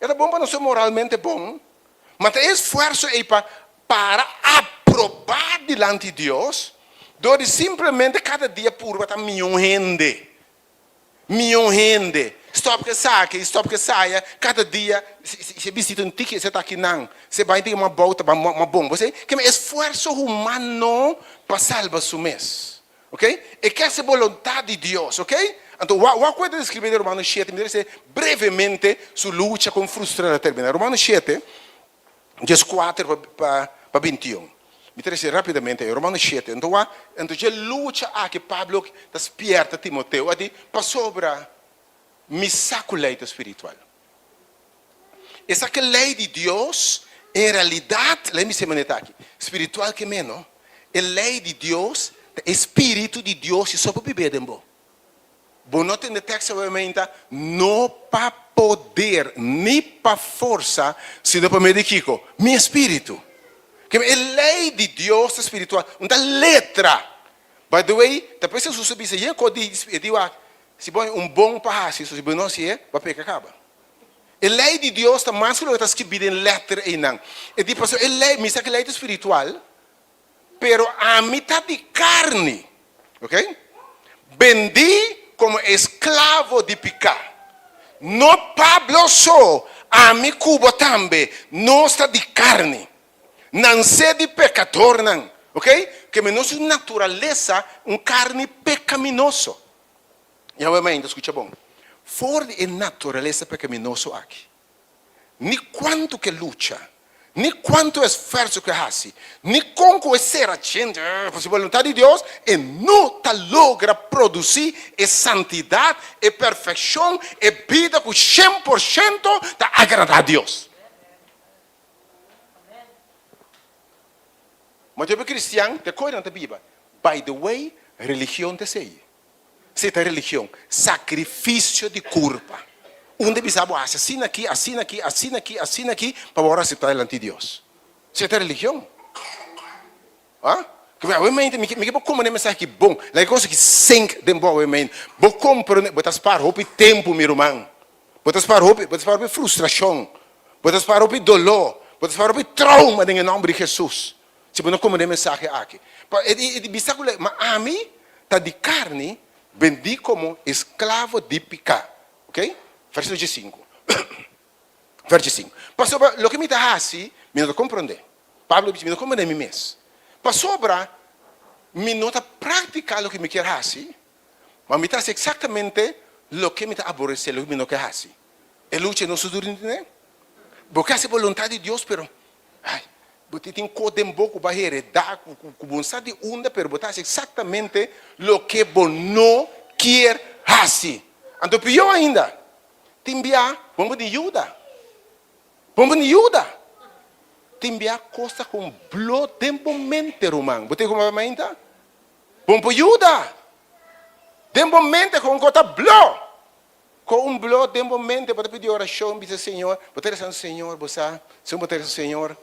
S10: E ta bon pa nos ser moralmente bon. Ma ta e esfuerso ei pa para aprobá dilanti Dios dor di simplemente kada dia purba ta mion hende. Mion hende. Stòp ku esaki, stòp ku esaya, kada dia si e bisita un tiki esei ta akinan, si e bai un tiki mas bou ta mas bon. Bo si? Keme esfuerso humano pa salba su mes. Ok? E ke hasi boluntat di Dios. Ok? Anto wak wak ku e ta deskribi den Romano shete, mi ta bisa brevemente su lucha kon frustra el a termina. Romano shete, 14 pa pa 21. Mi ta resi rapidamente ei, Romano shete. Anto wak, anto dje lucha aki Pablo ta spierta Timoteo, a di, Pasobra mi sa ku lei ta spiritual. Esaki lei di Dios, en realidat, lei mi se manera ta aki, spiritual ke meno, e lei di Dios ta e spiritu di Dios i so por bib'é den bo. Bo no tende teksto obviamente no pa poder ni pa forsa, sino pa medio di kiko? Mi espiritu. Ke e lei di Dios ta spiritual, no ta letra. By the way, ta por eso Jesus a bisa, yen ko di e di wak, si bo un bon pa hasi, so si bo no hasié, bo a peka kaba. E lei di Dios ta mas ku loke ta skibí den letter einan. E di pasobra e lei, mi sa ku e lei ta spiritual, pero ami ta di karni, ok? Bendí komo esklavo di piká. No Pablo so, ami ku bo tambe, nos ta di karni. Nansé di pekadornan, ok? Ke mi nos naturalesa un karni pekaminoso. Yahweh mainta skucha bon. For di e naturalesa pekaminoso aki, ni kuantu ke lucha, ni kuantu esfuerso ke hasi, ni kon ku e sera djente pa hasi boluntat di Dios, e no ta logra produsí e santidat, e perfekshon, e bida ku 100% ta agradá Dios. Mayoria kristian ta koe nan ta biba. By the way, religion ta esei. Esei ta religion, sakrifisio di kurpa. Unda bisa bo hasi asina aki, asina aki, asina aki, asina aki pa bo aseptá dilanti Dios. Esei ta religion. Ha? Awe mente mi ke bo komprende e mensahe aki bon. Laga e kos aki sink den bo awe mente. Bo komprende, bo ta spar hopi tempu mi ruman. Bo ta spar hopi, bo ta spar hopi frustrashon. Bo ta spar hopi doló. Bo ta spar hopi trauma den e nòmber di Hesus. Si bo no komprende e mensahe aki. Pa e di bisa ku ma ami ta di karni bendí komo esklavo di piká. Ok? Versíkulo diesinku. Verso sinku. Pasobra loke mi ta hasi, mi no ta komprondé. Pablo bisa, Mi no komprondé mi mes. Pasobra mi no ta praktiká loke mi kier hasi, ma mi ta hasi eksaktamente loke mi ta aboresé, loke mi no ke hasi. E lucha no su duru tene. Bo ke hasi boluntat di Dios, pero ai, bo tin tin kos den bo ku bo a heredá, ku bo no sa di unda, pero bo ta hasi eksaktamente loke bo no kier hasi. Anto pió ainda, Tin bia bo por di yuda. Bo por di yuda. Tin bia kos ta kon blo den bo mente, ruman. Bo tin kuma mainta? Bo por yuda. Den bo mente kon kos ta blo. Kon un blo den bo mente bo ta pidi orashon, bisa Señor, bo ta resa Señor, bo sa, segun bo ta resa Señor,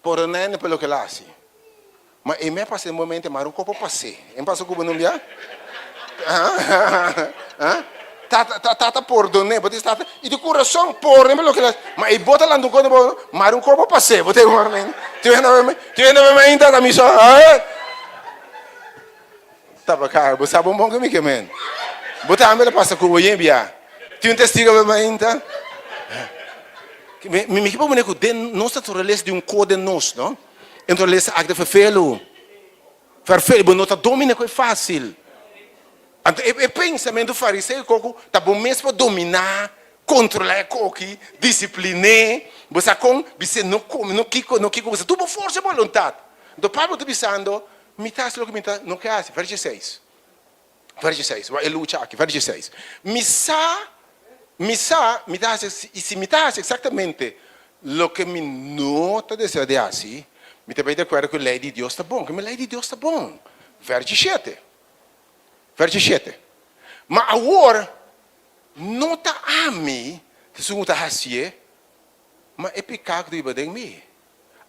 S10: pordona hende pa loke el a hasi. Ma e me a pasa den bo mente, mara un kopo pas'é. E pasa ku bo no bia? Tata, tata pordon'é. Bo ta bisa tata, i di kurason pordon'é pa loke el a hasi. Ma e bo ta lanta un kos den bo, mara un kopo pas'é. Bo ta wak mi? Tin hende na mi? Tin hende na mi ainda? Ta mi so? Tabakar, bo sa bon bon ku mi ke men. Bo tambe ta pasa ku bo yen bia. Tin un testigo awe mainta? Mi mi ke por pone ku den nos naturalesa di un ko den nos, no? E naturalesa aki ta ferfelu. Ferfelu, bo no ta domina ku e fasil. Anto e e pensamentu fariseo ku ta bo mes por dominá, kontrolá e koki, disiplin'é, bo sa kon bis'é no kome, no kiko, no kiko, bo sa tur bo forsa e boluntat. Anto Pablo ta bisando, Mi ta hasi loke mi ta no ke hasi. Verso dieseis. Verso dieseis. Wak e lucha aki. Verso dieseis. Mi sa, mi sa, mi ta hasi, i si mi ta hasi eksaktamente loke mi no ta desea di hasi, mi ta bai di akuerdo ku e lei di Dios ta bon. Keme lei di Dios ta bon? Verso diesshete. Verso diesshete. Ma awor no ta ami ta esun ku ta hasié, ma e piká ku ta biba den mi.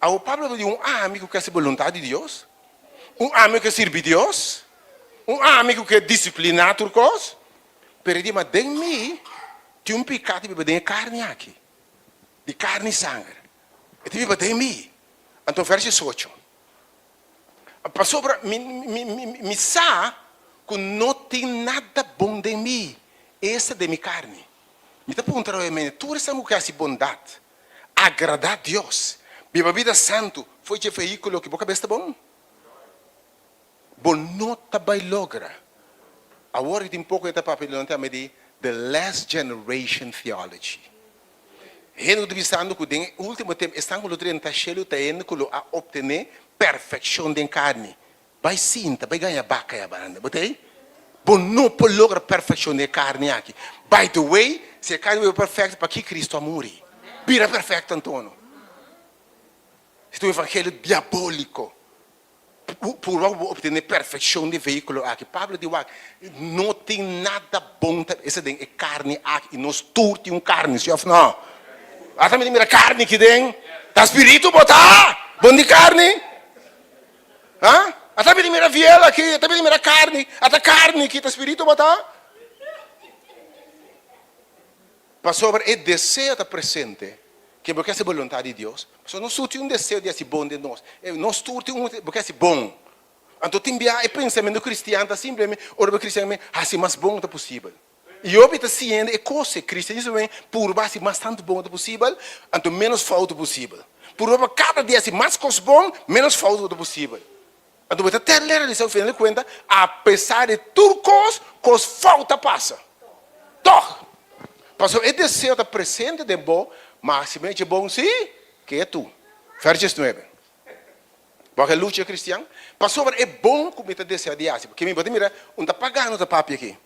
S10: Awor Pablo ta di un ami ku ke hasi boluntat di Dios, un ami ku ke sirbi Dios, un ami ku ke disipliná tur kos, pero e di, ma den mi tin un piká ta biba den e karni aki, di karni i sanger. E ta biba den mi. Anto vers 18. Pasobra mi, mi, mi, mi sa ku no tin nada bon den mi, esta den mi karni. Mi ta puntra awe mene, tur esnan ku ke hasi bondat, agradá Dios, biba bida santu, fo'i dje vehíkulo ki bo kabes ta bon? Bo no ta bai logra. Awor ki tin poko e ta papia di nan tambe di the last generation theology. Hende ku ta bisando ku den e ultimo tempu esnan ku lo drenta shelu ta hende ku lo a optené perfekshon den karni. Bai sinta, bai gaña baka ya banda. Bo ta ei? Bo no por logra perfekshon den e karni aki. By the way, si e karni bo perfekto, paki Kristu a muri? Bira perfekto antono. Si ta un evangelio diabóliko. Purba ku bo obtené perfekshon di vehíkulo aki. Pablo di wak, No tin nada bon ta esa den e karni aki, i nos tur tin un karni, si òf no? Ata mi ta mira karni aki den, ta spiritu bo ta? Bon di karni? Ha? Ata mi ta mira viel aki, ata mi ta mira karni, ata karni aki, ta spiritu bo ta? Pasobra e deseo ta presente, ke bo ke hasi boluntat di Dios. Pasobra nos tur tin un deseo di hasi bon den nos. Nos tur tin un bo ke hasi bon. Anto tin bia e pensamentu kristian ta simplemente ora bo kristian men hasi mas bon ta posibel. I hopi ta siñando e kos e kristianismo men purba hasi mas tantu bon ta posibel, anto menos fouto posibel. Purba pa kada dia hasi mas kos bon, menos fouto ta posibel. Anto bo ta tende realisá ku final di kuenta, apesar di tur kos, kos fout ta pasa. Tòg, pasobra e deseo ta presente den bo, ma si bo echa bon sí, ke tu. Vèrs diesnuebe. Bo a lucha kristian? Pasobra e bon ku mi ta deseá di hasi, ke mi bo ta mira, un ta pagano ta papia aki.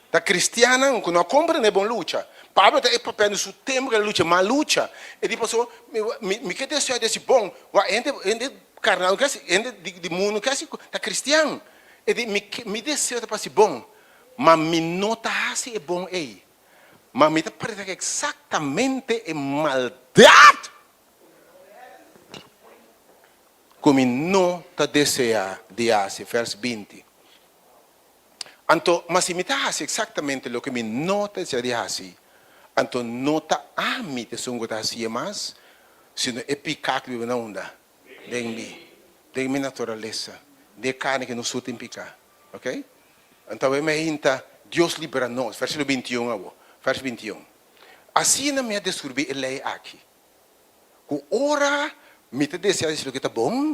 S10: Ta kristiannan ku no a komprendé bon lucha. Pablo ta e papia di su tempu ku el a lucha mal lucha. E di pasobra mi mi ke deseá di hasi bon, wak hende hende karnal no ke hasi, hende di di mundu no ke hasi ta kristian. E di mi ke mi deseo ta pa hasi bon, ma mi no ta hasi e bon ei. Ma mi ta prediká eksaktamente e maldat ku mi no ta deseá di hasi. Vèrs 20. Anto, ma si mi ta hasi eksaktamente loke mi no ta desea di hasi, anto no ta ami ta esun ku ta hasié mas, sino e piká ku biba na unda? Den mi, den mi naturalesa, den e karni ku nos tur tin piká. Oke? Anto awe mi a hinta, Dios libra nos. Vèrsikulo bintiun awor, vèrs bintiun. Asina mi a deskurbí e lei aki, ku ora mi ta desea di hasi loke ta bon,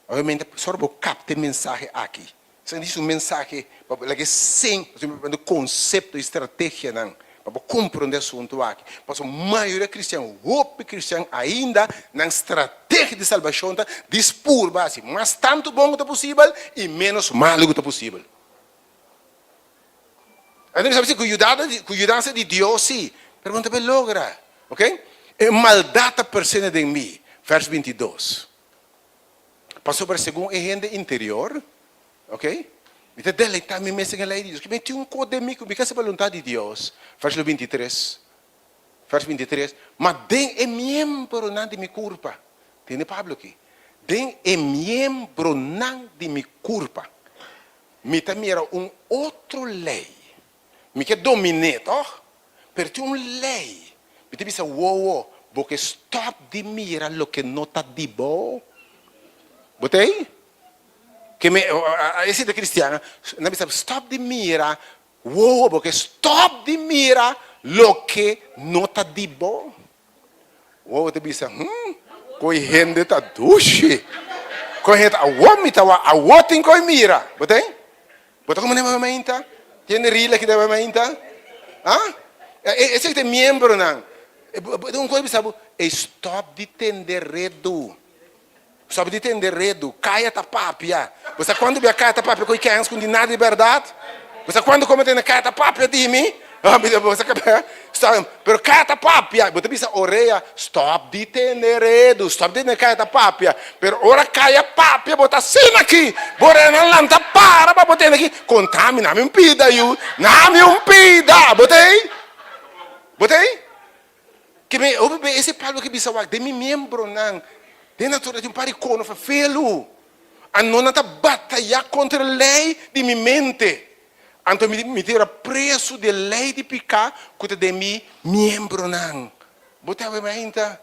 S10: obviamente sòru bo kapta e mensahe aki. Esaki dici un mensahe pa bo laga e sen, pasobra e konsepto i strategianan pa bo komprondé asuntu aki. Pasobra mayoria kristian, hopi kristian ainda nan strategia di salbashon ta di spurba hasi mas tantu bon ku ta posibel i ménos malu ku ta posibel. Anto mi sabi si ku yudada ku yudansa di Dios si, pero bo no ta por logra. Ok? E maldat ta persene den mi, vers 22. Pasobra segun e hende interior, ok, mi ta deleitá mi mes den e lei di Dios. Ki mi tin un kos den mi ku mi ka hasi boluntat di Dios, versíkulo 23, vers 23, ma den e miembronan di mi kurpa, tende Pablo aki, den e miembronan di mi kurpa, mi ta mira un otro lei. Mi ke dominé, tòg? Pero tin un lei. Mi ta bisa wowo, bo ke stòp di mira loke no ta di bo. Bo ta ei? Ke mi, e sinti kristian, nan bisa stòp di mira, wowo, bo ke stòp di mira loke no ta di bo. Wowo ta bisa, Hm, koe hende ta dushi. Koe hende ta, awor mi ta wak, awor tin koe mira. Bo ta ei? Bo ta como den mainta? Tin hende rila aki den mainta? Ha? Esei ta e miembronan. Un cosa bisa bo, e stop di tende redu. Stop di tende redu. Caya ta papia. Bo sa cuando bia caya ta papia cu e kens cu di nada di berdad? Bo sa cuando como tende caya ta papia di mi? Bo sa Pero kaya ta papia, bo ta bisa orea, stop di tene redu, stop di tene kaya ta papia. Pero ora kaya papia, bo ta asina aki. Bo oreanan lanta para pa bo tene aki. Konta mi, nami un pida yu, nami un pida. Bo ta ei? Bo ta ei? Ke mi, hopi be ese Pablo ke bisa wak, den mi miembronan, den naturalesa tin un par di kono ferfelu. Anto nan ta bataya kontra lei di mi mente. Anto mi mi ta bira presu di e lei di piká ku ta den mi miembronan. Bo ta wak ainda?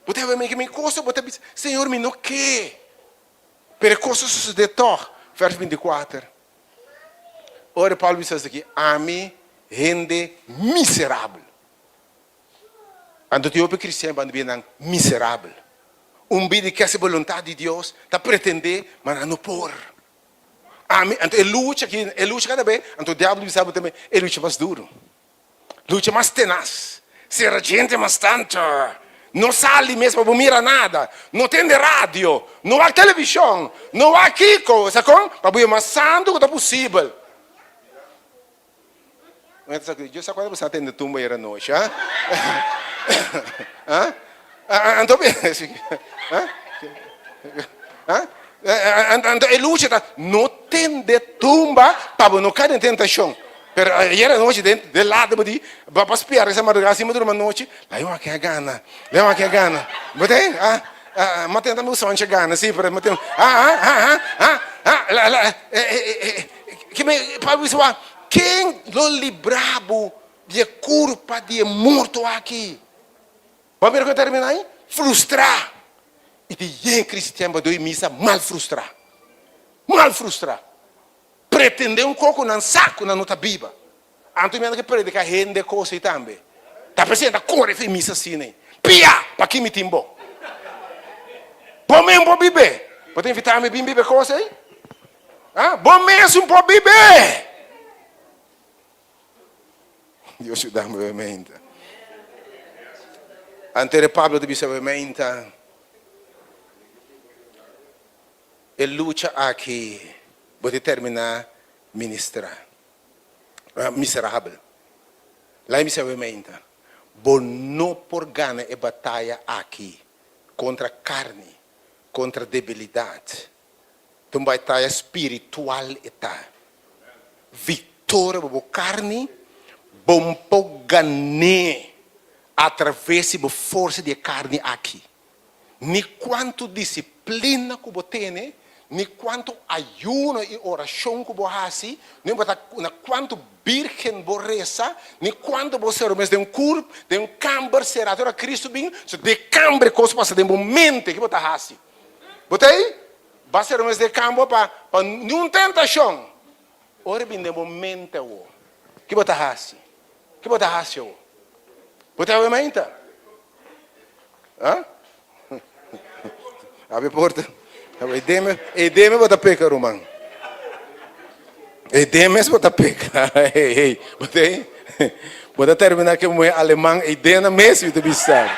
S10: Bo ta habi mi kos bo ta bisa, Señor mi no ke. Pero e kos a sosodé tòg. Vèrs 24. Ora Pablo bisa esaki, Ami hende miserabel. Anto tin hopi kristian banda bira nan miserabel. Un bida di ke hasi boluntat di Dios ta pretendé, ma nan no por. Ami, anto e lucha aki, e lucha kada be, anto diablo bisa bo tambe, e lucha mas duru. Lucha mas tenas, sera djente mas tantu, no sali mes pa bo mira nada, no tende radio, no wak televishon, no wak kiko, sa kon? Pa bo e mas santu ku ta posibel. Yo sa kuantu bo sa tende tumba ayera nochi, ha? Ha? Anto, ha? Ha? Anto e lucha ta no tende tumba pa bo no kai den tentashon. Pero ayer anochi den den lado bo di bo a spiar esa madrugada sin bo durmi anochi, la yo aki a gana, la yo aki a gana. Bo ta ah ah ma tenta mi usonchi a gana si pero ma ten ah ah ah ah ah la la ke mi Pablo bisa wak ken lo libra bo di e kurpa di e morto aki? Bo a mira kon e termina ahi? Frustrá. I tin yen kristian bo doi misa mal frustrá. Mal frustrá. Pretendé un kos ku nan sa ku nan no ta biba. Anto mi anda ke prediká hende kos ei tambe. Ta p'esei nan ta kore fi misa asina ei. Pia! Paki mi tin bo? Bo mes por bib'é. Bo ta invitá mi bin biba e kos ei? Ha? Bo mes por bib'é! Dios yuda mi obviamente. Anto Pablo ta bisa obviamente e lucha aki bo ta termina ministra miserabel. Laga mi bisa obviamente bo no por gana e bataya aki kontra karni, kontra debilidat. Ta un bataya spiritual e ta. Victoria bo bo carni, bo por gané atraves di bo forsa di e carni aki. Ni cuanto disciplina cu bo tene, ni cuanto ayuno y oracion cu bo haci, ni bo ta na cuanto birgen bo reza, ni cuanto bo cera bo mes den un curp, den un camber cera. Te ora Cristo bin, so den camber e cos pasa den bo mente, ki bo ta haci? Bo ta ei? Ba ser mes den kampo pa pa niun tentashon. Ora e bin den bo mente awo, ki bo ta hasi? Ki bo ta hasi awo? Bo ta awe mainta? Ha? Abri porta. E deme, e deme bo ta peka, ruman. E deme bo ta peka. Hey, hey. Bo ta ei? Bo ta termina ke muhe aleman ei dena mes mi ta bisa.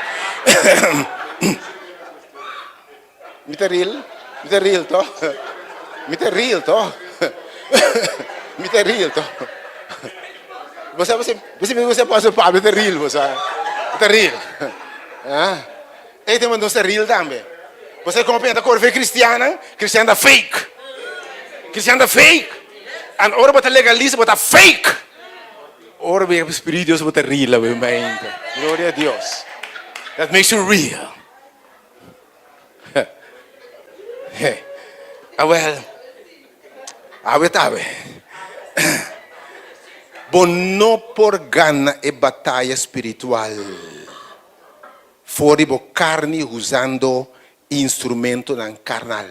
S10: Mi ta real, mi ta real to. Mi ta real to. Mi ta real to. Bo sa, bo sa, bo sa, bo sa Apostel Pablo ta real, bo sa. Ta real. Ah. Ei ta nos ta real tambe. Bo sa como ta kore fe cristiannan? Cristian ta fake. Cristian ta fake. And ora bo ta legalista bo ta fake. Ora bo yega Spiritu Dios bo ta real awe mente. Gloria a Dios. That makes you real. Awel, awe ta awe. Bo no por gana e bataya spiritual for di bo karni usando instrumentonan karnal.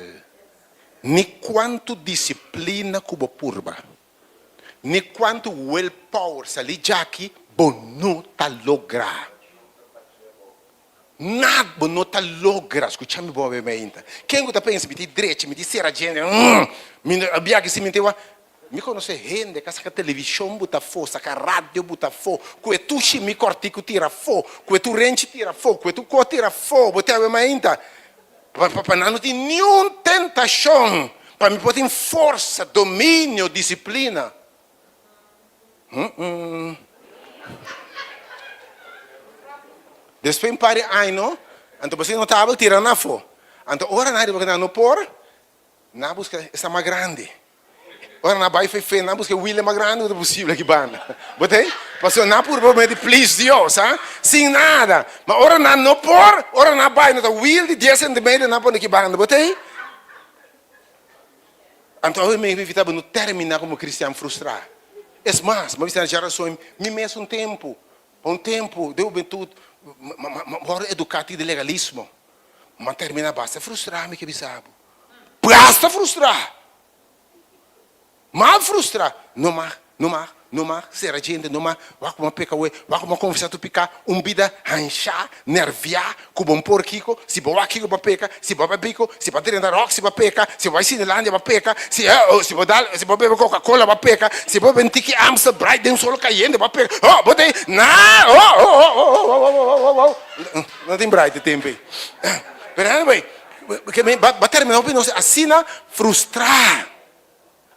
S10: Ni kuantu disiplina ku bo purba, ni kuantu willpower sali djaki, bo no ta logra. Nada bo no ta logra. Skucha mi bon awe ainda. Ken ku ta pensa mi tin drechi, mi tin sera djente, mi no a biaha si mi tin Mi konosé hende ku a saka televishon buta afó, saka radio buta afó, ku e tur shimi kòrtiku tira afó, ku e tur renchi tira afó, ku e tur kos tira afó. Bo tin awe mainta pa pa nan no tin niun tentashon pa mi por tin forsa, dominio, disiplina. Despues un par di aña, anto bo si notabel tira nan afó. Anto ora nan riba ku nan no por, nan a buska esnan mas grandi. Ora nan bai fe fe, nan a buska e wile mas grandi ku ta posibel aki banda. Bo ta ei? Pasobra nan a purba por medio di please Dios, ha? Sin nada. Ma ora nan no por, ora nan bai, nan ta wil di dies sentimeter nan a pone aki banda. Bo ta ei? Anto awe mi evitá bo no terminá komo kristian frustrá. Es mas, mi a bisa na djarason mi mes un tempu. Pa un tempu den hubentut mi wòrdu eduká tin di legalismo. Mi a terminá basta frustrá mi ke bisa bo. Basta frustrá! Mal frustrá! No mag, no mag, no mag, sera djente, no mag, wak ku mi a peka awe, wak ku mi a konfesá tur piká, un bida hanshá, nerviá, ku bo por kiko, si bo wak kiko bo a peka, si bo a bai biko, si bo a drenta Roxy bo a peka, si bo bai Cinelandia bo a peka, si si bo dal si bo bebe Coca Cola bo a peka, si bo bebe un tiki Amstel Bright den solo kayente bo a peka, oh bo ta na oh oh oh oh oh oh oh oh no tin Bright e tempo ei pero anyway bo a termina hopi nos asina frustrá.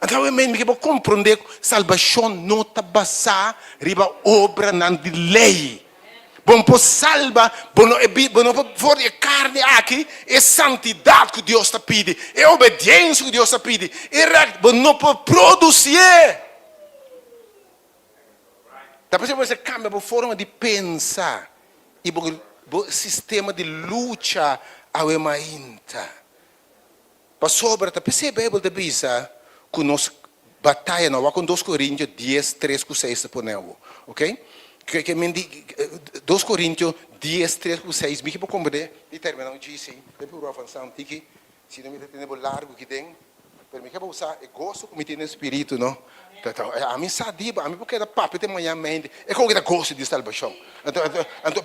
S10: Anto awe mi ke bo komprondé ku salbashon no ta basá riba obranan di lei. Bo no por salba, bo no bo no por for di e karni aki e santidat ku Dios ta pidi, e obediensia ku Dios ta pidi, e rèk bo no por produsié. Ta p'esei bo mester kambia bo forma di pensa i bo bo sistema di lucha awe mainta. Pasobra ta p'esei Beibel ta bisa ku nos bataya no wak un Dos Korintio dies tres ku seis ta pone awo ok ke men di Dos Korintio dies tres ku seis mi ke por komprende mi termina un djisi den puru avansa un tiki si no mi ta tene bo largu aki den pero mi ke bo sa e goso ku mi tin den spiritu no ta ta ami sa di bo ami por keda papia te mañana mente e kon ke ta goso di salbashon anto anto anto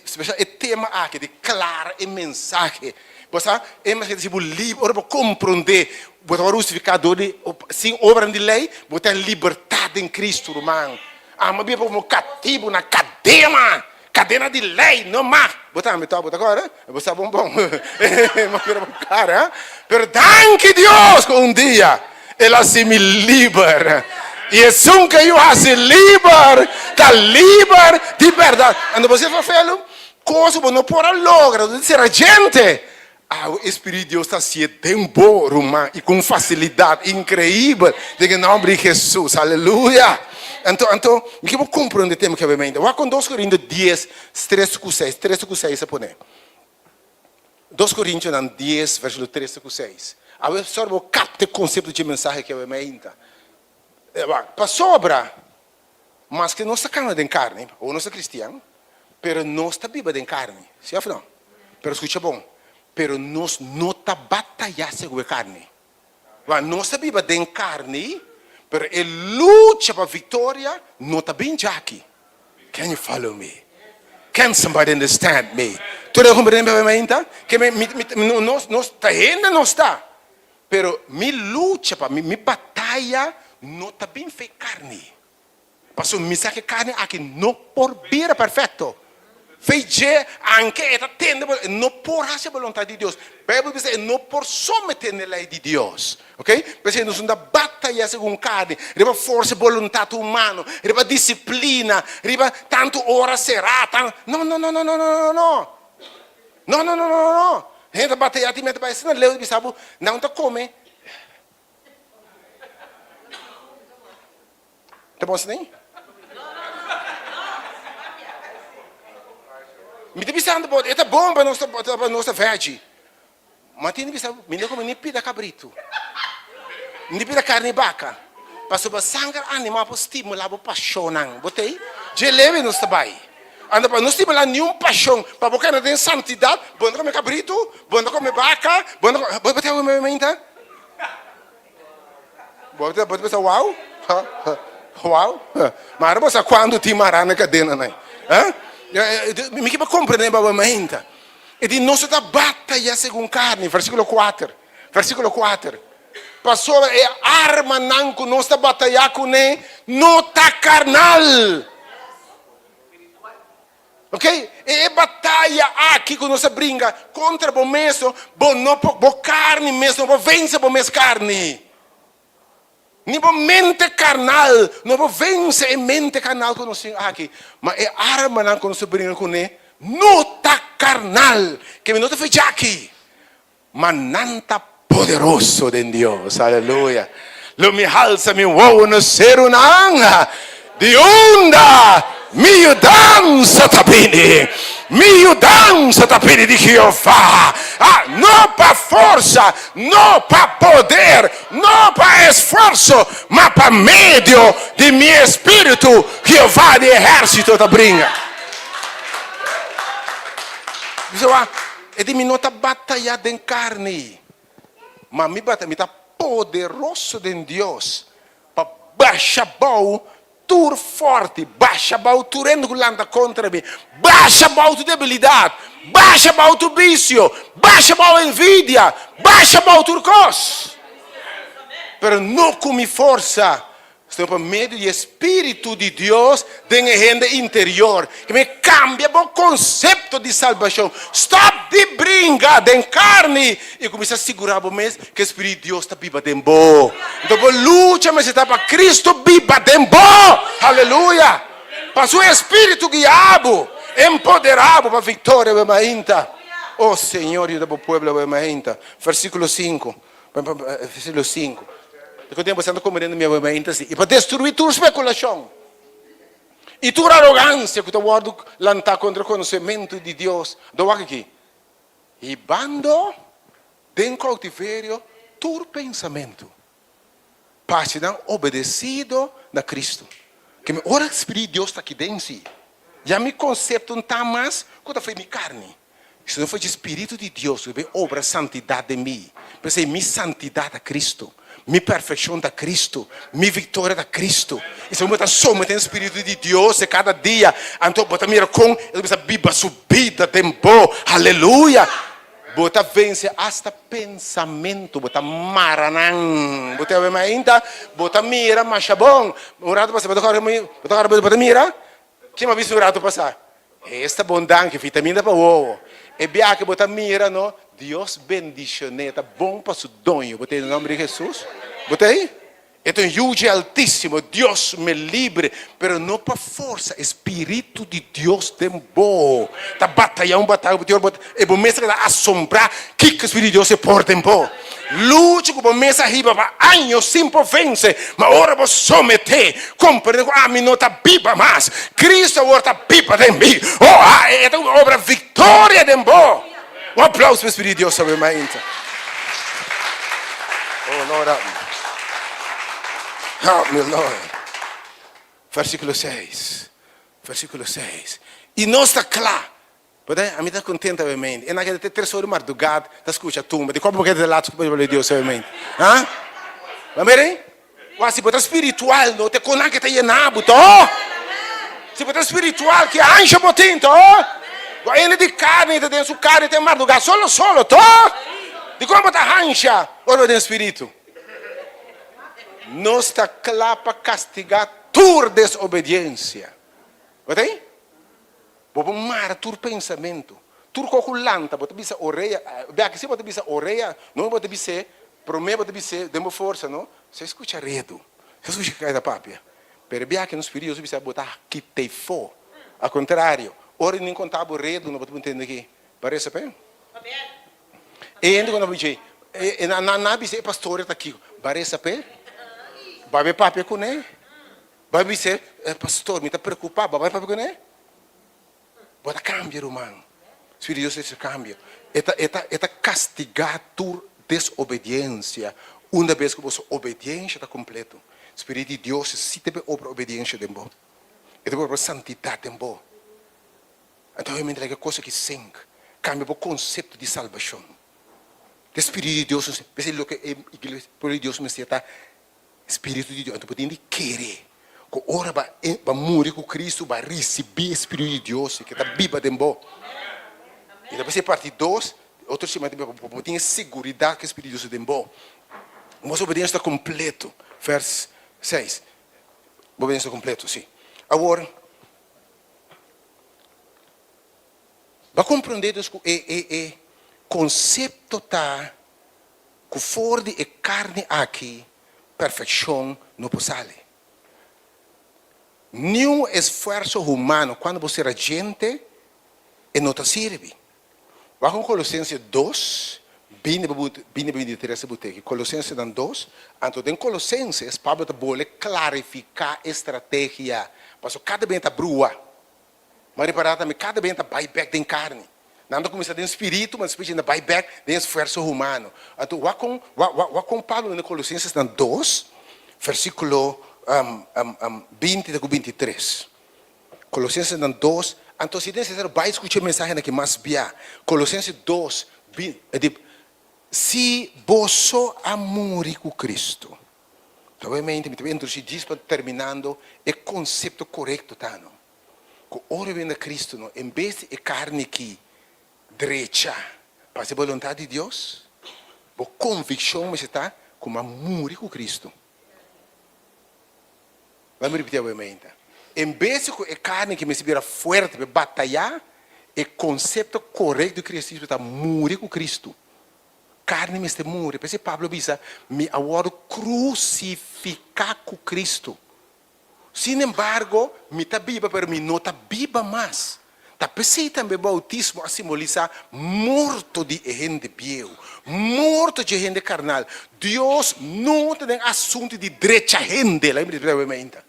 S10: spesial e tema aki di klara e mensahe. Bo sa, e mester ta hasi bo liber ora bo komprondé bo tabata hustifiká dor di sin obranan di lei, bo ta en libertat den Kristu, ruman. Amo biba komo katibu na kadena, kadena di lei, no mas. Bo tambe tòg, bo ta kòrda? Bo sa bon bon. Bo mira bo kara. Pero danki Dios ku un dia El a hasi mi liber. I esun ku Yu hasi liber ta liber di bèrdat. Anto bo siña felu? Kos ku bo no por a logra dor di sera djente, awe e Spiritu di Dios ta hasié den bo, ruman, i ku un fasilidat inkreibel, den e nòmber di Hesus. Aleluya! Anto, anto, mi ke bo komprondé tema ku awe mainta. Wak kon Dos Korinto dies, tres ku seis, tres ku seis a pone. Dos Korintionan dies, versíkulo tres ku seis. Awe sòru bo kapta e konsepto dje mensahe ku awe mainta. Wak, pasobra. Maske nos ta kana den karni, awor nos ta kristian, pero nos ta biba den karni, si òf no? Pero skucha bon, pero nos no ta batayá segun e karni. Wak, nos ta biba den karni, pero e lucha pa viktoria no ta bin djaki. Can you follow me? Can somebody understand me? Tur e komprende mi mainta? Ke mi, mi, mi, nos, nos ta hende nos ta, Pero mi lucha pa mi, mi bataya no ta bin fe carni. Pasobra mi sa cu e carni aki no por bira perfecto. Fe dje, anke e ta tende, e no por haci e boluntad di Dios. Bijbel bisa e no por somete n'e ley di Dios. Ok? P'esey nos no ta bataya segun carni, riba forsa e boluntad humano, riba disciplina, riba tantu ora cera, tan, no, no, no, no, no, no, no. No, no, no, no, no, no. Hende ta bateyá tin meta bai asina leu di bisa bo, nan ta kome. Ta bon asina? Mi ta bisando bo, e ta bon pa nos ta pa nos ta veggie. Ma tin di bisa bo, mi no kome ni pida kabritu, ni pida karni baka, pasobra sanger animal por stimulá bo pashonnan. Bo ta ei? Dje leu nos ta bai. Anda pa no stimulá niun pashon, pa bo keda den santidat, bo no ta kome kabritu, bo no ta kome baka, bo no ta kome, bo ta kome mainta? Bo ta bo ta pensa wow? Wow? Ma bo sa kuantu tin mará na kadenanan. Mi ke pa komprendé bo mainta. E di nos ta bataya segun karni, versíkulo kuater, versíkulo kuater. Pasobra e armanan ku nos ta batayá kuné no ta karnal. Ok, e bataya aki ku nos ta bringa kontra bo mes, bo no por, bo karni mes no por vense bo mes karni. Ni bo mente karnal no por vense e mente karnal ku nos tin aki. Ma e armanan ku nos ta bringa kuné no ta karnal, ke mi no ta fecha aki, ma nan ta poderoso den Dios. Aleluya! Lo mi halsa mi wowo na serunan, di unda mi yudansa ta bini. Mi yudansa ta pidi di Jehová. Ah, no pa forsa, no pa poder, no pa esfuerso, ma pa medio di mi espíritu, Jehová di ehérsito ta bringa. Bisa wak, e di mi no ta bataya den karni, ma mi bataya, mi ta poderoso den Dios pa basha bou Tur forti, basha bou tur hende ku lanta kontra mi, basha bou tur debilidat, basha bou tur bisio, basha bou envidia, basha bou tur kos. Pero no ku mi forsa, sino pa medio di e Spiritu di Dios den e hende interior. Ke mi kambia bo konsepto di salbashon. Stòp di bringa den karni i kuminsá sigurá bo mes ku e Spiritu di Dios ta biba den bo. Enton bo lucha mester ta pa Kristu biba den bo. Aleluya! Pa su Espíritu guia bo, empoderá bo pa viktoria bo mainta. O Señor, yuda bo pueblo bo mainta. Versíkulo sinku. Versíkulo sinku. Di ku tempu bo ta komprende mi bo mainta si. I pa destruí tur spekulashon i tur arogansia ku ta wòrdu lantá kontra e konosementu di Dios. Anto wak aki. Hibando den koutiverio tur pensamentu, pa hasi nan obedesido na Kristu. Ke mi ora Spiritu di Dios ta aki den si, ya mi konsepto n'ta mas ku ta fo'i mi karni, sino fo'i dje Spiritu di Dios ku ta bin obra santidat den mi. P'esei mi santidat ta Kristu, mi perfekshon ta Kristu, mi viktoria ta Kristu. I si bo ta somet'é Spiritu di Dios e kada dia, anto bo ta mira kon e ta kuminsá biba su bida den bo. Aleluya! Bo ta vense asta pensamentu, bo ta mara nan. Bo ta wak mainta, bo ta mira masha bon. Un ratu pasa bo ta kòrda bo ta kòrda bo ta mira? Kin bo a bisa un ratu pasa? Esta bon danki, vitamina pa wowo. E biaha ku bo ta mira no, Dios bendishon'é, ta bon pa su doño. Bo ta ei na nòmber di Hesus? Bo ta ei? E ta un yu dje Altísimo, Dios me libre, pero no pa forsa, e Spiritu di Dios den bo ta bataya un bataya ku bo e bo mes ta keda asombrá kiko e Spiritu di Dios e por den bo. Lucha ku bo mes a hiba pa años sin por vense, ma ora bo someté, komprendé ku ami no ta biba mas, Cristo awor ta biba den mi. Oh, a e ta un obra viktoria den bo. Un aplauso pa e Spiritu di Dios awe mainta. Oh Lord, help me. Help me, Lord. Versíkulo seis. Versíkulo seis. I nos ta kla. Bo ta, ami ta kontento awe mainta. E nan keda te tres ora di mardugad ta skucha tumba. Di kòp bo keda te lat skucha palabra di Dios awe mainta? Ha? Bo mira ei? Wak, si bo ta spiritual no te konan ke ta yena bo to. Si bo ta spiritual ke ansha bo tin to. Bo hende di karni ta den su karni te mardugá solo solo to. Dikon bo ta hansha ora bo den spiritu? Nos ta kla pa kastigá tur desobediensia. Bo ta ei? Bo por mara tur pensamentu, tur kos ku lanta, bo ta bisa orea, bia ki si bo ta bisa orea, no bo ta bis'é, promé bo ta bis'é den bo forsa, no, sa skucha redu, sa skucha kiko e ta papia, pero bia ki nos pidi Dios bisa bo ta kit'é fo, al kontrario, ora nin konta bo redu no bo ta por ntende ki, bo a resa p'e? E hende ku na bis'é, nan a bis'é e pastor ta kiko, bo a resa p'e? Bo a bai papia kuné? Bo a bisa, Pastor, mi ta preocupa. Bo a bai papia cu ne? Bo ta cambia, ruman. Spiritu di Dios ta haci cambio. E ta, e ta, e ta castiga tur desobediencia unda bes cu boso obediencia ta completo. Spiritu di Dios si ta bay obra obediencia den bo. E ta bay obra santidad den bo. Anto obviamente laga e cos aki sink. Cambia bo concepto di salbacion. E Spiritu di Dios, p'esei loke e iglesia, pueblo di Dios mester ta. Spiritu di Dios. Anto bo tin di kere ku ora bo a muri ku Kristu, bo a risibí e Spiritu di Dios ke ta biba den bo. I ta p'esei parti dos, otro siman ta bin, bo tin e seguridat ku e Spiritu di Dios ta den bo. Bo obediensia ta kompleto. Vers seis. Bo obediensia ta kompleto, si. Awor, bo a komprondé dus ku e e e konsepto ta Ku for di e karni aki perfekshon no por sali. Niun esfuerso humano kuando bo sera djente e no ta sirbi. Wak kon Kolosense dos, bini pa bini pa bintitres e buteki. Kolosensenan dos, anto den Kolosenses Pablo ta bole klarifiká e strategia, pasobra kada ben ta brua. M'a ripará tambe kada ben ta bai bèk den karni. Nan ta kuminsá den spiritu, ma despues ta bai bèk den esfuerso humano. Anto wak kon, wak kon Pablo na Kolosensesnan dos, versíkulo 20 te ku 23. Kolosensesnan dos, anto si ta nesesario bai skucha e mensahenan aki mas bia. Kolosenses dos, 20, di, Si boso a muri ku Kristu. Obviamente mi ta bai introdusí djis pa terminando e konsepto korekto ta no. Ku ora bini na Kristu no, en bes di e karni ki drecha pa hasi boluntat di Dios, bo konvikshon mester ta ku mi a muri ku Kristu. Laat mi ripití obviamente. En bes di ku e karni ki mester bira fuerte pa e batayá, e konsepto korekto di kristianismo ta muri ku Kristu. Karni mester muri. P'esei Pablo bisa, Mi a wòrdu krusifiká ku Kristu. Sin embargo, mi ta biba, pero mi no ta biba mas. Ta p'esei tambe boutismo a simbolisá morto di e hende bieu, morto dje hende karnal. Dios no ta den asuntu di drecha hende, laga mi ripití awe mainta.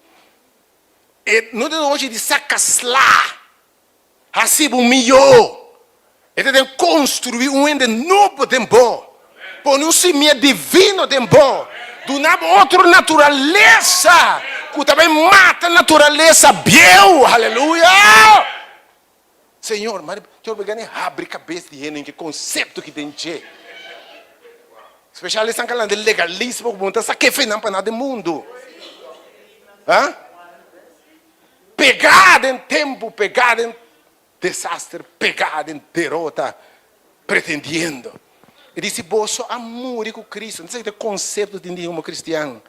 S10: E no ta den ochi di saka sla. Hasi bo mihó. E ta den konstruí un hende nobo den bo. Pone un simia divino den bo. Duna bo otro naturalesa ku ta bai mata naturalesa bieu. Aleluya! Señor, mari Señor bo gana habri kabes di hende ku e konsepto ki den dje. Spesial esnan ku a landa legalismo ku bo no ta sa kefe nan pa nada den mundu. Ha? Pegá den tempu, pegá den desaster, pegá den derota, pretendiendo. E di, Si boso a muri ku Cristo, esaki ta e konsepto tin di homo kristian.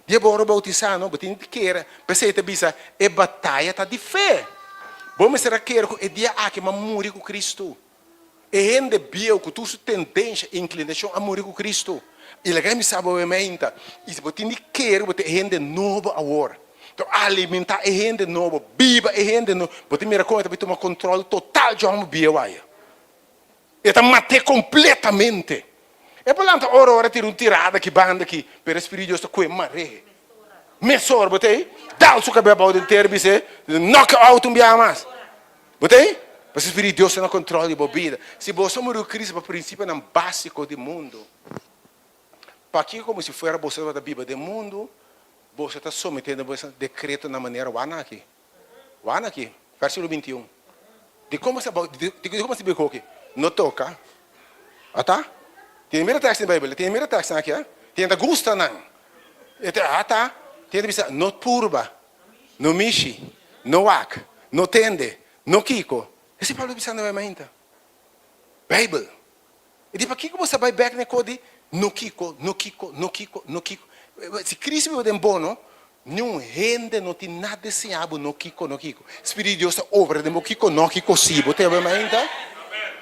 S10: Dia bo ora boutisá, no, bo tin di kere. P'esei ta bisa, e bataya ta di fe. Bo mester a kere ku e dia aki mi a muri ku Cristo. E hende bieu ku tur su tendensha i inklinashon a muri ku Kristu. I laga mi sa bo e meinta. I si bo tin di kere bo ta e hende nobo awor. Ta alimentá e hende nobo, biba e hende nobo. Bo ta mira kon e ta bai tuma kontrol total dje hòmber bieu aya. E ta mat'é kompletamente. E por lanta ora ora tira un tirada aki banda aki, pero e Spiritu di Dios ta kue mar'é. Mesora bo ta ei, dal su kabes abou den tera bis'é, knock out un biaha mas. Bo ta ei? Pasobra Spiritu di Dios ta na kontrol di bo bida. Si boso a muri ku Cristo pa prinsipionan básiko di mundu, pakiko komo si fuera boso tabata biba den mundu, boso ta sometendo boso dekretonan manera wana aki? Wana aki, vèrsikulo 21. Dikon boso ta dikon boso ta biba koki? No toka. Ata? Tin mira tèks den Beibel, tin mira tèksnan aki, a? Tin ta gusta nan. Ata? Tin ta bisa, no purba. No mishi, no wak, no tende, no kiko. Esei Pablo ta bisando mainta. Beibel. E di, Pakiko bo sa bai bek na e kos di no kiko, no kiko, no kiko, no kiko? Si Cristo biba den bo, no, niun hende no tin nada di siña bo no kiko, no kiko. Spiritu di Dios ta obra den bo kiko, no kiko si. Bo tende mainta?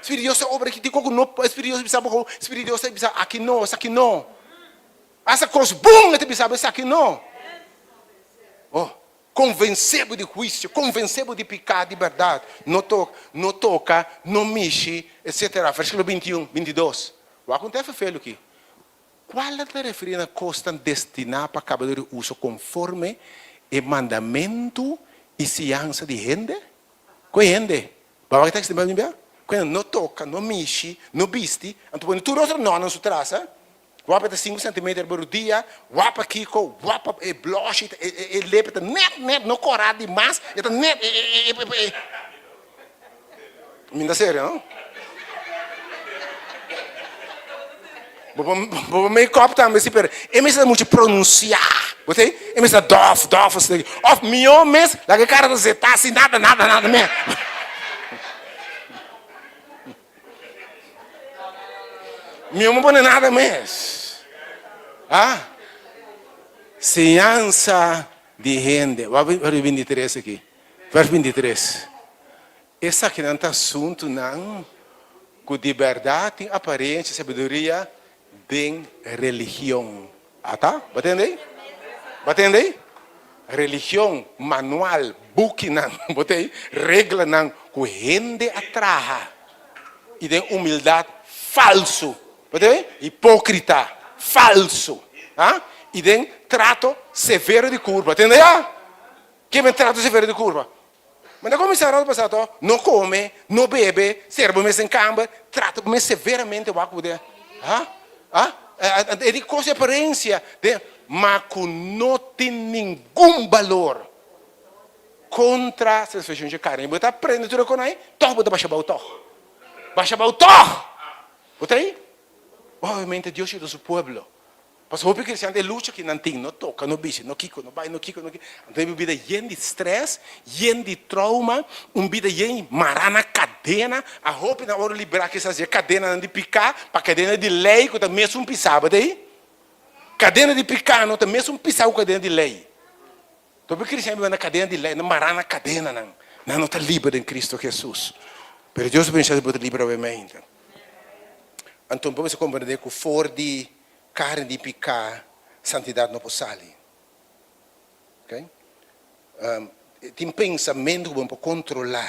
S10: Spiritu di Dios ta obra ki kiko ku no, Spiritu di Dios ta bisa bo, Spiritu di Dios ta bisa aki no, esaki no. Hasta kos bon e ta bisa bo esaki no. Oh, konvensé bo di huisio, konvensé bo di piká di bèrdat. No toka, no toka, no mishi, etsetera. Versíkulo 21, 22. Wak un tèf felu aki. Kual ta referí na kosnan destiná pa kaba dor di uso konforme e mandamentu i siansa di hende? Ku e hende? Bo a wak e tekst den Beibel? Ku hende no toka, no mishi, no bisti, anto pone tur otro nònan su tras. Wapa ta sinku sentimeter riba rudia, wapa kiko, wapa e blush, e lepe ta net net, no kora di mas, e ta net e e e e. Mi ta serio no. Bo por bo por make up tambe si pero e mester ta muchu pronunsiá, bo ta e mester ta dòf dòf asina òf mihó mes laga e kara ta zetá sin nada nada nada mes. Mi no pone nada mes. Ah? Siñansa di hende. Wak verso 23 aki. Verso 23. Esakinan ta asuntunan ku di bèrdat tin aparensia sabiduria den religion. Ata? Bo tende ei? Bo tende ei? Religion, manual, bukinan, bo ta ei? Reglanan ku hende a traha i den humildat falsu. Bo ta ei? Hipókrita, falsu. Ha? I den trato severo di kurpa. Tende ya? Ke men trato severo di kurpa? Ma ta kuminsá rato pasá tò, no kome, no bebe, sera bo mes den kamber, trata bo mes severamente wak bo den, ha? Ha? E di kos di aparensia den, ma ku no tin ningun balor kontra satisfakshon dje karni. Bo ta aprende tur e kon ai, tòg bo ta basha bou tòg. Basha bou tòg! Bo ta ei? Obviamente Dios yuda su pueblo. Pasobra hopi cristian ta e lucha ki nan tin, no toca, no bishi, no kiko, no bai, no kiko, no kiko. Anto e bida yen di stress, yen di trauma, un bida yen mará na cadena. A hopi nan ora libera kisas di e cadenanan di pica pa cadena di ley cu ta mesun pisa, bo ta ei? Cadena di pica no ta mesun pisa cu cadena di ley. Hopi cristian biba na cadena di ley, nan mará na cadenanan. Nan no ta liber den Cristo Jesus. Pero Dios ta bendicion si bo ta liber awe-mente. Anto bo mester comprende cu for di Carni di pica, santidad no por sali. Ok? Tin pensamento cu bo no por controla.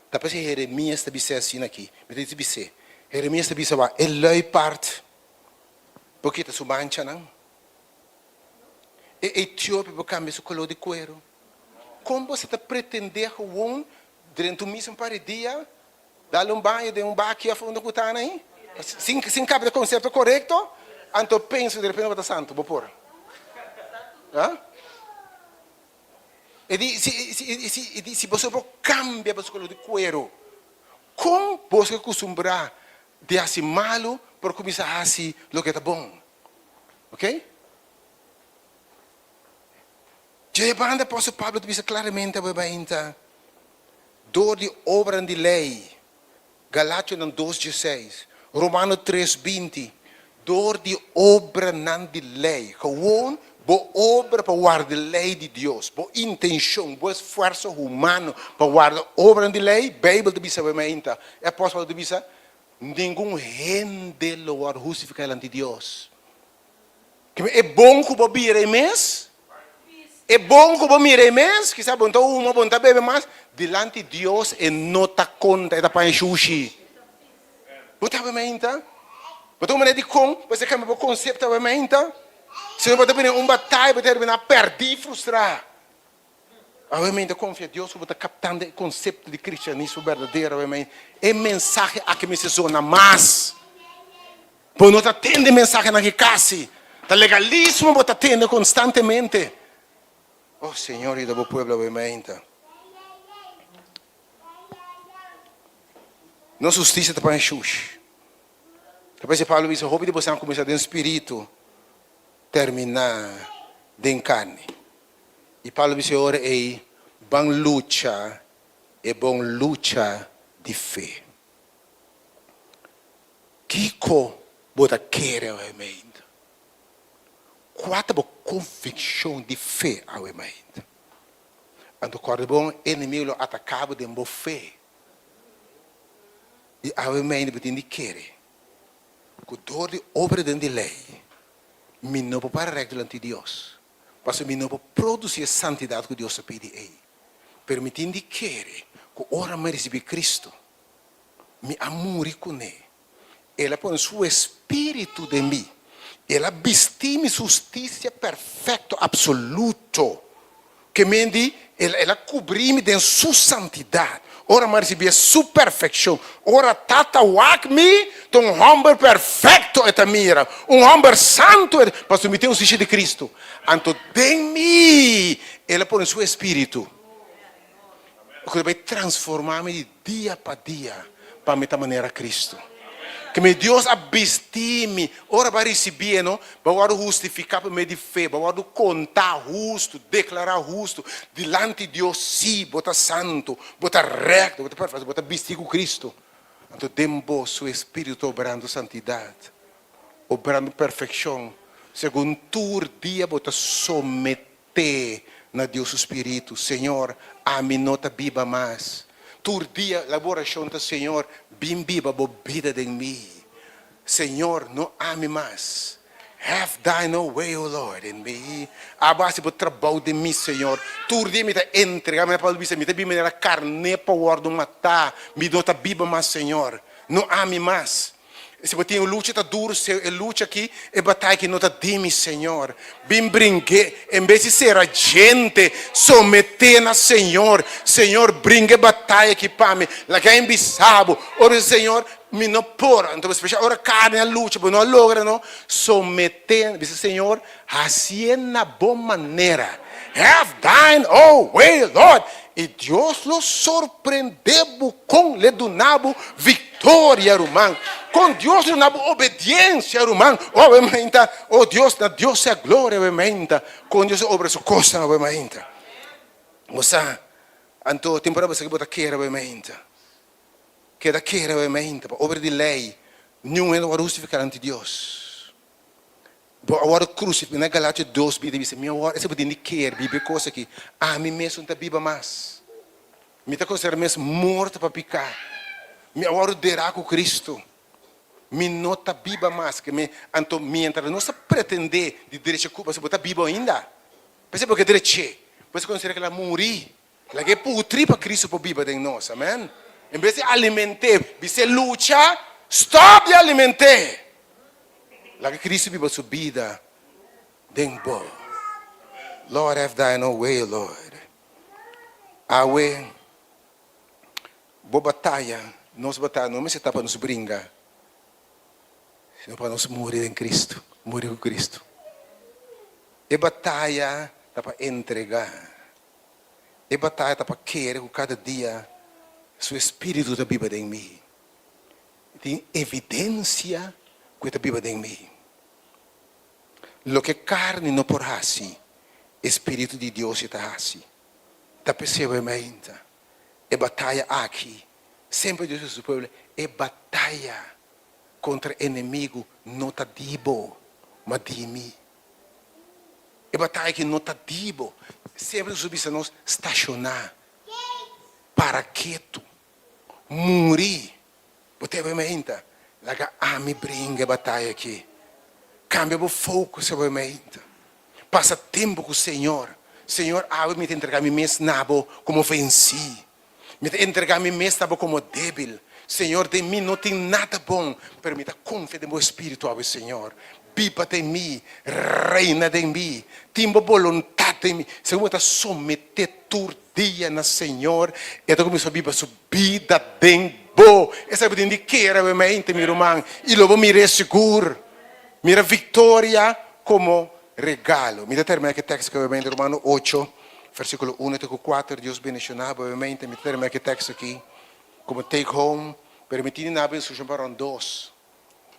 S10: Ta p'esei Jeremias ta bis'é asina aki. Mi ta dici bis'é. Jeremias ta bisa wak, e luipard por kita su manchanan? E Etiopia por cambia su color di cuero? Con boso ta pretende gewoon drenta un mismo par di dia Dal un baño den un baki of unda ku ta ahí. Sin, sin kapta e konsepto korekto, anto pensa di repente bo ta santu, bo por. Ha? E di, si, si, si, e di, si boso por kambia boso kolor di kuero, kon boso ke kustumbrá di hasi malu por kuminsá hasi loke ta bon? Oké? Dje banda apòstel Pablo ta bisa klaramente awe bainta, Dor di obranan di lei, Galationan dos dieseis, Romano tres 20, dor di obranan di lei, gewoon bo obra pa warda lei di Dios, bo intenshon, bo esfuerso humano pa warda obranan di lei, Beibel ta bisa awe mainta, e apòstel Pablo ta bisa, ningun hende lo wòrdu hustifiká dilanti Dios. E bon ku bo bira e mes, e bon ku bo mira e mes, kisa bo no ta huma, bo no ta bebe mas, dilanti Dios e no ta konta, e ta paña shushi. Bo ta mainta? Bo ta un manera di kon bo ta kambia bo konsepto awe mainta? Si no bo ta bini un bataya, bo ta terminá pèrdí, frustrá. Awe mainta konfia Dios ku bo ta kaptando e konsepto di kristianismo berdadero awe mainta. E mensahe aki mester zona mas. Bo no ta tende mensahenan ki kasi ta legalismo bo ta tende konstantemente. Oh Señor yuda bo pueblo awe mainta. Nos hustisia ta paña shushi. Ta parse Pablo bisa hopi di boso a kuminsá den spiritu terminá den karni. I Pablo bisa e ora ei ban lucha e bon lucha di fe. Kiko bo ta kere awe mainta? Kua ta bo konvikshon di fe awe mainta? Anto kòrda bon, enemigu lo ataká bo den bo fe. I awe mainta bo tin di kere ku dor di obra den di lei, mi no por para rèk dilanti Dios, pasobra mi no por produsí e santidat ku Dios ta pidi ei. Pero mi tin di kere ku ora mi risibí Kristu, Mi a muri kuné. El a pone su espíritu den mi. El a bisti mi su hustisia perfekto, apsoluto. Ke men di, el a kubrí mi den su santidat. Ora mi a risibí su perfekshon, ora Tata wak mi, ta un hòmber perfekto e ta mira, un hòmber santu e ta, pasobra mi tin hustisia di Kristu. Anto den mi el a pone su espíritu. Ku ta bai transformá mi di dia pa dia pa mi ta manera Kristu. Ke mi Dios a bisti mi ora bo a risibié, no? Bo a wòrdu hustifiká pa medio di fe, bo a wòrdu kontá hustu, deklará hustu dilanti Dios. Sí, bo ta santu, bo ta rèkto, bo ta perfekto, bo ta bistí ku Kristu. Anto den bo su Espíritu ta obrando santidat, obrando perfekshon, segun tur dia bo ta sometí. Te na Dios su spiritu, Señor, ami no ta biba mas. Tur dia la bo orashon ta, Señor, bin biba bo bida den mi. Señor, no ami mas. Have thine own way, O Lord, in me. Abo hasi bo trabou den mi, Señor. Tur dia mi ta entrega, manera Pablo bisa, mi ta biba manera karné pa wòrdu matá. Mi no ta biba mas, Señor. No ami mas. Si bo tin un lucha ta duru, Señor, e lucha aki, e bataya aki no ta di mi, Señor. Bin bring'é. En bes di sera djente, someté na Señor. Señor, bringa e bataya aki pa mi. Laga e bisa bo. Ora bo bisa, Señor, mi no por. Anto spesial ora karni a lucha, bo no a logra, no. Someté. Bisa, Señor, hasié na bo manera. Have thine own way, Lord. I Dios lo sorprendé bo kon l'e duna bo viktoria, ruman. Kon Dios lo duna bo obediensia, ruman. Oh, awe mainta, oh Dios, na Dios sea gloria awe mainta. Kon Dios a obra su kosnan awe mainta. Bo sa, anto tin por a bisa ku bo ta kere awe mainta. Keda kere awe mainta pa obra di lei, niun hende lo wòrdu hustifiká ante Dios. Bo a wòrdu krusifiká. Na Galatio dos bida bisa, Mi a wòrdu, esei bo tin di kere, biba e kos aki. Ami mes no ta biba mas. Mi ta konsiderá mi mes morto pa piká. Mi a wòrdu derá ku Kristu. Mi no ta biba mas. Ke mi, anto miéntras nos ta pretendé di drecha ku, pasobra bo ta biba ainda. P'esei bo ke drech'é. Bo ta konsiderá ku el a muri. Laga e putri pa Kristu por biba den nos. Amen. En bes di aliment'é, bis'é lucha, stòp di aliment'é. Laga Kristu biba su bida den bo. Lord have thine own way, Lord. Awe, bo bataya, nos bataya no mester ta pa nos bringa, sino pa nos muri den Kristu, muri ku Kristu. E bataya ta pa entregá. E bataya ta pa kere ku kada dia Su Espíritu ta biba den mi. Tin evidensia ku e ta biba den mi. Loke karni no por hasi, e Spiritu di Dios e ta hasi. Ta p'esei bo mainta e bataya aki. Semper Dios di Su pueblo, e bataya kontra enemigu no ta di bo, ma di mi. E bataya aki no ta di bo. Semper Hesus bisa nos, Stashoná, para ketu, muri. Bo ta bai mainta? Laga ami bringa e bataya aki. Kambia bo focus bai mainta. Pasa tempu ku Señor. Señor, awe mi ta entrega mi mes na bo komo vensí. Mi ta entrega mi mes na bo komo débil. Señor, den mi no tin nada bon, pero mi ta konfia den bo Espíritu awe, Señor. Biba den mi, reina den mi, tin bo boluntat den mi. Segun bo ta someté tur dia na Señor, E ta kuminsá biba Su bida den bo. Esaki bo tin di kere awe mente, mi ruman, i lo bo mir'é sigur. Mira viktoria komo regalo. Mi ta terminá ku e teksto aki awe mente, Romano ocho, versíkulo uno te ku kuater. Dios bendishoná bo awe mente. Mi ta terminá ku e teksto aki komo take home, pero mi tin di naba instrukshon pa rònt dos.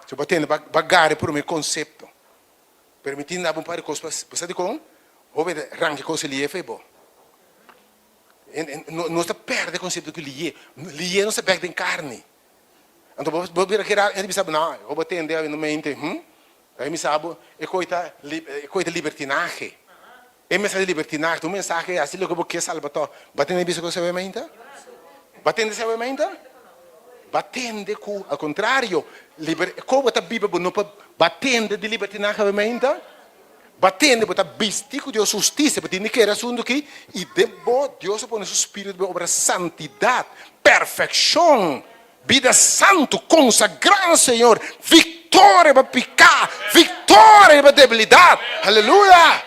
S10: Si bo tende, bo a gara e promé konsepto. Pero mi tin daba un par di kos pa bo sa dikon? Hopi ta ranka e kos lié fo'i bo. Nos ta pèrdè e konsepto ku lié. Lié nos ta bèk den karni. Anto bo bo bira keda hende bisa bo, no, bo tende awe no mente, hm? Awe mi sa bo e koi ta e koi ta libertinahe. E mensahe di libertinahe ta un mensahe hasi loke bo ke salba tò. Bo a tende bisa kos awe mainta? Bo a tende esei awe mainta? Bo a tende ku al kontrario liber kon bo ta biba bo no por bo a tende di libertinahe awe mainta? Bo a tende bo ta bisti ku Dios su hustisia bo tin di kere asuntu aki i den bo Dios a pone su spiritu pa obra santidat, perfekshon. Bida santu, konsagrá na Señor, viktoria riba piká, viktoria riba debilidat. Aleluya!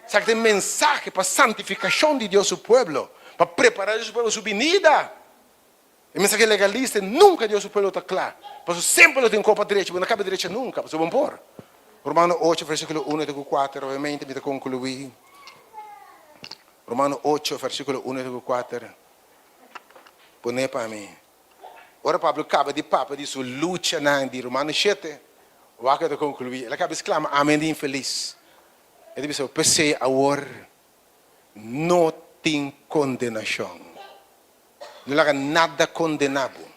S10: Esaki ta e mensahe pa santifikashon di Dios su pueblo, pa prepará Dios su pueblo pa su binida. E mensahe legalista nunka Dios su pueblo ta kla, pasobra semper lo tin kopa drecha, bo no kaba drecha nunka, pasobra bo no por. Romano ocho versíkulo uno te ku kuater, obviamente mi ta konkluí. Romano ocho versíkulo uno te ku kuater. Pone pa mi. Ora Pablo kaba di papia di su luchanan di Romano shete, wak e ta konkluí. El a kaba di sklama, Ami di infelis. E ta bisa, P'esei awor no tin kondenashon. No laga nada kondená bo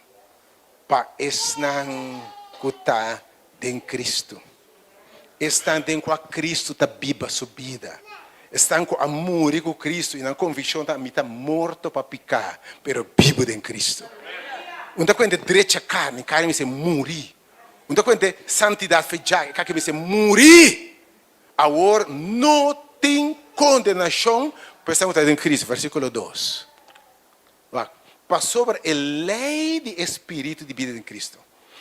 S10: pa esnan ku ta den Kristu. Esnan den kua Kristu ta biba su bida. Esnan ku a muri ku Kristu i nan konvikshon ta, Mi ta morto pa piká, pero bibu den Kristu. Un ta kuenta drecha karni, karni mester muri. Un ta kuenta santidat fechá, e kaki mester muri. Awor no tin kondenashon pa esnan ku ta den Kristu, versíkulo dos. Wak, pasobra e lei di e spiritu di bida den Kristu.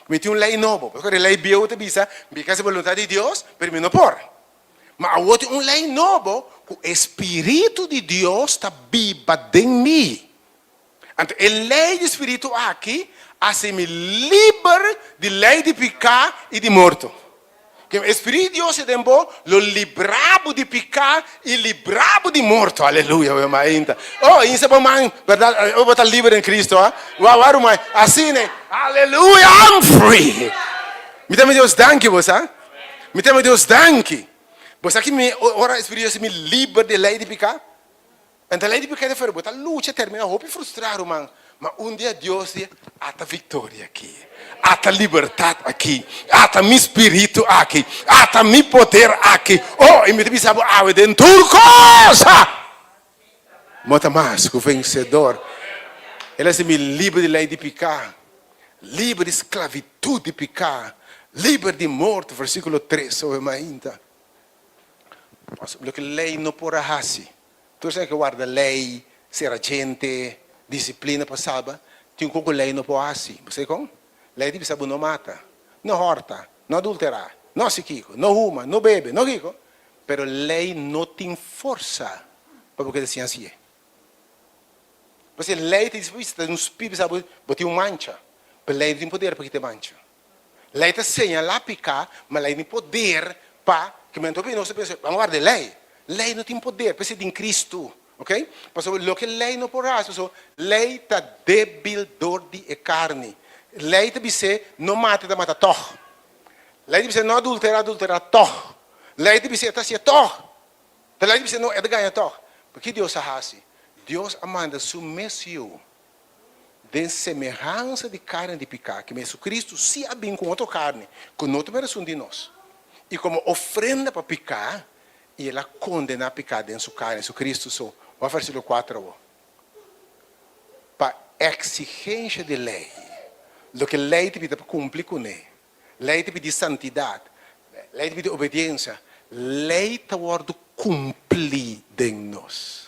S10: Mi tin un lei nobo. Pasobra e lei bieu ta bisa, mi ke hasi boluntat di Dios, pero mi no por. Ma awor tin un lei nobo ku e spiritu di Dios ta biba den mi. Anto e lei di spiritu aki a hasi mi liber di lei di piká i di morto. Ke e spiritu di Dios den bo lo libra bo di piká i libra bo di morto. Aleluya, bo mainta. Oh, insa bo man, bèrdat? Bo ta liber den Kristu, ha? Wou, wou, ruman. Asina, aleluya, I'm free. Mi ta mi Dios danki, bo sa? Mi ta mi Dios danki. Bo sa ki mi ora e spiritu di Dios mi liber di e lei di piká? Enta lei di piká ta bo ta lucha termina hopi frustrá ruman, ma un dia Dios di ata viktoria aki, ata libertat aki, ata mi spiritu aki, ata mi poder aki, oh i mi ta bisa bo awe den tur kos bo ta mas ku vensedor. El a hasi mi liber di lei di piká, liber di sklavitut di piká, liber di morto, versíkulo tres, oe mainta. Pasobra loke lei no por a hasi. Tur esnan ke warda lei, sera djente, disiplina pa salba, tin ku ku lei no por hasi. Bo sa kon? Lei ta bisa bo no mata, no hòrta, no adulterá, no hasi kiko, no huma, no bebe, no kiko. Pero lei no tin forsa pa bo keda sin hasié. Pasobra lei ta bisa ta un spiritu bisa bo, bo tin un mancha, pero lei no tin poder pa kita e mancha. Lei ta señalá piká, ma lei tin poder pa ke men hopi nos ta pensa, ban warda e lei. Lei no tin poder, p'esei tin Kristu, ok? Pasobra loke lei no por hasi, pasobra lei ta débil dor di e karni. Lei ta bis'é no mata, e ta mata tòg. Lei ta bis'é no adulterá, adulterá tòg. Lei ta bis'é e ta hasié tòg. Pero lei ta bis'é no, e ta gaña tòg. Pero ki Dios a hasi? Dios a manda su mes Yu Den semehansa di karni di piká, kima Jesucristo sí a bin ku un otro karni, ku no ta meresun di nos, i komo ofrenda pa piká, i el a kondená piká den su karni, Jesucristo so, wak versíkulo kuater awor. Pa eksigensha di lei, loke lei ta pidi pa kumpli kuné, lei ta pidi santidat, lei ta pidi obediensia, lei ta wòrdu kumplí den nos.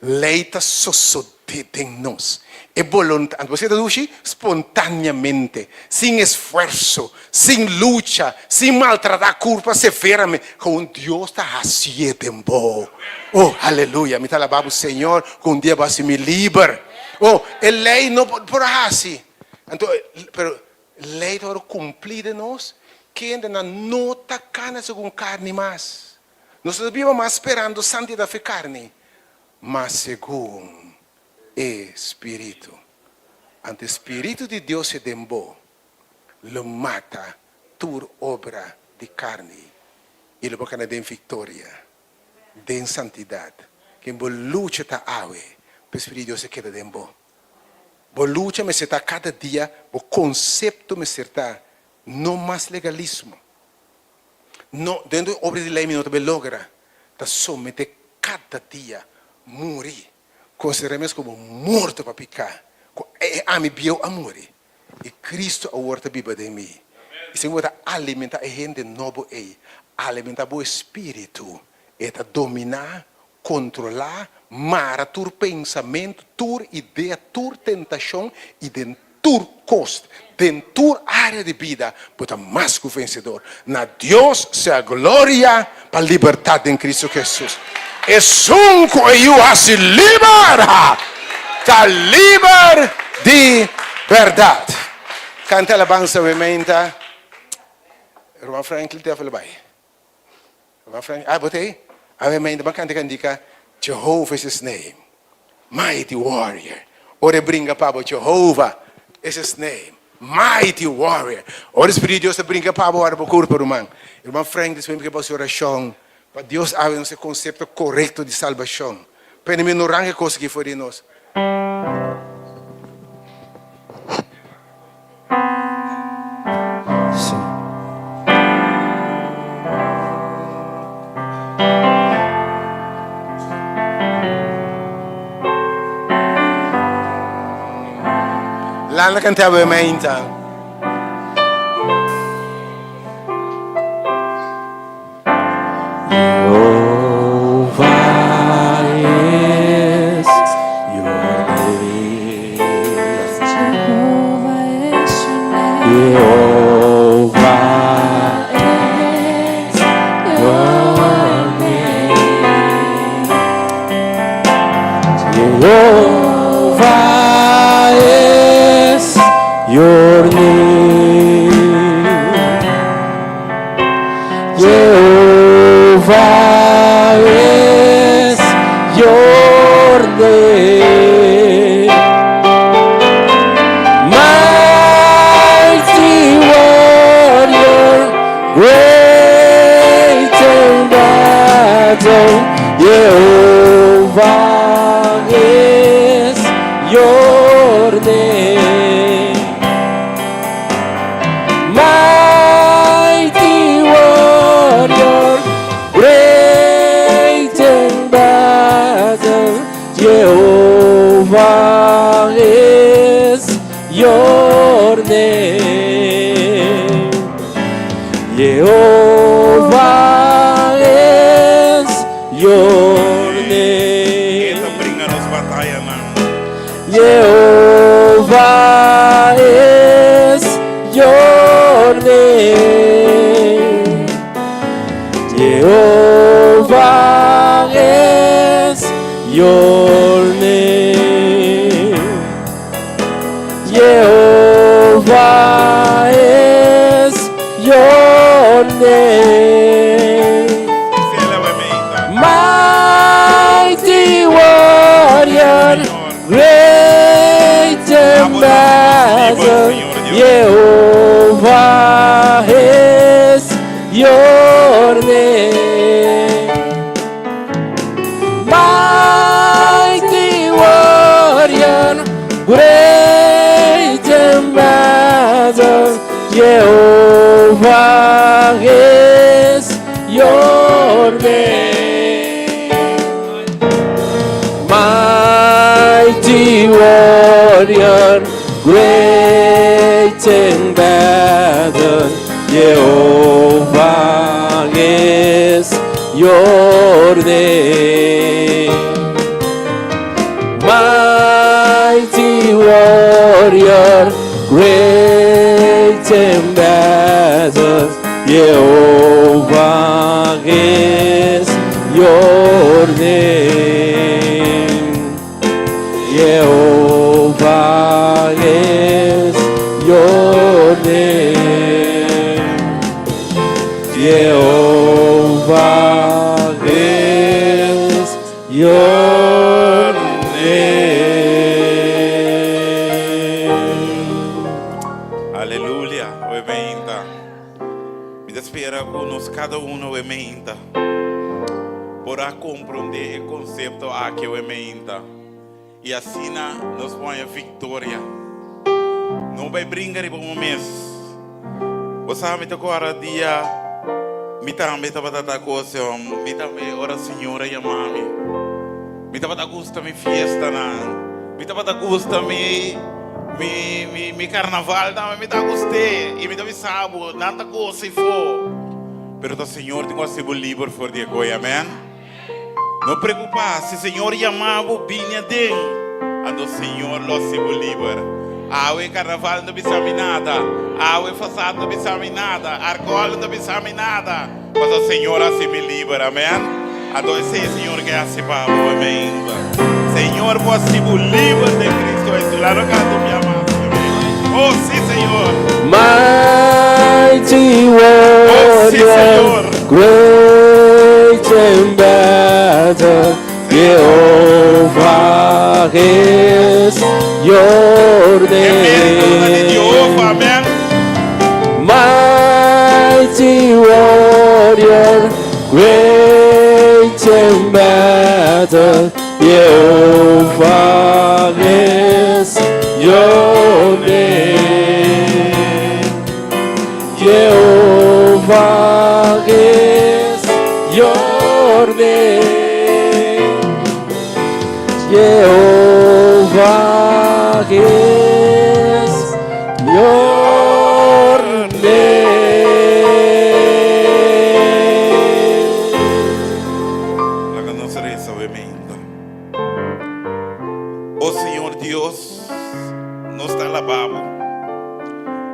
S10: Lei ta sosodé den nos. E boluntat, anto bo ta dushi? Spontaneamente, sin esfuerso, sin lucha, sin maltratá kurpa severamente, kon Dios ta hasié den bo. Oh, aleluya! Mi ta alabá bo, Señor, ku un dia bo hasi mi liber. Oh, e lei no por a hasi. Anto, pero Lei ta wòrdu kumplí den nos, kendenan no ta kana segun karni mas. Nos no ta biba mas sperando santidat for e karni, ma segun e Spiritu. Anto e Spiritu di Dios e den bo lo mata tur obra di karni i lo bo kana den viktoria, den santidat. Ken bo lucha ta awe pa e Spiritu di Dios e keda den bo. Bo lucha mester ta kada dia, bo konsepto mester ta, no mas legalismo. No, dentro di obra di lei mi no ta bay logra, ta somete kada dia, muri, konsidera mes komo morto pa piká, ku e ami bieu a muri, i Cristo awor ta biba den mi. I si bo ta alimenta e hende nobo ei, alimenta bo espiritu, e ta domina Kontrolá, mara tur pensamentu, tur idea, tur tentashon i den tur kos, den tur área di bida, bo ta mas ku vensedor. Na Dios sea gloria pa libertat den Kristu Hesus. Esun ku e Yu hasi liber, ta liber di bèrdat. Kanta alabansa wementa. Ruman Franklin te afel bai. Ruman Frank, ah, bo ta ei? Awe mainta bo a kanta e kantika, Jehovah is his name, mighty warrior. Ora e bringa pa bo, Jehovah is his name, mighty warrior. Ora e Spiritu di Dios ta bringa pa bo, ora bo kurpa, ruman. Ruman Frank, despues mi ke bo hasi orashon pa Dios awe nos e konsepto korekto di salbashon. Pa enemigo no ranka e kos aki for di nos. Lana kanta bo mainta.
S1: Jehovah is your name.
S11: Jehovah is your name.
S1: Jehovah. your name. Jehovah is your name. Mighty warrior, great in battle, Jehovah is your name. Mighty warrior, great in battle, Jehovah is your name. Jehovah is your name.
S4: E ta bringa nos batayanan.
S1: Jehovah is your name. Jehovah is your name. Jehovah is your name. Mighty warrior, great in battle, Jehovah is your name. Mighty warrior, great in battle, Jehovah is your name. Mighty warrior, great in battle, Jehovah is your name. Mighty warrior, great in battle, Jehovah is your name. Jehovah is your name. Jehovah is your name.
S4: Aleluya, awe mainta. Mi ta spera ku nos kada un awe mainta por a komprondé e konsepto aki awe mainta. I asina nos por haña viktoria. No bai bringa riba bo mes. Bo sa mi ta kòrda dia mi tambe tabata ta kos, mi tambe ora Señor a yama mi. Mi tabata gusta mi fiestanan, mi tabata gusta mi mi mi mi karnaval tambe mi ta gust'é i mi ta bisa bo nan ta gosa ifo. Pero ta Señor tin ku hasi bo liber for di e koe, amen. No preokupá, si Señor yama bo bini aden, anto Señor lo hasi bo liber. Awe karnaval no bisa mi nada, awe fasad no bisa mi nada, alkohòl no bisa mi nada, pasobra Señor a hasi mi liber, amen. Anto esei Señor ke hasi pa bo, amen. Señor por hasi bo liber den Cristo Hesus. Laga nos kanta un bia mas, amen. Oh, si, Señor.
S1: Mighty
S4: Oh, si,
S1: warrior,
S4: Señor.
S1: great in battle, Jehovah is your name.
S4: Jehovah, amen.
S1: Mighty warrior, great in battle, Jehovah is your name. Jehovah is your name. Jehovah is your name.
S4: Laga nos resa awe mainta. O Señor Dios, nos ta alabá Bo.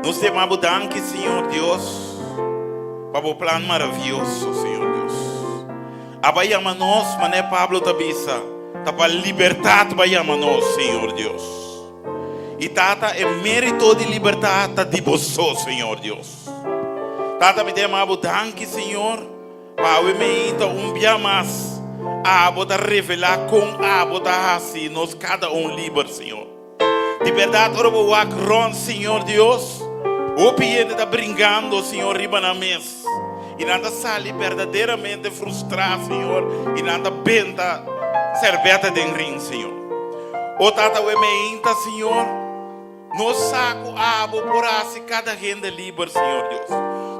S4: Nos ta yama Bo danki, Señor Dios, pa Bo plan maravioso, Señor Dios. Abo a yama nos, manera Pablo ta bisa, ta pa libertat Bo a yama nos, Señor Dios. I Tata, e mérito di libertat ta di Bo so, Señor Dios. Tata, mi ta yama Bo danki, Señor, pa awe meinta un bia mas Abo ta revelá kon Abo ta hasi nos kada un liber, Señor. Di bèrdat ora Bo wak rònt, Señor Dios, hopi hende ta bringando, Señor, riba nan mes. I nan ta sali berdaderamente frustrá, Señor, i nan ta benta sèrbèta den rin, Señor. O Tata, awe meinta, Señor, nos sa ku Abo por hasi kada hende liber, Señor Dios.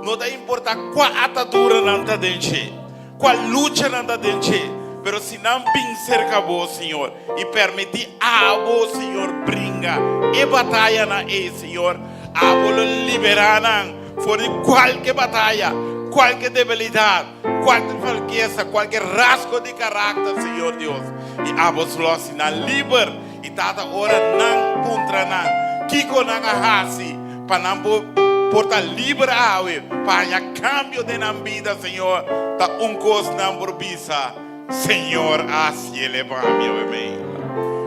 S4: No ta importá kua atadura nan ta den dje, kua lucha nan ta den dje, pero si nan bin serka Bo, Señor, i permití Abo, Señor, bringa e batayanan ei, Señor, Abo lo liberá nan. For di kualke bataya, kualke debilidat, kualke falkesa, kualke rasgo di karakter, Señor Dios, i Abo lo hasi nan liber. I Tata, ora nan puntra nan kiko nan a hasi pa nan por por ta liber awe, pa haña kambio den nan bida, Señor, ta un kos nan por bisa, Señor a hasiele pa mi awe meinta.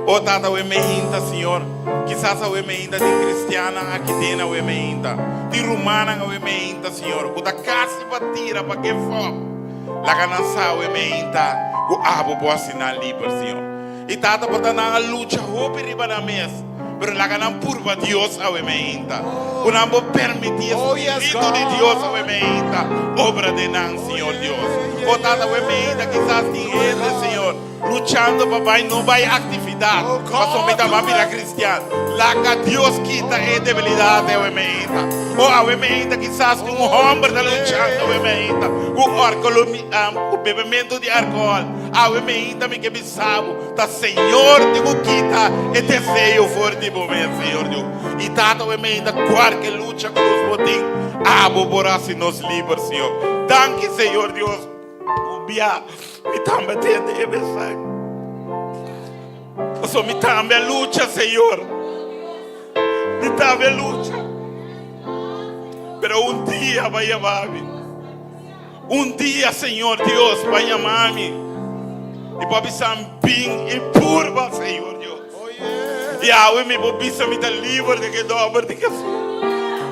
S4: O Tata awe meinta, Señor, kisas awe meinta tin cristiannan aki den awe meinta, tin rumannan awe meinta, Señor, cu ta casi pa tira pa give up. Laga nan sa awe meinta cu Abo por hasi nan liber, Señor. I Tata por ta nan a lucha hopi riba nan mes, pero laga nan purba Dios awe meinta. Cu nan por permiti e Spiritu di Dios awe meinta obra den nan, Señor Dios. O Tata awe meinta kisas tin hende, Señor, luchando pa bai no bai actividad, pasobra mi ta ban bira cristian. Laga Dios kita e debilidad awe meinta. O awe meinta kisas tin un homber ta luchando awe meinta cu cu bebemento di alcohol. Awe meinta mi ke bisa. Sa bo ta Señor di bo kita e deseo for di bo mes, Señor Dios. I Tata we mei ta kualke lucha ku nos por tin, abo por hasi nos liber, Señor. Danki, Señor Dios. Un bia mi tambe a tende e mensahe. Pasobra mi tambe a lucha, Señor. Mi tambe a lucha. Pero un dia bo a yama mi. Un dia Señor Dios bai yama mi i bo a bisa mi bin i purba Señor Dios. I awe mi por bisa mi ta liber di ke nomber di Jesus.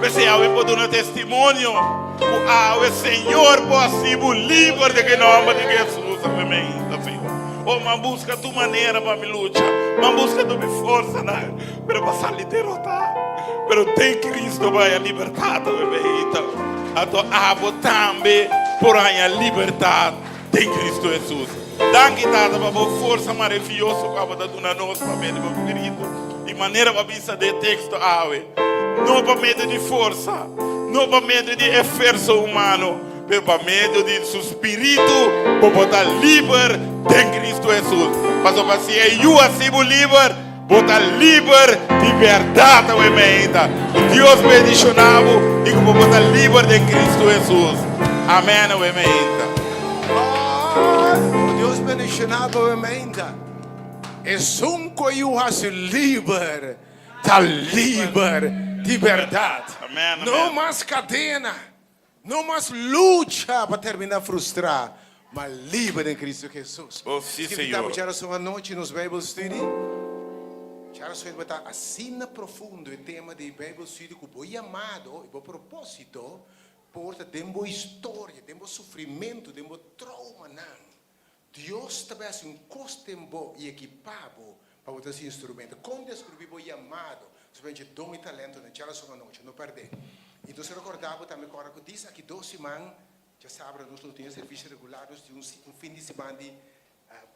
S4: P'esei awe mi por duna testimonio ku awe Señor por hasi bo liber di ke nomber di Jesus. Awe mi ainda Señor. Oh, mi a buska tur manera pa mi lucha, mi a buska tur mi forsanan, pero mi a sali derotá. Pero den Cristo bo haya libertat awe mi ainda. Anto abo tambe por haña libertat den Cristo Hesus. Danki, Tata, pa bo forsa maravioso ku abo ta duna nos pa medio di bo Spiritu. I manera bo a bisa den e teksto awe, no pa medio di forsa, no pa medio di esfuerso humano, pero pa medio di su Spiritu bo por ta liber den Cristo Hesus. Pasobra si e Yu hasi bo liber, Bo ta liber di bèrdat awe meinta. Ku Dios bendishoná bo i ku bo por ta liber den Kristu Hesus. Amèn awe meinta.
S10: Ku Dios bendishoná bo awe meinta. Esun ku e Yu hasi liber ta liber di bèrdat. No mas kadena. No mas lucha pa terminá frustrá, ma liber den Cristo Jesus.
S4: Oh, sí,
S10: Esaki ta
S4: Señor.
S10: djarason anochi nos Bijbel Study. Djarason e tabata asina profundo e tema di Bijbel Study ku bo yamado i bo propósito por ta den bo historia, den bo sufrimentu, den bo troumanan. Dios ta bai hasi un kos den bo i ekipá bo pa bo ta su instrumento. Kon deskribí bo yamado? Solamente don i talentonan. Djarason anochi, no pèrdè. I nos rekordá bo tambe ku ora ku dis aki dos siman, djasabra nos lo tin e servisio regular, nos tin un fin di siman di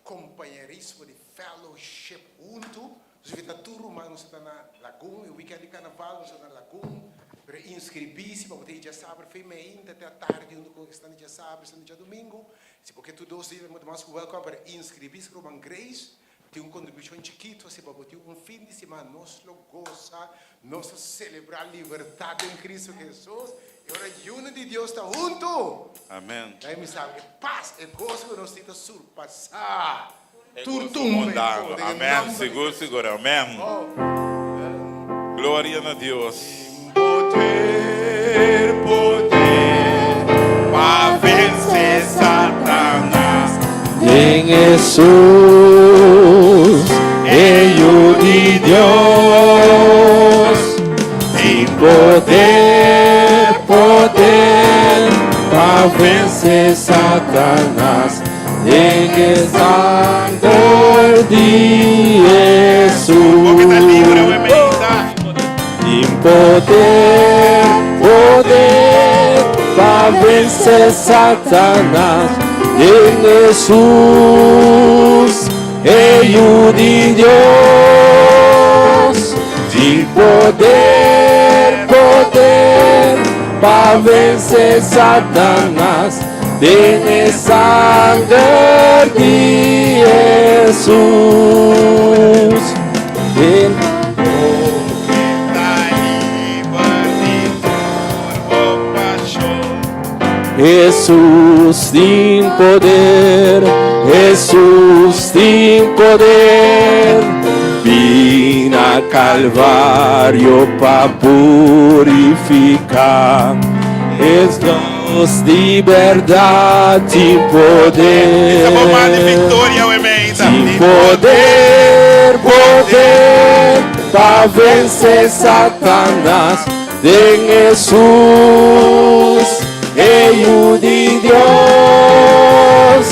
S10: kompañerismo, di fellowship huntu. Nos invitá tur ruman, nos ta na Lagun, e wikènt di karnaval nos ta na Lagun. Pero inskribí si pa bo ta ei djasabra fe meinta te atardi huntu ku esnan di djasabra, esnan di djadumingu. Si bo ke tur dos dia ta mas ku welkom para inscribi si Ruman Grace tin un contribucion chikito si pa bo tin un fin di siman nos lo gosa nos ta celebra libertad den Cristo Jesus y ora yunan di Dios ta hunto
S4: Amen.
S10: Laga mi sabi e pas e goso ku nos tin ta surpasa
S4: E
S10: tur
S4: goso
S10: tumba e
S4: mundano.
S10: ko den e
S4: Amen.
S10: nomber di
S4: Sigur
S10: Jesus.
S4: sigur. Amen.
S10: Oh.
S4: Gloria na Dios.
S3: Poder, poder pa vence Satanas.
S1: Den Hesus, e Yu di Dios. Poder, poder pa vense Satanas den e sanger di
S3: Bo ke ta libre
S1: Hesus.
S3: awe meinta.
S1: Tin poder, poder pa vense Satanas den Hesus, e Yu di Dios. Tin poder, poder pa vense Satanas den e sanger di Hesus. Den
S3: Ta liber di tur bo pashon.
S1: Hesus tin poder, Hesus tin poder. Bin na Calvario pa purifiká. Es Dios di bèrdat tin
S3: Bisa bo man di
S1: poder.
S3: viktoria awe meinta.
S1: Tin poder, poder pa vense Satanas den Hesus, e Yu di Dios.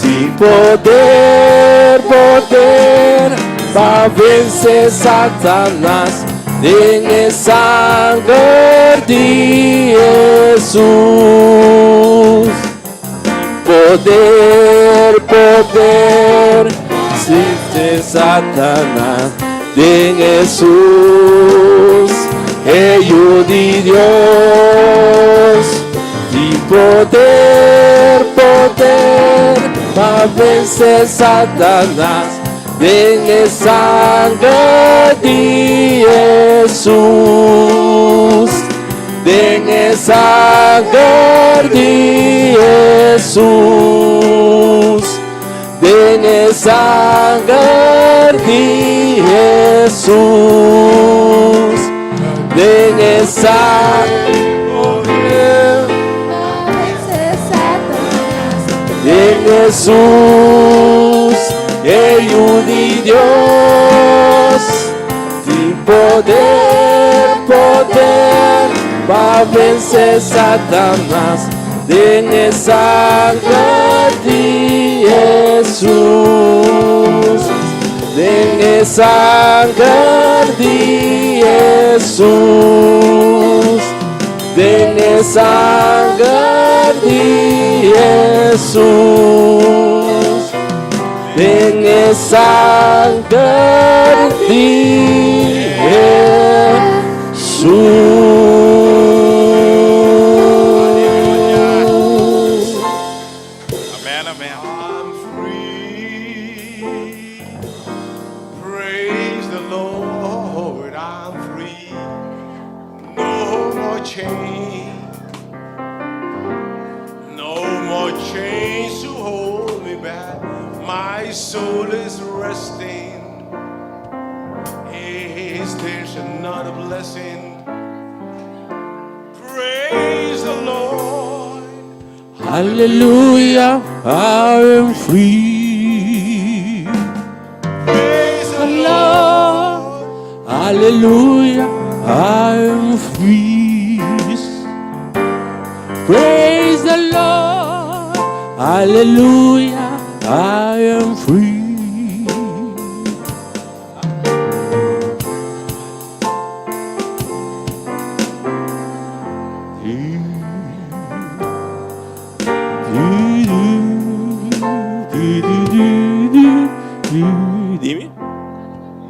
S1: Tin poder, poder pa vense Satanas den e sanger di Hesus. Poder, poder, vense Satanas den Hesus, e Yu di Dios. Tin poder, poder, pa vense Satanas den e sanger di Hesus. Den e sanger di Hesus. Den e sanger di Hesus. Den e sanger den Hesus, e Yu di Dios. Tin poder, poder pa vense Satanas den e sanger di Hesus. Den e sanger di Hesus. Den e sanger di Hesus. Den e sanger di Hesus.
S3: Amèn, amèn.
S10: I'm free. Praise the Lord, I'm free. No more chains. No more chains to hold me back. My soul is resting. Is there's another blessing? Praise the Lord.
S1: Hallelujah, I am free.
S10: Praise the Lord.
S1: Hallelujah, I am free. Praise the Lord. Hallelujah, I am free. Dime.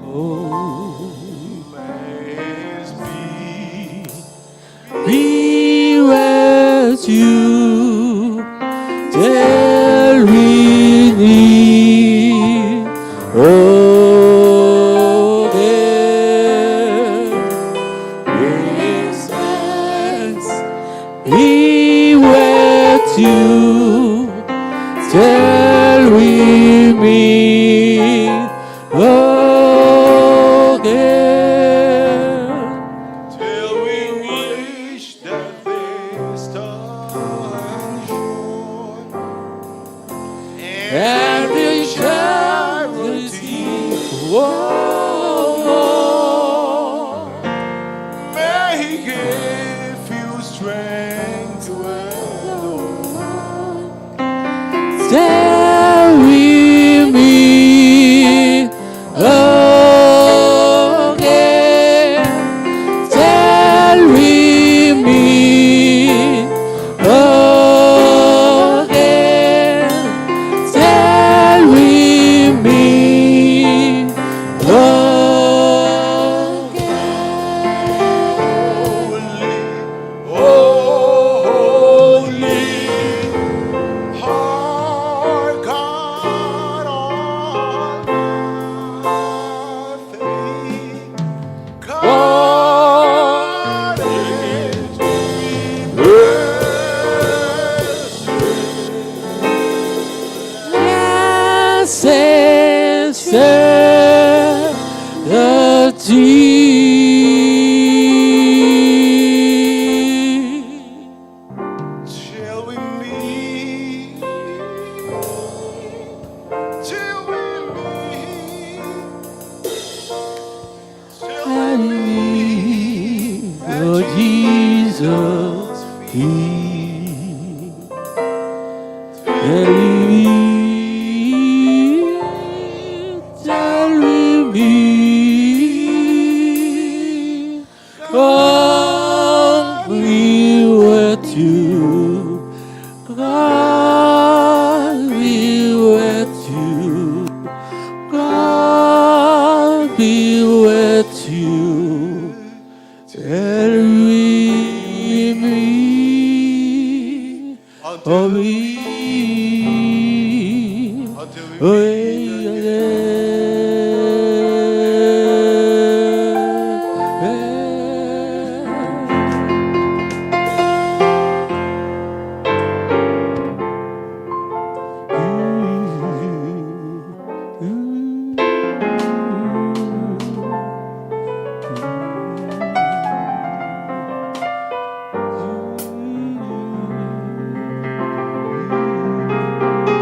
S1: Oh.
S10: Praise be.
S1: Be with you till we meet again. Grace be with you till we meet again.
S10: Till we reach the distant.
S3: give you strength to endure.
S1: Till we meet again. Till we meet again. Till we meet again.
S3: Holy, our God Almighty, God is to be praised.
S1: Blessed certainty.
S3: Till we meet, till we meet, till we meet.
S1: Oh, Jesus, He Tell me, tell me, God be with you. God be with you. God be with you. Till we meet,
S3: Until
S1: oh, we,
S3: Until we
S1: oh,